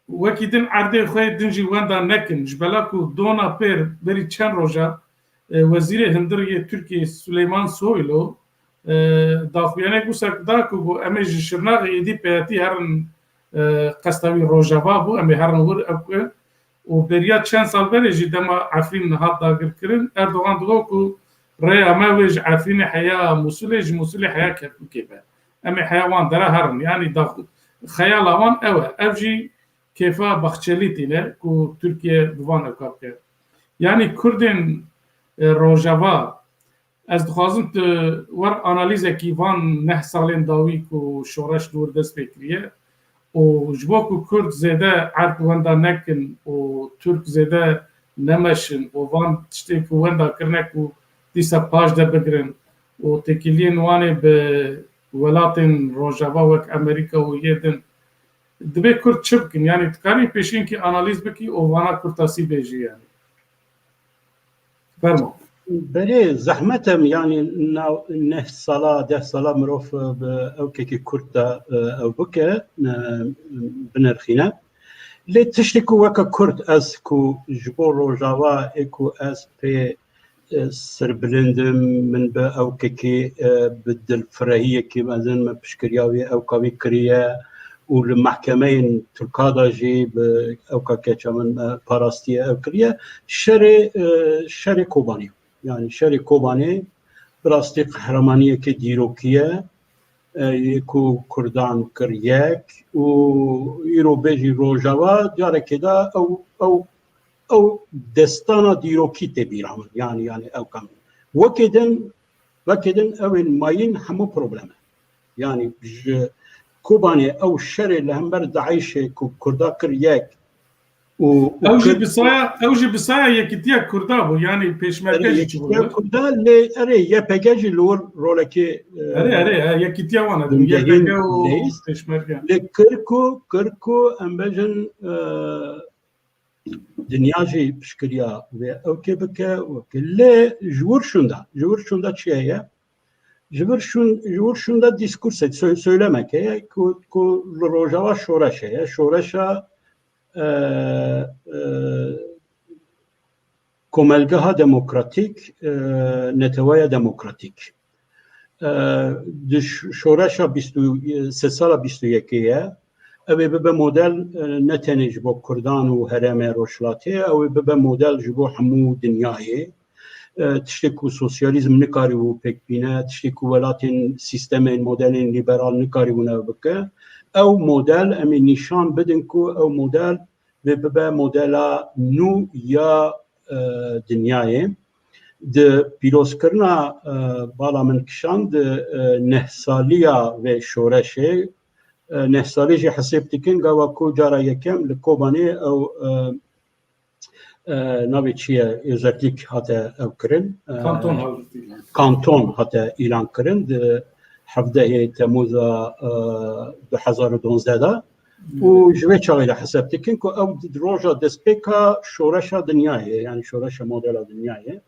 wekî din erdê xwe din jî wenda nekin. Ji bela ku dona pêr berî çend roja, e, Wezîrê Hundirê yê Tirkiyê Suleyman Soylu, e, daxuyaniyek wisa da ku got, em ê ji Şirnexê êdî peyetî herin, e, qesta wî Rojava bû, em ê herin wir ev ku. Û beriya çend sal berê jî dema Efrîn hat dagirkirin, Erdogan digot ku rêya me wê ji Efrînê heya Mûsilê, ji Mûsilê heya Kerkûkê be. Em ê heya wan dera herin. Yanî dax-, xeyala wan ew e. Ev jî kêfa Baxçelî tîne ku Tirkiye bi van ewka bike. Yanî Kurdên, e, Rojava, ez dixwazim tu wer analîzekî van neh salên dawî ku şoreş li wir dest pê kiriye û ji bo ku Kurd zêde erd wenda nekin û Tirk zêde nemeşin û van tiştê ku wenda kirine ku dîsa paş de bigirin û têkiliyên wan ê bi welatên Rojava wek Amerîka û yê din, dibê Kurd çi bikin? Yanî dikarî pêşînkî analîz bikî û vana kurtasî bêjî yanî. Fermo. Belê, zehmet e, yanî nav neh sala, deh sala mirov, e, bi ewkekî kurt de, e, ew bike, e, binirxîne. Lê tiştê ku weke Kurd ez ku ji bo Rojava ê ku ez pê, e, serbilind im, min bi ewkekî, e, bi dilfirehiyekî mezin min piştgiriya wî ewka wî kiriye û li mehkemeyên Tirka de jî bi ewka keça min me parastiye ew kiriye. Şerê, e, şerê Kobanê. Yanî şerê Kobanê bi rastî qehremaniyeke dîrokî ye, e, yê ku Kurdan kir yek û îro bêjî Rojava carekê de ew, ew, ew destana dîrokî tê bîra min. Yanî, yanî ewka min. Wekê din, wekê din ew ên mayîn hemû problem e. Yanî ji Kobanê ew şerê li hember DAIŞê ku Kurda kir yek û, û Ew jî kir bi saya, ew jî bi saya yekîtiya Kurda bû, yanî pêşmerge Erê, jî çi bû? Yekîtiya Kurda, lê erê Y P G jî li wir rolekê, e, Erê, erê, he, yekîtiya wan e, dibin, Y P G û lê pêşmerge. Lê kir ku, kir ku em bêjin, e, dinya jî piştgiriya wê ewkê bike, wekî lê ji wir şûnda, ji wir şûnda çi heye? Ji vir şûn, ji vir şûnda dîskurs heye, sö-, söylemek heye ku, ku li Rojava şoreş heye. Şoreşa, e, e, komelgeha demokratîk, e, netewaya demokratîk. E, di ş-, şoreşa bîst û, sedsala bîst û yekê ye. Ew ê bibe model, e, ne tenê ji bo Kurdan û herêmê Rojhilatê, ew ê bibe model ji bo hemû dinyayê. E, tiştê ku sosyalîzm nikarîbû pêk bîne, tiştê ku welatên sîstemên modelên lîberal nikarîbûne bike. Ew model em ê nîşan bidin ku ew model vê bibe modela nû ya, e, dinyayê. Di pîrozkirina, e, bala min kişand, di, e, neh saliya vê şoreşê, e, neh salî jî hesêb dikin, gava ku cara yekem li Kobanê ew, e, e, navê çi ye, êzertîk hate ew kirin. E, Kanton hate îlan. Kanton hate îlan kirin di hevdehê Temûza, e, du hezar û duwazdeh de. Û ji vê çaxê de heseb dikin ku ew di roja destpêka şoreşa dinyayê, yanî şoreşa modela dinyayê.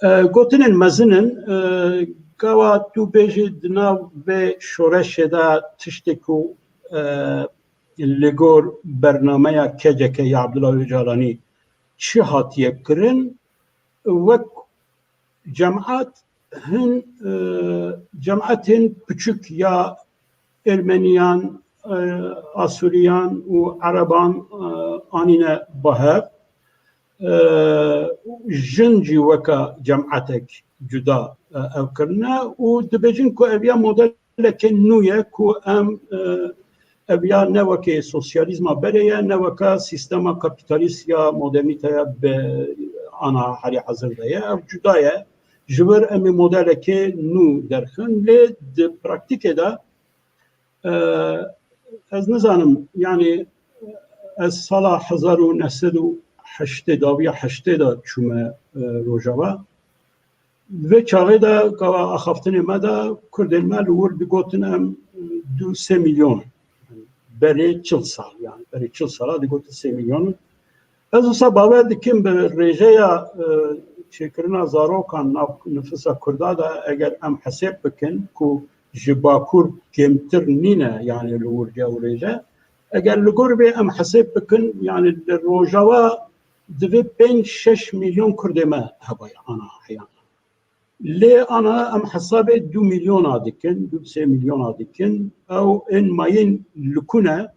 E, gotinên mezin in, e, gava tu bêjî di nav vê şoreşê de tiştê ku, e, li gor bernameya K C K ya Abdullah Ocalanî çi hatiye kirin, wek cemaat hin, e, cemaetên piçûk ya Ermeniyan, e, Asûriyan û Ereban, e, anîne bahev. E, jin jî weka cemaetek cuda, e, ew kirine û dibêjin ku ev ya modeleke nû ye ku em, e, ev ya ne wekê sosyalîzma berê ye, ne weka sîstema kapîtalîst ya modernîteya bi ana halê hazir de ye. Ev cuda ye. Ji vir em ê modelekê nû derxin, lê di praktîkê de, e, ez nizanim, yanî ez sala hezar û neh sed û heştê, dawiya heştê de çûme, e, Rojava. Vê çaxê de gava axaftinê me de Kurdên me li wir digotin em du sê milyon. Berê çil sal, yanî berê çil sala digotin sê milyon. Ez wisa bawer dikim bi rêjeya, e, çêkirina zarokan nav nifisa Kurda de, eger em hesêb bikin ku ji Bakur kêmtir nîne, yani li wir ew rêje, eger li gor vê em hesêb bikin, yani li Rojava divê pênc şeş milyon Kurdê me hebaya ana heyana. Lê ana em hesabê du milyona dikin, du sê milyona dikin. Ew ên mayîn li ku ne,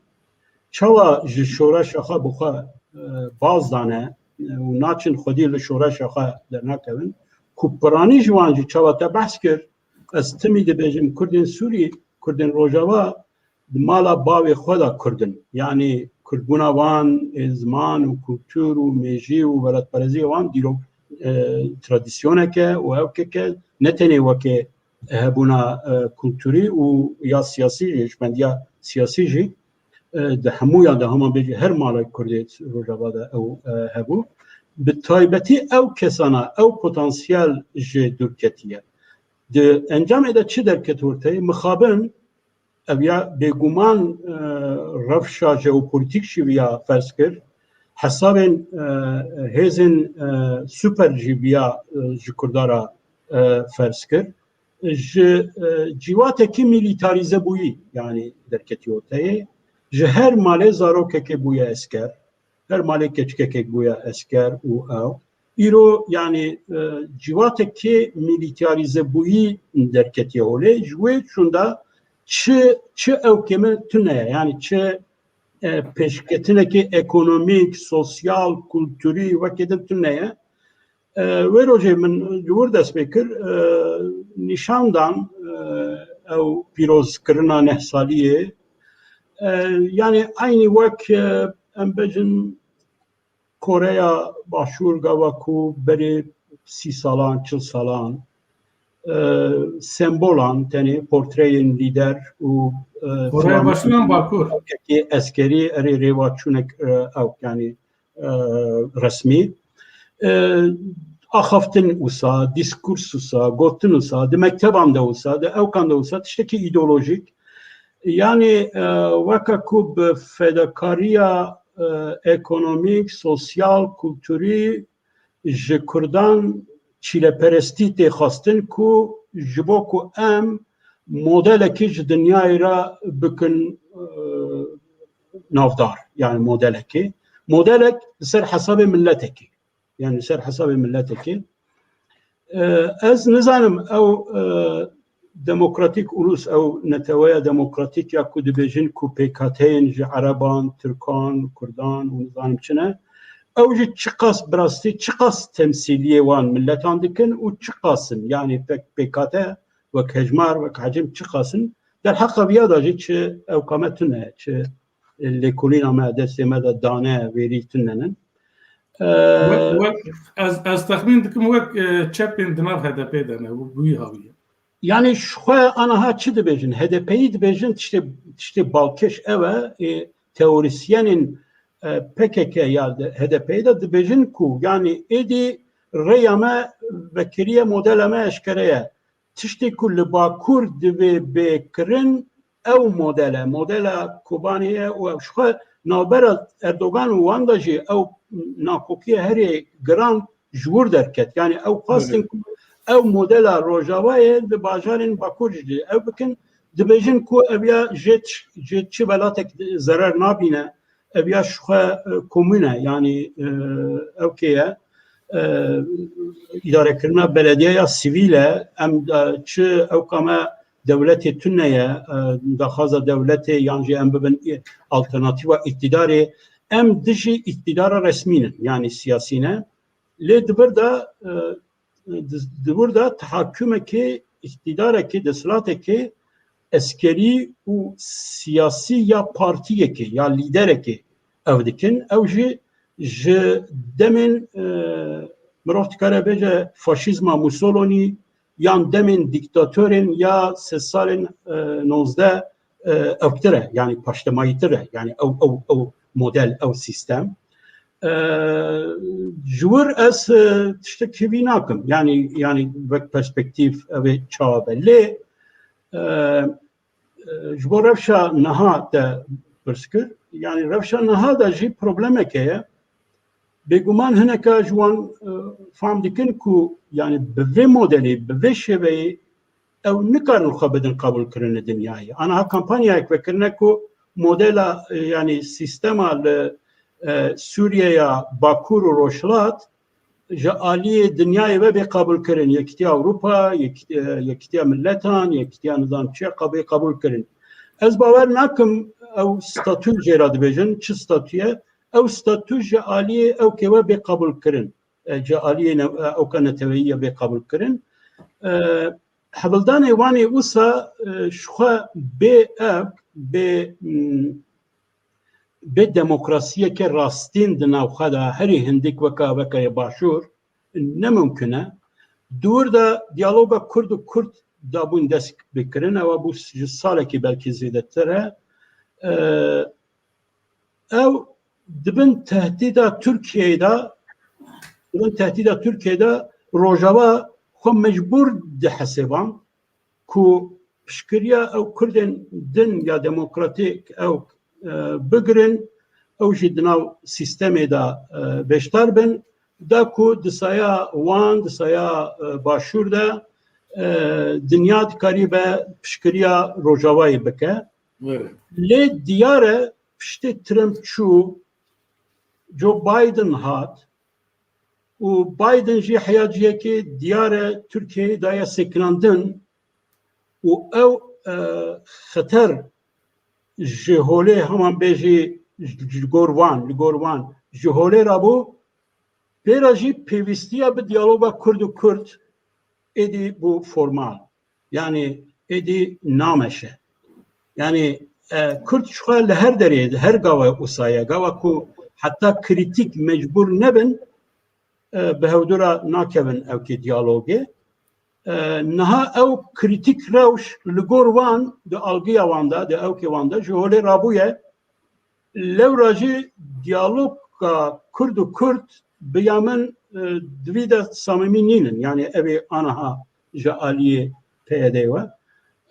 çawa ji şoreşa xwe bi xwe, e, baz dane, e, û naçin xwedî li şoreşa xwe dernakevin, ku piranî ji wan jî çawa te behs kir, ez timî dibêjim, Kurdên Sûrî, Kurdên Rojava di mala bavê xwe de Kurd in. Yanî Kurdbûna wan, ê, ziman û kultur û mêjî û welatperestiya wan dîrok, e, tradisyoneke û ewkeke, ne tenê weke hebûna, e, kulturî û ya siyasî jî, hişmendiya siyasî jî, e, di hemûyan de, hema bêjî her malek Kurdê Rojava de ew, e, hebû. Bi taybetî ew kesana, ew potansiyel jê dûr ketiye. Di encamê de çi derket orteyê? Mixabin, ev ya bêguman, e, rewşa jeopolitîk jî viya ferz kir, hesabên, e, hêzên, e, super jî viya, e, ji Kurda re, e, ferz kir. Ji, e, cîwatekî milîtarîze bûyî, yanî derketî orteyê, ji her malê zarokekê bûye esker, her malê keçikekê bûye esker û ew. Îro, yanî, e, cîwatekê milîtarîze bûyî derketiye holê. Ji wê şûnda çi, çi ewkê me tune ye, yanî çi, e, pêşketinekê ekonomîk, sosyal, kulturî wekê din tune ye. E, wê rojê min ji wir dest pê kir, e, nîşan dan, e, ew pîrozkirina neh saliyê. E, yanî eynî wek, e, em bêjin, Koreya Başûr gava ku berê sî salan, çil salan, e, sembolan, tenê portreyên lîder û, e, Koreya Başûr an Bakur? Eskerî, erê rêwaçûnek, e, ew, yanî, e, resmî. E, axaftin wisa, dîskurs wisa, gotin wisa, di mekteban de wisa, di ewkan de wisa, tiştekî îdeolojîk. Yanî, e, weke ku bi fedakariya, e, ekonomîk, sosyal, kulturî ji Kurdan çîleperestî tê xwestin ku ji bo ku em modelekê ji dinyayê re bikin, e, navdar, yani modelekê. Modelek li ser hesabê miletekê. Yani li ser hesabê miletekê. E, ez nizanim ew, e, demokratîk ulus, ew neteweya demokratîk ya ku dibêjin ku pêkhateyên ji Ereban, Tirkan, Kurdan û nizanim çi ne, ew jî çiqas bi rastî, çiqas temsîliyê wan miletan dikin û çiqas in, yani pek pêkhate wek hejmar, wek hecim çiqas in. Derheqa viya de jî çi ewka me tune, çi lêkolîna me destê me de dane, vêrî tune nin. E, Wek, wek, ez, ez texmîn dikim wek, e, çepên di nav H D P de ne, wî haviye. Yani ji xwe aniha çi dibêjin? H D P'yî dibêjin, tiştê, tiştê balkêş ew e, e, teorîsyenên, e, P K K ya de, H D P'yê de dibêjin ku, yani êdî rêya me vekiriye, modela me eşkere ye. Tiştê ku li Bakur divê bê kirin, ew model e, modela Kobanê ye û ew ji xwe navbera Erdogan û wan de jî ew nakokiya herê giran ji wir derket. Yani ew xwestin ku ew modela Rojavayê di bajarên Bakur jî ew bikin, dibêjin ku ev ya ji, ji çi welatek zerer nabîne, ev ya ji xwe, e, komûn e, yani, e, ew kê ye, e, îdarekirina belediyeya sivîl e, em de çi ewka me dewletê tune ye, e, daxwaza dewletê yan jî em bibin, e, alternatîfa îktîdarê, em dijî îktîdara resmî ne, yani siyasî ne. Lê di vir de, e, di, di vir de tehakumekê, îktîdarekê, desthilatekê eskerî û siyasî ya partiyekê, ya lîderekê ew dikin. Ew jî ji demên, e, mirov dikare bêje faşîzma Mussolini yan demên dîktatorên ya sed salên, e, nozdeh, e, ewktir e, yani paştemayîtir e. Yani ew, ew, ew model, ew sîstem. E, ji wir ez, e, tiştek hêvî nakim. Yani, yani wek perspektîf ev ê çawa be. Lê, e, e, ji bo rewşa niha te pirs kir. Yani rewşa niha de jî problemeke ye. Bêguman hineka ji wan, e, fam dikin ku, yani, bi vê modelê, bi vê şêveyê ew nikarin xwe bidin qebûlkirinê dinyayê. Aniha kampanyayek vekirine ku modela, e, yani, sîstema li, e, Sûriyeya Bakur û Rojhilat ji aliyê dinyayê ve bê qebûlkirin. Yekîtiya Ewropa, Yek-, e, Yekîtiya Miletan, Yekîtiya nizam çi, qe-, bê qebûlkirin. Ez bawer nakim ew statû jê re dibêjin, çi statû ye? Ew statû ji aliyê ewkê we bê qebûlkirin. E, ji aliyê ne-, e, ewka neteweyî ye bê qebûlkirin. E, Hevildanê wan ê wisa, e, ji xwe bê ewk, bê, mm, bê demokrasiyeke rastîn di nav xwe de herî hindik weka, weka yê Başûr ne mimkun e. Di wir de diyaloga Kurd û Kurd dabûn dest bikirin, ewa bû ji salekî belkî zêdetir e. E, ew di bin tehdîda Tirkiyeyê de, di bin tehdîda Tirkiyeyê de Rojava xwe mecbûr dihesêband ku piştgiriya ew Kurdên din ya demokratîk ew, e, bigirin, ew jî di nav sîstemê de, e, beşdar bin, da ku di saya wan, di saya, e, Başûr de, e, dinya dikarîbe piştgiriya Rojavayê bike. Were. Lê diyar e, piştê Trump çû, Joe Biden hat û Biden jî heya cihekê diyar e Tirkiyeyê daye sekinandin û ew, e, xeter ji holê, heman bêjî, ji gor wan, li gor wan ji holê rabû, pê re jî pêwîstiya bi diyaloga Kurd û Kurd êdî bû formal. Yani êdî nameşe. Yani, e, Kurd ji xwe li her derê, her gava wisa ye, gava ku heta krîtîk mecbûr nebin, e, bi hevdû re nakevin ewkê diyalogê. E, niha ew krîtîk rewş li gor wan, di algiya wan de, di ewkê wan de ji holê rabûye. Lewra jî diyaloga Kurd û Kurd bi ya min, e, di vî de samîmî nînin. Yani ew ê aniha ji aliyê P Y D'yê we,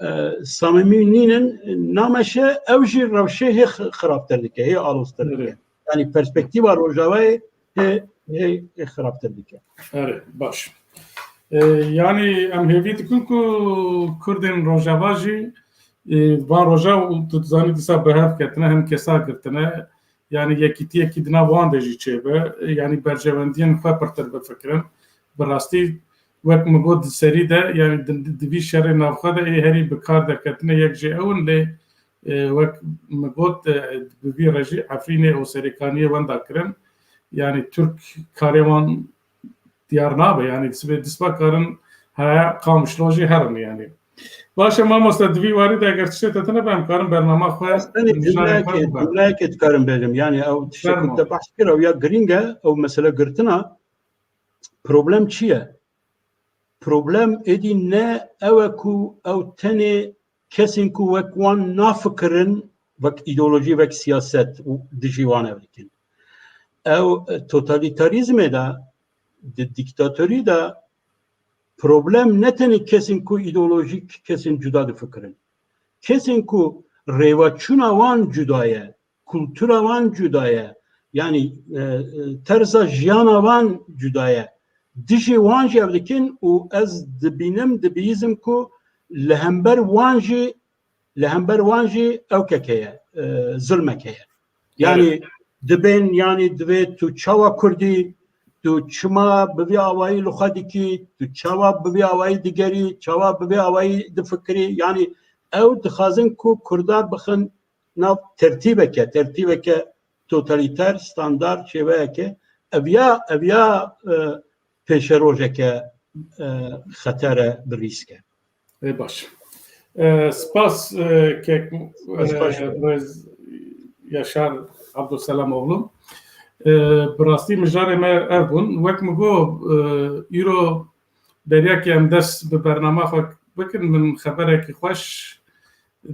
e, samîmî nînin, nameşe, ew jî rewşê hê xi-, xirabtir dike, hê aloztir dike. Evet. Yani perspektîfa Rojavayê hê, hê, hê xirabtir dike. Erê, baş. E, yani em hêvî dikin ku Kurdên Rojava jî, e, van roja û tu dizanî dîsa bi hev ketine, hin kesa girtine, yani yekîtiyekî di nav wan de jî çêbe, yani berjewendiyên xwe pirtir bifikirin. Bi rastî, wek min got di serî de, yani di, di vî şerê navxwe de ê herî bi kar derketine yek jê ew in, lê, e, wek min got, e, bi vî re jî Efrînê û Serêkaniyê wenda kirin. Yani Tirk karê wan diyar nabe, yani sibê dispa karin haya Qamişlo jî herin yani. Baş e mamoste, di vî warî de eger tiştê te tune be em karin bernama xwe Tenê mijarê xwe cumleyekê, bû be. Cumleyekê dikarim bêjim. Yani ew tiştê Fermo. Ku te behs kir, ew ya girîng e, ew mesele girtina. Problem çi ye? Problem êdî ne ew e ku ew tenê kesên ku wek wan nafikirin, wek îdeolojî, wek siyaset û dijî wan ev dikin. Ew, e, totalîtarîzmê de, di dîktatorî de problem ne tenê kesên ku îdeolojîk kesên cuda difikirin. Kesên ku rêvaçûna wan cuda ye, kultura wan cuda ye, yanî, e, e, terza jiyana wan cuda ye. Dijî wan jî ev dikin û ez dibînim, dibihîzim ku li hember wan jî, li hember wan jî ewkek heye, e, zilmek heye. Yanî Evet. Dibên, yanî divê tu çawa Kurdî, tu çima bi vî awayî li xwe dikî, tu çawa bi vî awayî digerî, çawa bi vî awayî difikirî, yanî ew dixwazin ku Kurda bixin nav tertîbeke, tertîbeke totalîter, standard, şêweyeke, ev ya, ev ya, e, pêşerojeke, e, xeter e, bi rîsk e. Ê baş. E, spas, e, kek, Spas, baş. E, birêz Yaşar Abdulselamoğlu. E, bi rastî mijarê me ev bûn. Wek min got, e, îro deriyakê em dest bi bernama xwe bikin, min xeberekî xweş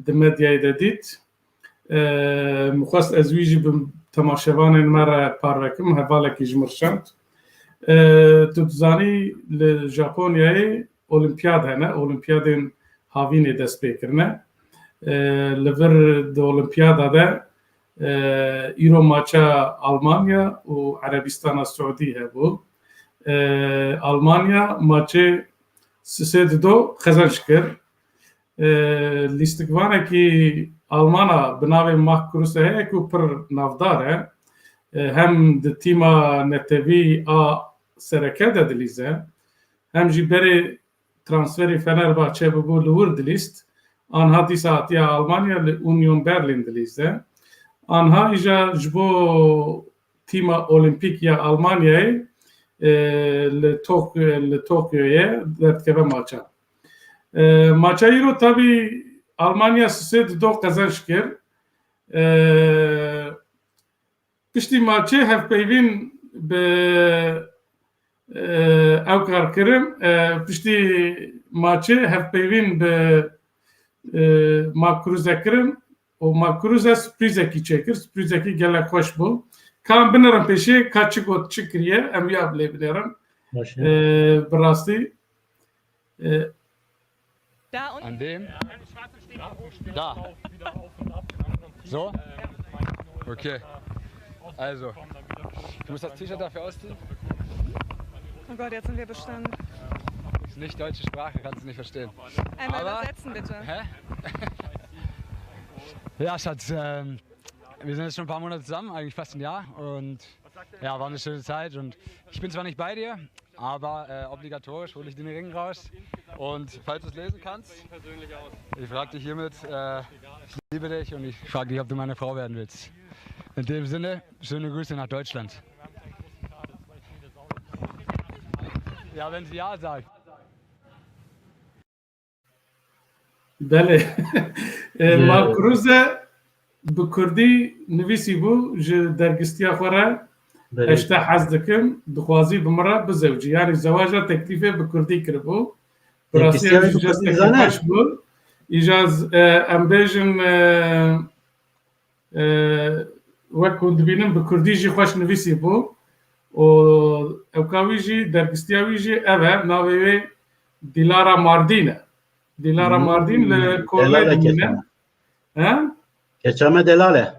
di medyayê de dît. E, min xwest ez wî jî bi temaşevanên me re parve kim, hevalekî ji min re şand. E, tu dizanî li Japonyayê olimpiyad hene, olimpiyadên havînê dest pê kirine. E, li vir di olimpiyada de E, îro maça Almanya û Erebistana Siûdî hebû. E, Almanya maçê sisê dido qezenc kir. E, lîstikvanekî Almana bi navê Mark Kruse heye ku pir navdar e. E, hem di tîma netewî a sereke de dilîze, hem jî berê transferê Fenerbahçe bibû li wir dilîst. Anha dîsa hatiye Almanya, li Union Berlin dilîze. Anha îja ji bo tîma Olîmpîk ya Almanyayê, e, li Tok-, li Tokyoyê derdikeve maça. E, maça îro tabî Almanya sisê dido qezenc kir. E, Piştî maçê hevpeyvîn bi, e, ew kar kirin, e, piştî maçê hevpeyvîn bi, e, Mark Kruse kirin û Mark Kruse sürprîzekî çêkir, sürprîzekî gelek xweş bû. Ka em binerin pêşê, ka çi got, çi kiriye, em ya lê binêrin. Baş e. E, bi rastî, e, Da und An dem? Da. So? Okay. Also, ich muss das T-Shirt dafür ausziehen. Oh Gott, jetzt sind wir bestraft. Ist nicht deutsche Sprache, kannst du nicht verstehen. Einmal Aber übersetzen, bitte. Hä? Ja, Schatz, ähm, wir sind jetzt schon ein paar Monate zusammen, eigentlich fast ein Jahr. Und ja, war eine schöne Zeit. Und ich bin zwar nicht bei dir, aber, äh, obligatorisch hole ich den Ring raus. Und falls du es lesen kannst, ich frage dich hiermit, äh, ich liebe dich und ich frage dich, ob du meine Frau werden willst. In dem Sinne, schöne Grüße nach Deutschland. Ja, wenn sie ja sagt. Belê. E, Mark Kruse bi kurdî nivîsî bû ji dergistiya xwe re. Belê. Ez te hez dikim, dixwazî bi min re bizewcî. Yanî zewaja teklîfê bi kurdî kiribû. Bi rastî Dergistiya wî bi kurdî jestekî zane? Xweş bû. Îja z-, e, em bêjin, e, E, wek hûn dibînin, bi kurdî jî xweş nivîsî bû. Û ewka wî jî, dergistiya wî jî ev e, navê wê Dilara Mardîn e. Dilara Hmm. Mardîn li Kolnê Delal e dimîne. Keça me. He? Keça me Delal e.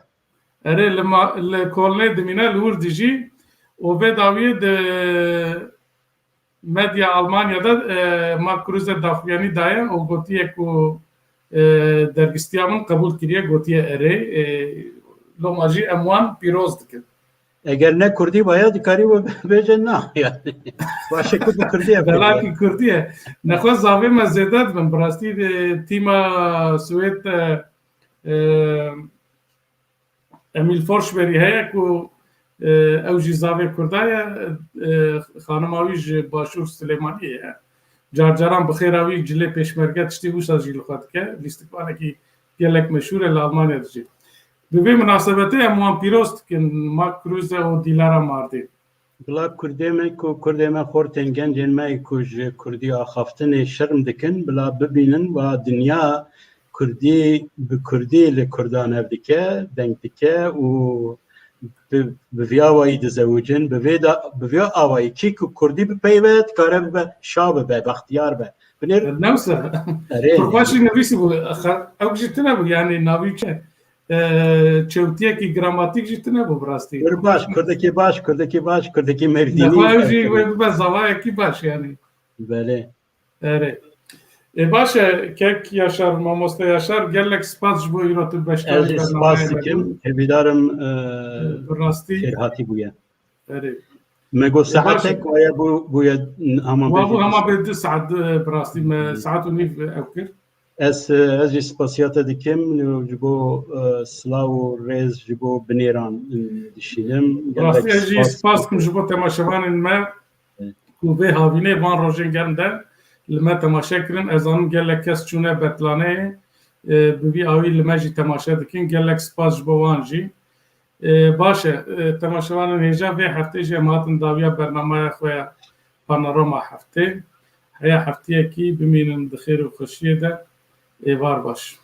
Erê, li ma-, li Kolnê dimîne, li wir dijî. Û vê dawiyê di medya Almanya de, e, Mark Kruse daxuyanî daye û gotiye ku, e, dergistiya min qebûl kiriye, gotiye erê, e, loma jî em wan pîroz dikin. Eger ne kurdî baya, dikarî we bêje na, yani. Baş e ku bi kurdî ye. Belakî kurdî ye. Nexwe zavê me zêde dibin. Bi rastî, e, tîma Swêd, e, e, Emîl Forsberî heye ku, e, ew jî zavê kurda ye, e, xanima wî ji Başûr Silêmaniyê ye. Car caran bi xêra wî cilê pêşmerge tiştê wisa jî li xwe dike. Lîstikvanekî gelek meşhûr e, li Almanya dijî. Bi vê minasebetê em wan pîroz dikin, Mark Kruse û Dilara Mardîn. Bila kurdê me ku kurdê me xortên gencên me ku ji kurdî axaftinê şerm dikin, bila bibînin wa dinya kurdî bi kurdî li kurdan hev dike, deng dike û bi, bi vî awayî dizewicin, bi vê da, bi vî awayî kî ku kurdî bipeyve, dikare bibe, şa bibe, bextiyar be. Binêr Ne wisa? Erê. Pir xweş jî nivîsî bû. Ew jî tune bû, yanî navî çi? E, çewtiyekî gramatîk jî tune bû bi rastî. Pir baş, kurdekî baş, kurdekî baş, kurdekî merdînî. Nexwe ew jî wê bibe zavayekî baş, yanî. Belê. Erê. E, baş e, kek Yaşar, mamoste Yaşar, gelek spas ji bo îro tu beşdarî Ez jî spas bernameyê me dikim. Hêvîdarim, e, Bi rastî. Kêrhatî bûye. Erê. Me got E, baş e. saetek, waya bû, bûye hema Wa bû bêjî hema du saet. bê du saet, e, bi rastî me Hı. saet û nîv ew kir. Ez, e, ez jî spasiya te dikim, e, ji bo, e, silav û rêz ji bo binêran, e, dişînim. Gelek Rastî ez jî spas spas dikim ji bo temaşevanên me Evet. ku vê havînê van rojên germ de li me temaşe kirin. Ez zanim gelek kes çûne betlaneyê, e, bi vî awî li me jî temaşe dikin. Gelek spas ji bo wan jî. E, baş e, e, temaşevanên hêja, vê heftê jî em hatin dawiya bernameya xwe ya Panorama Heftê. Heya heftiyekî bimînin di xêr û xweşiyê de. Êvar baş.